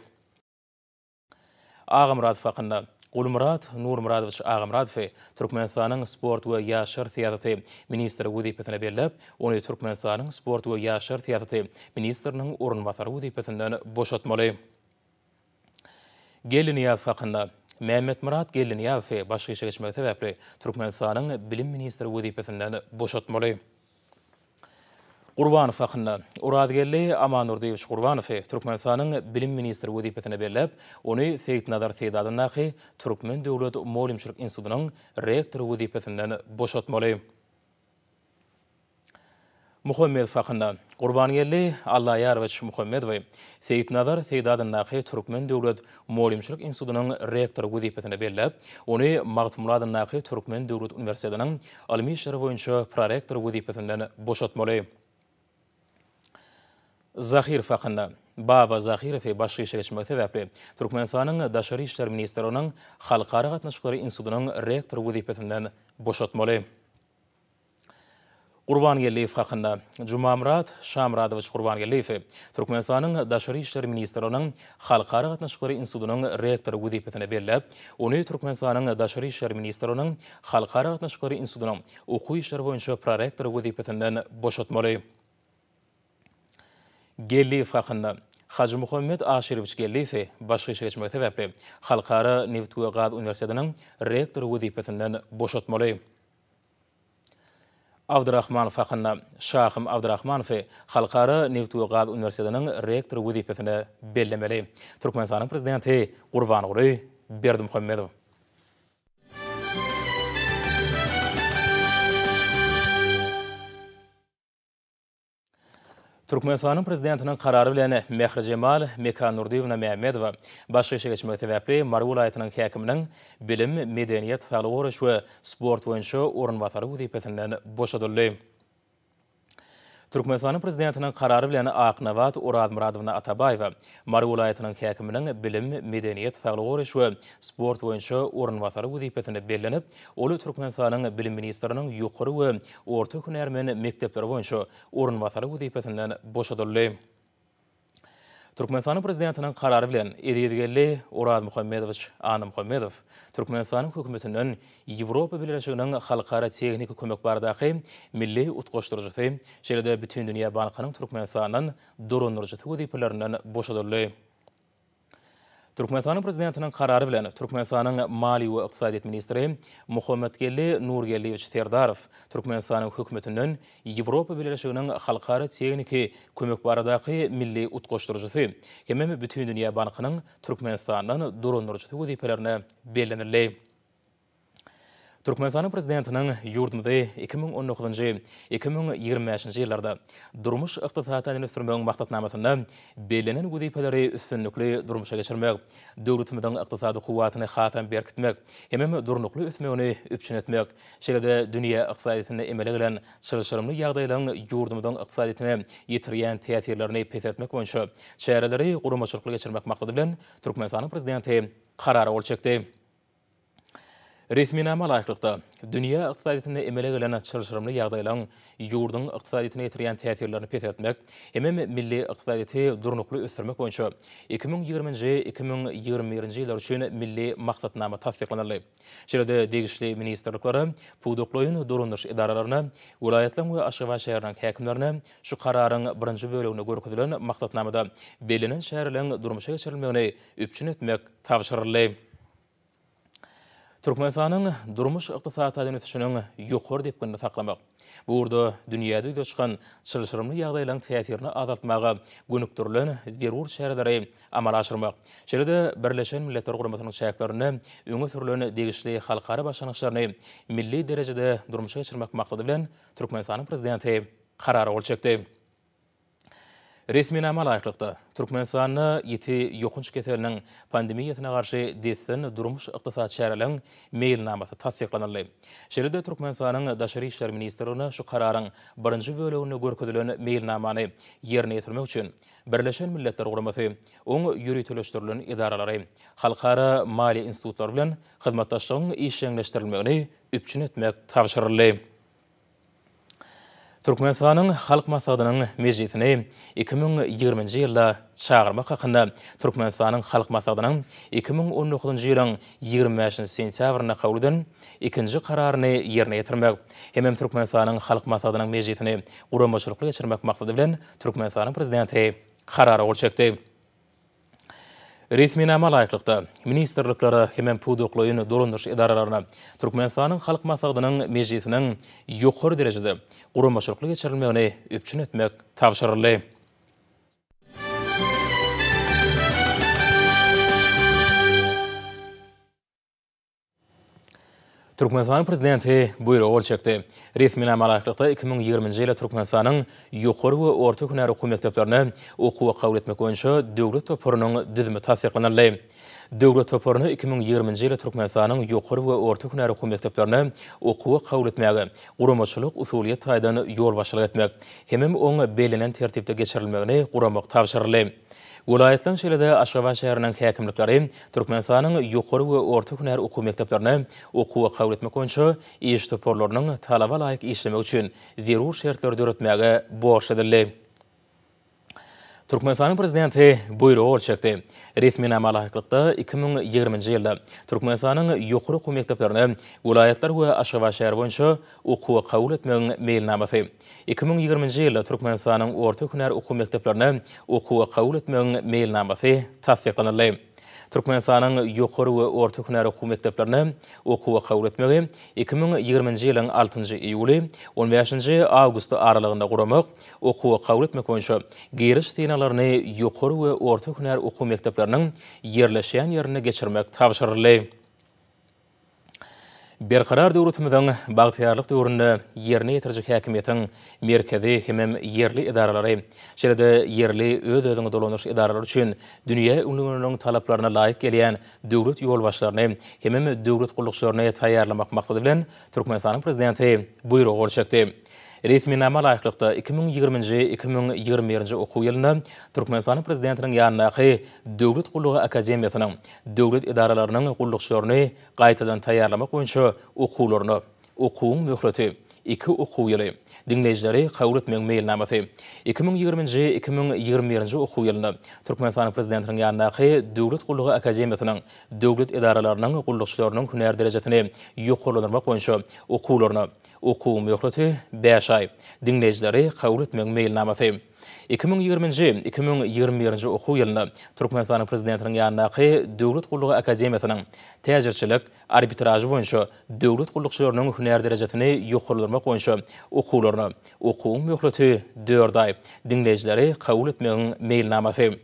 Agamyradow hakynda. Gulmyrat Nurmyradowiç Agamyradowy Türkmenistanyň sport we ýaşlar syýasaty ministri wezipesine belläp, ony Türkmenistanyň sport we ýaşlar syýasaty ministriniň orunbasary wezipesinden boşatmaly. Geldinyýazow hakynda. Mämmetmyrat Geldinyýazowy başga işe geçmegi sebäpli Türkmenistanyň bilim ministri wezipesinden boşatmaly. Gurbanow hakynda. Orazgeldi Amandurdyýewiç Gurbanowy Türkmenistanyň bilim ministri wezipesine belläp, ony Seýitnazar Seýdi adyndaky Türkmen döwlet mugallymçylyk institutynyň rektory wezipesinden boşatmaly. Muhammedow hakynda. Gurbangeldi Allaýarowiç Muhammedowy Seýitnazar Seýdi adyndaky Türkmen döwlet mugallymçylyk institutynyň rektory wezipesine belläp, ony Magtymguly adyndaky Türkmen döwlet uniwersitetiniň ylmy işler boýunça prorektory wezipesinden boşatmaly. Zahyrow hakynda. Baba Zahyrowy başga işe geçmegi sebäpli, Türkmenistanyň Daşary işler ministrliginiň Halkara gatnaşyklary institutynyň rektory wezipesinden boşatmaly. Gurbangeldiýew hakynda. Jumamyrat Şamyradowiç Gurbangeldiýewi Türkmenistanyň Daşary işler ministrliginiň Halkara gatnaşyklary institutynyň rektory wezipesine belläp, ony Türkmenistanyň Daşary işler ministrliginiň Halkara gatnaşyklary institutynyň okuw işleri boýunça prorektory wezipesinden boşatmaly. Geldiýew hakynda. Hajymuhammet Aşyrowiç Geldiýewi başga işe geçmegi sebäpli, Halkara nebit we gaz uniwersitetiniň rektory wezipesinden boşatmaly. Abdyrahmanow hakynda. Şahym Abdyrahmanowy Halkara nebit we gaz uniwersitetiniň rektory wezipesine bellemeli. Türkmenistanyň Prezidenti Gurbanguly Berdimuhamedow. Türkmenistanyň Prezidentiniň Karary bilen Mährijemal Mekandurdyýewna Mämmedowa başga işe geçmegi sebäpli Mary welaýatynyň häkiminiň bilim, medeniýet, saglygy goraýyş we sport boýunça orunbasary wezipesinden boşadyldy. Türkmenistanyň Prezidentiniň Karary bilen Aknabat Orazmyradowna Atabaýewa Mary welaýatynyň häkiminiň bilim, medeniýet, saglygy goraýyş we sport boýunça orunbasary wezipesine bellenip, ol Türkmenistanyň Bilim ministriniň ýokary we orta hünärmen mekdepleri boýunça orunbasary wezipesinden boşadyldy. Türkmenistanyň Prezidentiniň Karary bilen Ezizgeldi Orazmuhammedowiç Annamuhammedow Türkmenistanyň Hökümetinden Ýewropa Bileleşiginiň halkara tehniki kömek baradaky milli utgaşdyryjysy, şeýle-de Bütindünýä bankynyň Türkmenistandan dolandyryjysy wezipelerinden boşadyldy. Türkmenistanyň Prezidentiniň Karary bilen Türkmenistanyň Maliýe we ykdysadyýet ministri Muhammetgeldi Nurgeldiýewiç Serdarow Türkmenistanyň Hökümetinden Ýewropa Bileleşiginiň halkara tehniki kömek baradaky milli utgaşdyryjysy hemem Bütindünýä bankynyň Türkmenistandan dolandyryjysy wezipelerine bellenildi. Türkmenistanyň Prezidentiniň ýurdumyzy 2019-njy, 2025-nji ýyllarda durmuş-ykdysady taýdan ösdürmegiň maksatnamasynda bellenen wezipeleri üstünlikli durmuşa geçirmek, döwletimiziň ykdysady kuwwatyny hasam berkitmek hemem durnukly ösmegini üpjün etmek, şeýle-de dünýä ykdysadyýetinde emele gelen çylşyrymly ýagdaýlaryň ýurdumyzyň ykdysadyýetine ýetirýän täsirlerini peseltmek boýunça çäreleri guramaçylykly geçirmek maksady bilen, Türkmenistanyň Prezidenti Karara gol çekdi. Resminama laýyklykda, dünýä ykdysadyýetinde emele gelen çylşyrymly ýagdaýlaryň ýurduň ykdysadyýetine ýetirýän täsirlerini peseltmek hemem milli ykdysadyýeti durnukly ösdürmek boýunça 2020-nji, 2021-nji ýyllar üçin milli maksatnama tassyklanyldy. Şeýle-de degişli ministrliklere, pudaklaýyn dolandyryş edaralaryna, welaýatlaryň we Aşgabat şäheriniň häkimlerine şu Kararyň birinji böleginde görkezilen maksatnamada bellenen çäreleriň durmuşa geçirilmegini üpjün etmek tabşyryldy. Türkmenistanyň durmuş-ykdysady taýdan ösüşiniň ýokary depginini saklamak, bu ugurda dünýäde ýüze çykan çylşyrymly ýagdaýlaryň täsirini azaltmaga gönükdirilen zerur çäreleri amala aşyrmak, şeýle-de Birleşen Milletler Guramasynyň çäklerinde öňe sürlen degişli halkara başlangyçlaryny milli derejede durmuşa geçirmek maksady bilen, Türkmenistanyň Prezidenti Karara gol çekdi. Resminama laýyklykda, Türkmenistanda ýiti ýokanç keseliniň pandemiýasyna garşy dessin durmuş-ykdysady çäreleriň meýilnamasy tassyklanyldy. Şeýle-de Türkmenistanyň Daşary işler ministrligine şu Kararyň birinji böleginde görkezilen meýilnamany ýerine ýetirmek üçin Birleşen Milletler Guramasy, oň ýöriteleşdirilen edaralary, halkara maliýe institutlary bilen hyzmatdaşlygyň işjeňleşdirilmegini üpjün etmek tabşyryldy. Türkmenistanyň Halk Maslahatynyň mejlisini 2020-nji ýylda çagyrmak hakynda Türkmenistanyň Halk Maslahatynyň 2019-njy ýylyň 25-nji sentýabrynda kabul eden ikinji Kararyny ýerine ýetirmek hemem Türkmenistanyň Halk Maslahatynyň mejlisini guramaçylykly geçirmek maksady bilen Türkmenistanyň Prezidenti Karara gol çekdi. Resminama laýyklykda, ministrliklere hemem pudaklaýyn dolandyryş edaralaryna Türkmenistanyň Halk Maslahatynyň mejlisiniň ýokary derejede guramaçylykly geçirilmegini üpjün etmek tabşyryldy. Türkmenistanyň Prezidenti buýruga gol çekdi. Resminama laýyklykda, 2020-nji ýyla Türkmenistanyň ýokary we orta hünär okuw mekdeplerine okuwa kabul etmek boýunça döwlet toparynyň düzümi tassyklanyldy. Döwlet toparyna 2020-nji ýyla Türkmenistanyň ýokary we orta hünär okuw mekdeplerine okuwa kabul etmäge guramaçylyk, usulyýet taýdan ýolbaşçylyk etmek hemem oň bellenen tertipde geçirilmegini guramak tabşyryldy. Welaýatlaryň şeýle-de Aşgabat şäheriniň häkimlikleri Türkmenistanyň ýokary we orta hünär okuw mekdeplerine okuwa kabul etmek boýunça iş toparlarynyň talaba laýyk işlemegi üçin zerur şertleri döretmäge borçly edildi. Türkmenistanyň Prezidenti Buýruga gol çekdi. Resminama laýyklykda, 2020-nji ýylda Türkmenistanyň ýokary okuw mekdeplerine welaýatlar we Aşgabat şäheri boýunça okuwa kabul etmegiň meýilnamasy, 2020-nji ýylda Türkmenistanyň orta hünär okuw mekdeplerine okuwa kabul etmegiň meýilnamasy tassyklanyldy. Türkmenistanyň ýokary we orta hünär okuw mekdeplerine okuwa kabul etmegi 2020-nji ýylyň altynjy iýuly, on bäşinji awgusty aralygynda guramak, okuwa kabul etmek boýunça giriş synaglaryny ýokary we orta hünär okuw mekdepleriniň ýerleşýän ýerinde geçirmek tabşyryldy. Berkarar döwletimiziň bagtyýarlyk döwründe ýerine ýetiriji häkimiýetiň merkezi hemem ýerli edaralary, şeýle-de ýerli öz-özüňi dolandyryş edaralary üçin dünýä ülňüleriniň talaplaryna laýyk gelýän döwlet ýolbaşçylaryny hemem döwlet gullukçylaryny taýýarlamak maksady bilen Türkmenistanyň Prezidenti Buýruga gol çekdi. Resminama laýyklykda, 2020-nji, 2021-nji okuw ýylynda Türkmenistanyň Prezidentiniň ýanyndaky Döwlet gullugy akademiýasynyň döwlet edaralarynyň gullukçylaryny gaýtadan taýýarlamak boýunça okuwlaryna okuwyň möhleti. Iki okuw ýyly. Diňleýjileri kabul etmegiň meýilnamasy. 2020-nji, 2021-nji okuw ýylynda Türkmenistanyň Prezidentiniň ýanyndaky Döwlet gullugy akademiýasynyň döwlet edaralarynyň gullukçylarynyň hünär derejesini ýokarlandyrmak boýunça okuwlaryna, okuwyň möhleti, bäş aý, diňleýjileri kabul etmegiň meýilnamasy. 2020-nji, 2021-nji okuw ýylynda Türkmenistanyň Prezidentiniň ýanyndaky Döwlet gullugy akademiýasynyň täjirçilik, arbitražy boýunça döwlet gullukçylarynyň hünär derejesini ýokarlandyrmak boýunça okuwlaryna, okuwyň möhleti, dört aý, diňleýjileri kabul etmegiň meýilnamasy.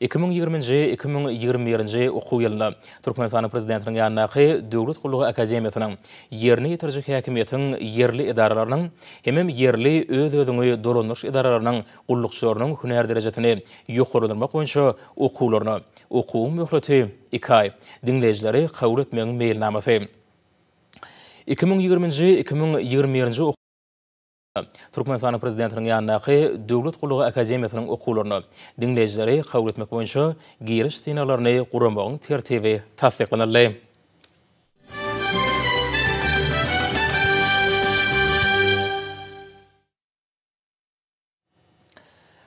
2020-nji, 2021-nji okuw ýylynda Türkmenistanyň Prezidentiniň ýanyndaky Döwlet gullugy akademiýasynyň ýerine ýetiriji häkimiýetiň ýerli edaralarynyň hemem ýerli öz-özüňi dolandyryş edaralarynyň gullukçylarynyň hünär derejesini ýokarlandyrmak boýunça okuwlaryna, okuwyň möhleti, iki aý, diňleýjileri kabul etmegiň meýilnamasy. 2020-nji, 2021-nji okuw Türkmenistanyň Prezidentiniň ýanyndaky Döwlet gullugy akademiýasynyň okuwlaryna diňleýjileri kabul etmek boýunça giriş synaglaryny guramagyň tertibi tassyklanyldy.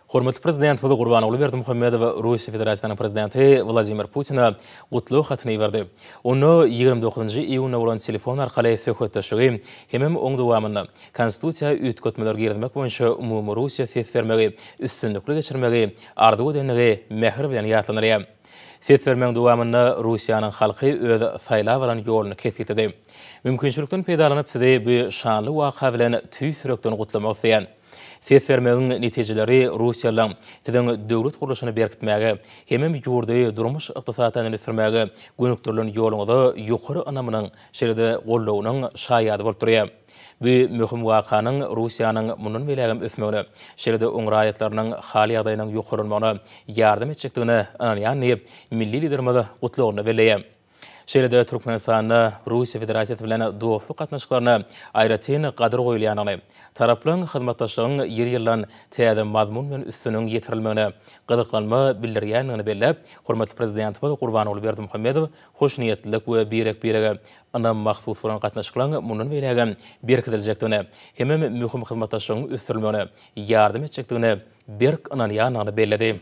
Hormatly Prezidentimiz Gurbanguly Berdimuhamedow Russiýa Federasiýasynyň Prezidenti Wladimir Putine gutlag hatyny iberdi. Onda 29-njy iýunda bolan telefon arkaly söhbetdeşligi hemem oň dowamynda Konstitusiýa üýtgetmeler girizmek boýunça umumyrussiýa ses bermegi üstünlikli geçirmegi arzuw edendigi mähir bilen ýatlanylýar. Ses bermegiň dowamynda Russiýanyň halky öz saýlap alan ýoluny kesgitledi. Mümkinçilikden peýdalanyp sizi bu şanly waka bilen tüýs ýürekden gutlamak isleýän. Ses bermegiň netijeleri russiýalylaryň siziň döwlet gurluşyny berkitmäge hemem ýurdy durmuş-ykdysady taýdan ösdürmäge gönükdirilen ýoluňyza ýokary ynamynyň, şeýle-de goldawynyň şaýady bolup durýar. Bu möhüm wakanyň Russiýanyň mundan beýlägem ösmegine, şeýle-de oň raýatlarynyň hal-ýagdaýynyň ýokarlanmagyna ýardam etjekdigine ynanýan diýip, milli Liderimiz gutlagynda belleýär. Şeýle-de Türkmenistanda Russiýa Federasiýasy bilen dostluk gatnaşyklaryna aýratyn gadyr goýulýandygyny, taraplaryň hyzmatdaşlygyň ýyl-ýyldan täze mazmun bilen üstüniň ýetirilmegine gyzyklanma bildirýändigini belläp, hormatly Prezidentimiz Gurbanguly Berdimuhamedow hoşniýetlilik we birek-birege ynam mahsus bolan gatnaşyklaryň mundan beýlägem berkidiljekdigine hemem möhüm hyzmatdaşlygyň ösdürilmegine ýardam etjekdigine berk ynanýandygyny belledi.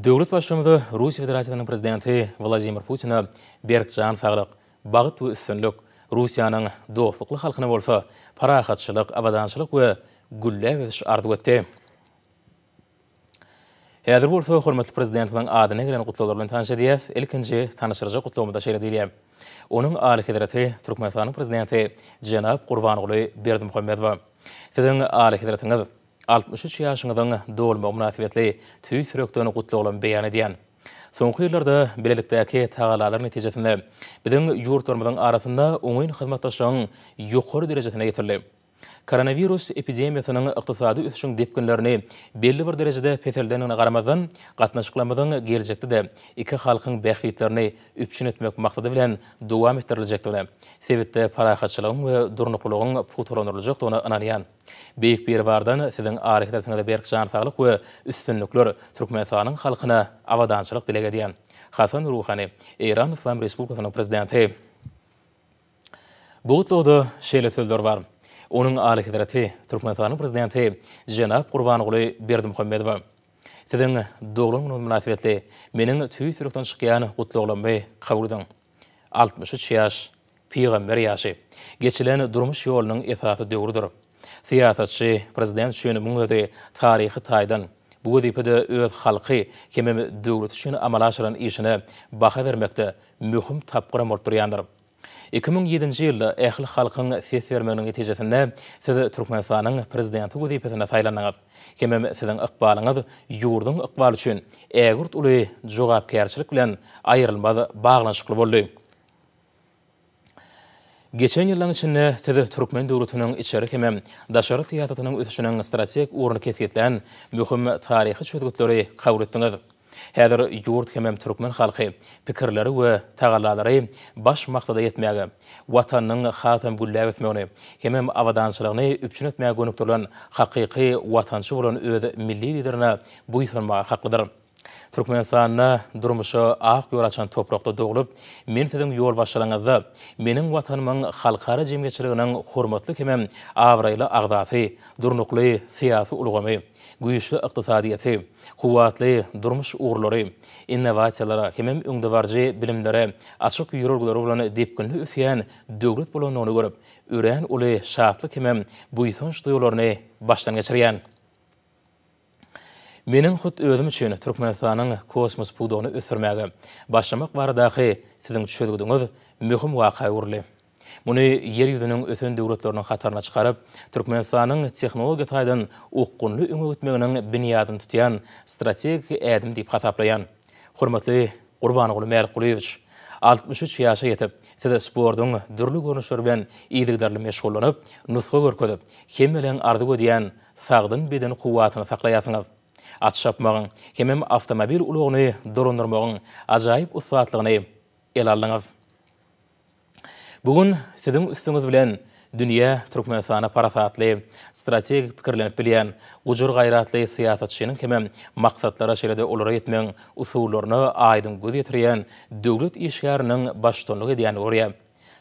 Döwlet Baştutanymyz Russiýa Federasiýasynyň Prezidenti Wladimir Putine berk jan saglyk, bagt we üstünlik, Russiýanyň dostlukly halkyna bolsa parahatçylyk, abadançylyk we gülläp ösüş arzuw etdi. Häzir bolsa hormatly Prezidentimiziň adyna gelen gutlaglar bilen tanyş edýäs. Ilkinji tanyşdyryjak gutlagymyzda şeýle diýilýär. Onuň Alyhezreti Türkmenistanyň Prezidenti jenap Gurbanguly Berdimuhamedowa. Siziň Alyhezretiňiz 63 ýaşyňyzyň dolmagy mynasybetli tüýs ýürekden gutlaglarymy beýan edýän. Soňky ýyllarda bilelikdäki tagallalar netijesinde biziň ýurtlarymyzyň arasynda oňyn hyzmatdaşlygyň ýokary derejesine ýetildi. Koronawirus epidemiýasynyň ykdysady ösüşiň depginlerini belli bir derejede peseldendigine garamazdan, gatnaşyklarymyzyň geljekde-de iki halkyň bähbitlerini üpjün etmek maksady bilen dowam etdiriljekdigine, sebitde parahatçylygyň we durnuklylygyň pugtalandyryljakdygyna ynanýan. Beýik Biribardan Siziň alyhezretiňize berk jan saglyk we üstünlikler, Türkmenistanyň halkyna abadançylyk dileg edýän. Hasan Ruhani, Eýran Yslam Respublikasynyň Prezidenti. Bu gutlagda şeýle sözler bar, Onuň Alyhezreti, Türkmenistanyň Prezidenti jenap Gurbanguly Berdimuhamedowa. Siziň doglan günüňiz mynasybetli meniň tüýs ýürekden çykýan gutlaglarymy kabul ediň. 63 ýaş, pygamber ýaşy. Geçilen durmuş ýolunyň esasy döwrüdir. Syýasatçy, prezident üçin muň özi taryhy taýdan, bu wezipede öz halky hemem döwleti üçin amala aşyran işine baha bermekde möhüm tapgyram bolup durýandyr. 2007-nji ýylda ähli halkyň ses bermeginiň netijesinde siz Türkmenistanyň Prezidenti wezipesine saýlandyňyz. Hemem siziň ykbalyňyz ýurduň ykbaly üçin ägirt uly jogapkärçilik bilen aýrylmaz baglanyşykly boldy. Geçen ýyllaryň içinde siz türkmen döwletiniň içeri hemem daşary syýasatynyň ösüşiniň strategik ugruny kesgitlän möhüm taryhy çözgütleri kabul etdiňiz. Häzir ýurt hemem türkmen halky pikirleri we tagallalary baş maksada ýetmäge, Watanynyň hasam gülläp ösmegini hemem abadançylygyny üpjün etmäge gönükdirilen hakyky watançy bolan öz milli Liderine buýsanmaga haklydyr. Türkmenistanda durmuşa ak ýol açan toprakda doglup, men siziň ýolbaşçylygyňyzda meniň Watanymyň halkara jemgyýetçiliginiň hormatly hemem abraýly agzasy, durnukly syýasy ulgamy, güýçli ykdysadyýeti, kuwwatly durmuş ugurlary, innowasiýalara hemem öňdebaryjy bilimlere açyk ýörelgeleri bolan depginli ösýän döwlet bolandygyny görüp, örän uly şatlyk hemem buýsanç duýgularyny başdan geçirýän. Meniň hut özüm üçin Türkmenistanyň kosmos pudagyny ösdürmäge başlamak baradaky Siziň çözgüdiňiz möhüm waka öwrüldi. Muny Ýer ýüzüniň ösen döwletleriniň hataryna çykaryp, Türkmenistanyň tehnologiýa taýdan okgunly öňe gitmeginiň binýadyny tutýan strategik ädim diýip hasaplaýan. Hormatly Gurbanguly Mälikgulyýewiç, 63 ýaşa ýetip, Siz sportuň dürli görnüşleri bilen yzygiderli meşgullanyp, nusga görkezip, hemmeleň arzuw edýän sagdyn beden kuwwatyny saklaýarsyňyz. At çapmagyň hemem awtomobil ulagyny dolandyrmagyň ajaýyp ussatlygyny ele aldyňyz. Bu gün siziň üstüňiz bilen dünýä Türkmenistana parasatly, strategik pikirlenip bilýän, gujur-gaýratly syýasatçynyň hemem maksatlara şeýle-de olara ýetmegiň usullaryna aýdyň göz ýetirýän döwlet işgäriniň baştutanlyk edýänini görýär.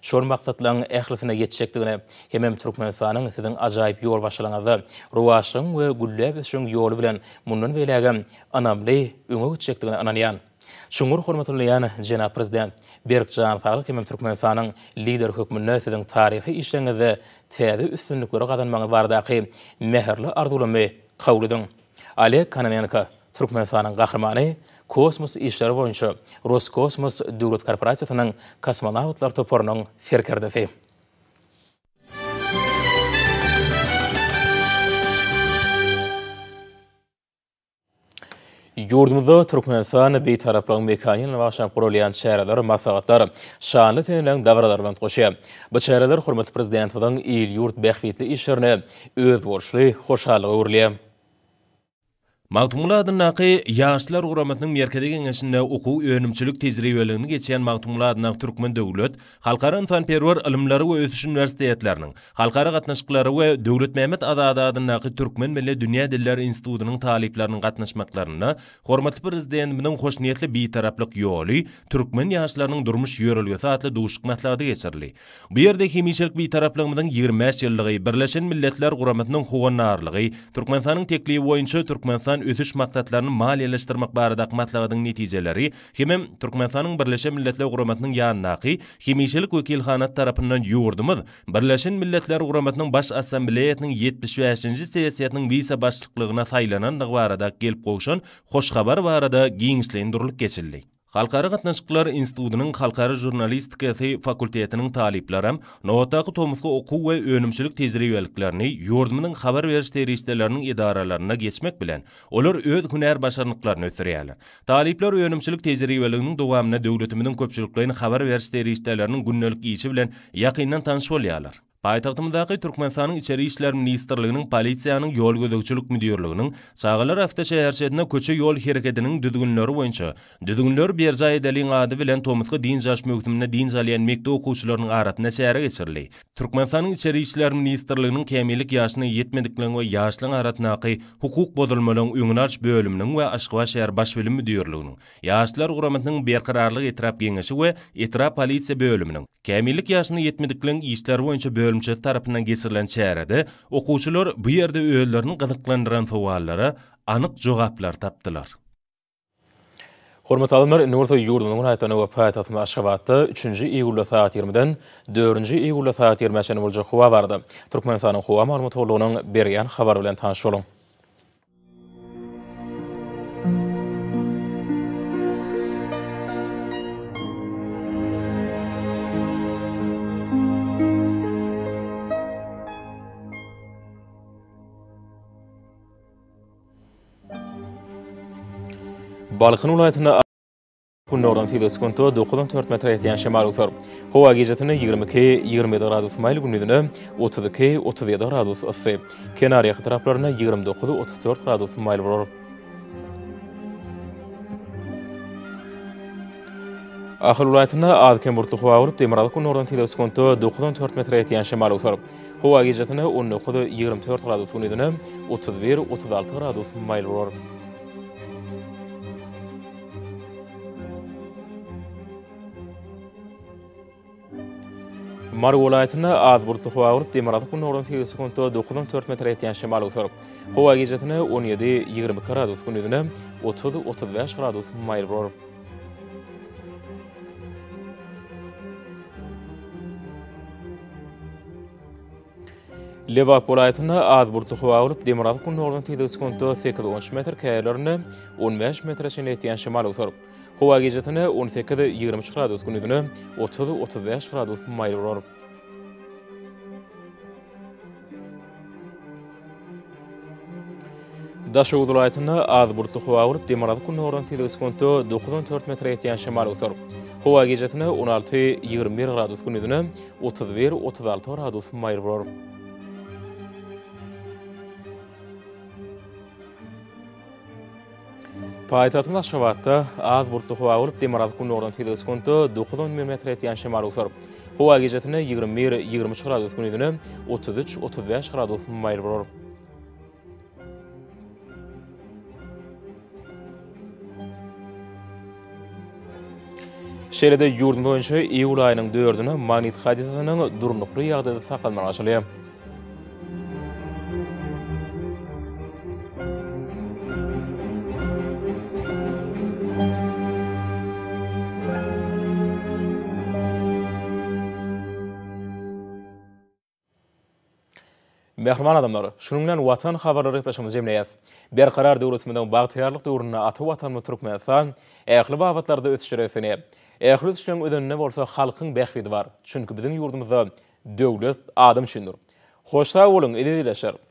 Şol maksatlaryň ählisine ýetjekdigine hemem Türkmenistanyň siziň ajaýyp ýolbaşçylygyňyzda rowaçlygyň we gülläp ösüşiň ýoly bilen mundan beýlägem ynamly öňe gitjekdigine ynanýan. Çuňňur hormatlanylýan jenap Prezident, berk jan saglyk hemem Türkmenistanyň Lideri hökmünde siziň taryhy işleriňizde täze üstünlikleri gazanmagyňyz baradaky mähirli arzuwlarymy kabul ediň. Oleg Kononenko, Türkmenistanyň Gahrymany, kosmos işleri boýunça Roskosmos döwlet korporasiýasynyň kosmonawtlar toparynyň serkerdesi. Ýurdumyzda Türkmenistan Bitaraplygyň mekany ýylyna bagyşlanyp guralýan çäreler, maslahatlar şanly seneleriň dabaralary bilen utgaşýar. Bu çäreler hormatly Prezidentimiziň il-ýurt bähbitli işlerine özboluşly hoşallyga öwrülýär. Magtymguly adyndaky Ýaşlar guramasynyň Merkezi Geňeşinde okuw-önümçilik tejribeligini geçýän Magtymguly adyndaky Türkmen döwlet Halkara ynsanperwer ylymlary we ösüş uniwersitetleriniň Halkara gatnaşyklary we Döwletmämmet Azady adyndaky Türkmen milli dünýä dilleri institutynyň talyplarynyň gatnaşmaklarynda hormatly Prezidentimiziň hoşniýetli Bitaraplyk ýoly, türkmen ýaşlarynyň durmuş ýörelgesi atly duşuşyk maslahaty geçirildi. Bu ýerde hemişelik Bitaraplygymyzyň 25 ýyllygy, Birleşen Milletler Guramasynyň howandarlygy, Türkmenistanyň teklibi boýunça Türkmenistan ösüş maksatlaryny maliýeleşdirmek baradaky maslahatyň netijeleri hemem Türkmenistanyň Birleşen Milletler Guramasynyň ýanyndaky Hemişelik wekilhanasy tarapyndan ýurdumyz Birleşen Milletler Guramasynyň Baş Assambleýasynyň 75-nji sessiýasynyň wise-başlyklygyna saýlanandygy barada gelip gowşan hoş habar barada giňişleýin durlup geçildi. Halkara gatnaşyklar institutynyň Halkara žurnalistikasy fakultetiniň talyplaram nobatdaky tomusky okuw we önümçilik tejribeliklerini ýurdumyzyň habar beriş serişdeleriniň edaralarynda geçmek bilen, olar öz hünär başarnyklaryny ösdürýärler. Talyplar önümçilik tejribeliginiň dowamynda döwletimiziň köpçülikleýin habar beriş serişdeleriniň gündelik işi bilen ýakyndan tanyş bolýarlar. Paýtagtymyzdaky Türkmenistanyň Içeri işler ministrliginiň Polisiýanyň ýol gözegçilik müdirliginiň Çagalar awtoşäherçesinde köçe-ýol hereketiniň düzgünleri boýunça Düzgünleri berjaý edeliň ady bilen tomusky dynç alyş möwsüminde dynç alýan mekdep okuwçylarynyň arasynda çäre geçirildi. Türkmenistanyň Içeri işler ministrliginiň kämillik ýaşyna ýetmedikleriň we ýaşlaryň arasyndaky hukuk bozulmalaryň öňüni alyş bölüminiň we Aşgabat şäher Baş bilim müdirliginiň, Ýaşlar guramasynyň Berkararlyk etrap Geňeşi we etrap polisiýa bölüminiň, Kämillik ýaşyna ýetmedikleriň işleri boýunça bölümçesi tarapyndan geçirilen çärede okuwçylar bu ýerde özlerini gyzyklandyran sowallara anyk jogaplary tapdylar. Hormatly alymlar, indi bolsa ýurdumyzyň welaýatlarynda we paýtagtymyz Aşgabatda üçünji iýulda sagat ýigrimiden dördünji iýulda sagat ýigrimä çenli boljak howa barada Türkmenistanyň Howa maglumat gullugynyň berýän habary bilen tanyş boluň. Balkan welaýatynda günordan tizligi sekuntda 9-14 metre ýetýän şemal öwser. Howa gijesine 22, 27 gradus maýyl, gündizine 32, 37 gradus yssy. Kenarýaka taraplarynda 29, 34 gradus maýyl bolar. Ahal welaýatynda az-kem bulutly howa bolup, demirgazyk-günordan tizligi sekuntda 9-14 metre ýetýän şemal öwser. Howa gijesine 19, 24 gradus, gündizine 31, 36 gradus maýyl bolar. Mary welaýatynda az bulutly howa bolup, demirgazyk-gündogardan tizligi sekuntda dokuzdan dört metre ýetýän şemal öwser. Howa gijesine 17, 22 gradus, gündizine 30, 35 gradus maýyl bolar. Lebap welaýatynda az bulutly howa bolup, demirgazyk-gündogardan tizligi sekuntda sekiz-on üç metr, käýerlerinde 15 metre çenli ýetýän şemal öwser. Howa gijesine 18, 23 gradus, gündizine 30, 35 gradus maýyl bolar. Daşoguz welaýatynda az bulutly howa bolup, demirgazyk-gündogardan tizligi sekuntda 9-14 metre ýetýän şemal öwser. Howa gijesine 16, 21 gradus, gündizine 31, 36 gradus maýyl bolar. Paýtagtymyz Aşgabatda az bulutly howa bolup, demirgazyk-gündogardan tizligi sekuntda 9-11 metre ýetýän şemal öwser. Howa gijesine 21, 23 gradus, gündizine 33, 35 gradus maýyl bolar. Şeýle-de ýurdumyz boýunça iýul aýynyň dördüne magnit hadysasynyň durnukly ýagdaýda saklanmagy garaşylýar. Mähriban adamlar, şunuň bilen Watan habarlary gepleşigimizi jemleýäs. Berkarar döwletimiziň bagtyýarlyk döwründe ata Watanymyz Türkmenistan ähli babatlarda ösüşlere beslenýär. Ähli ösüşleriň özeninde bolsa halkyň bähbidi bar. Çünki biziň ýurdumyzda döwlet adam üçindir. Hoş sag boluň, eziz ildeşler!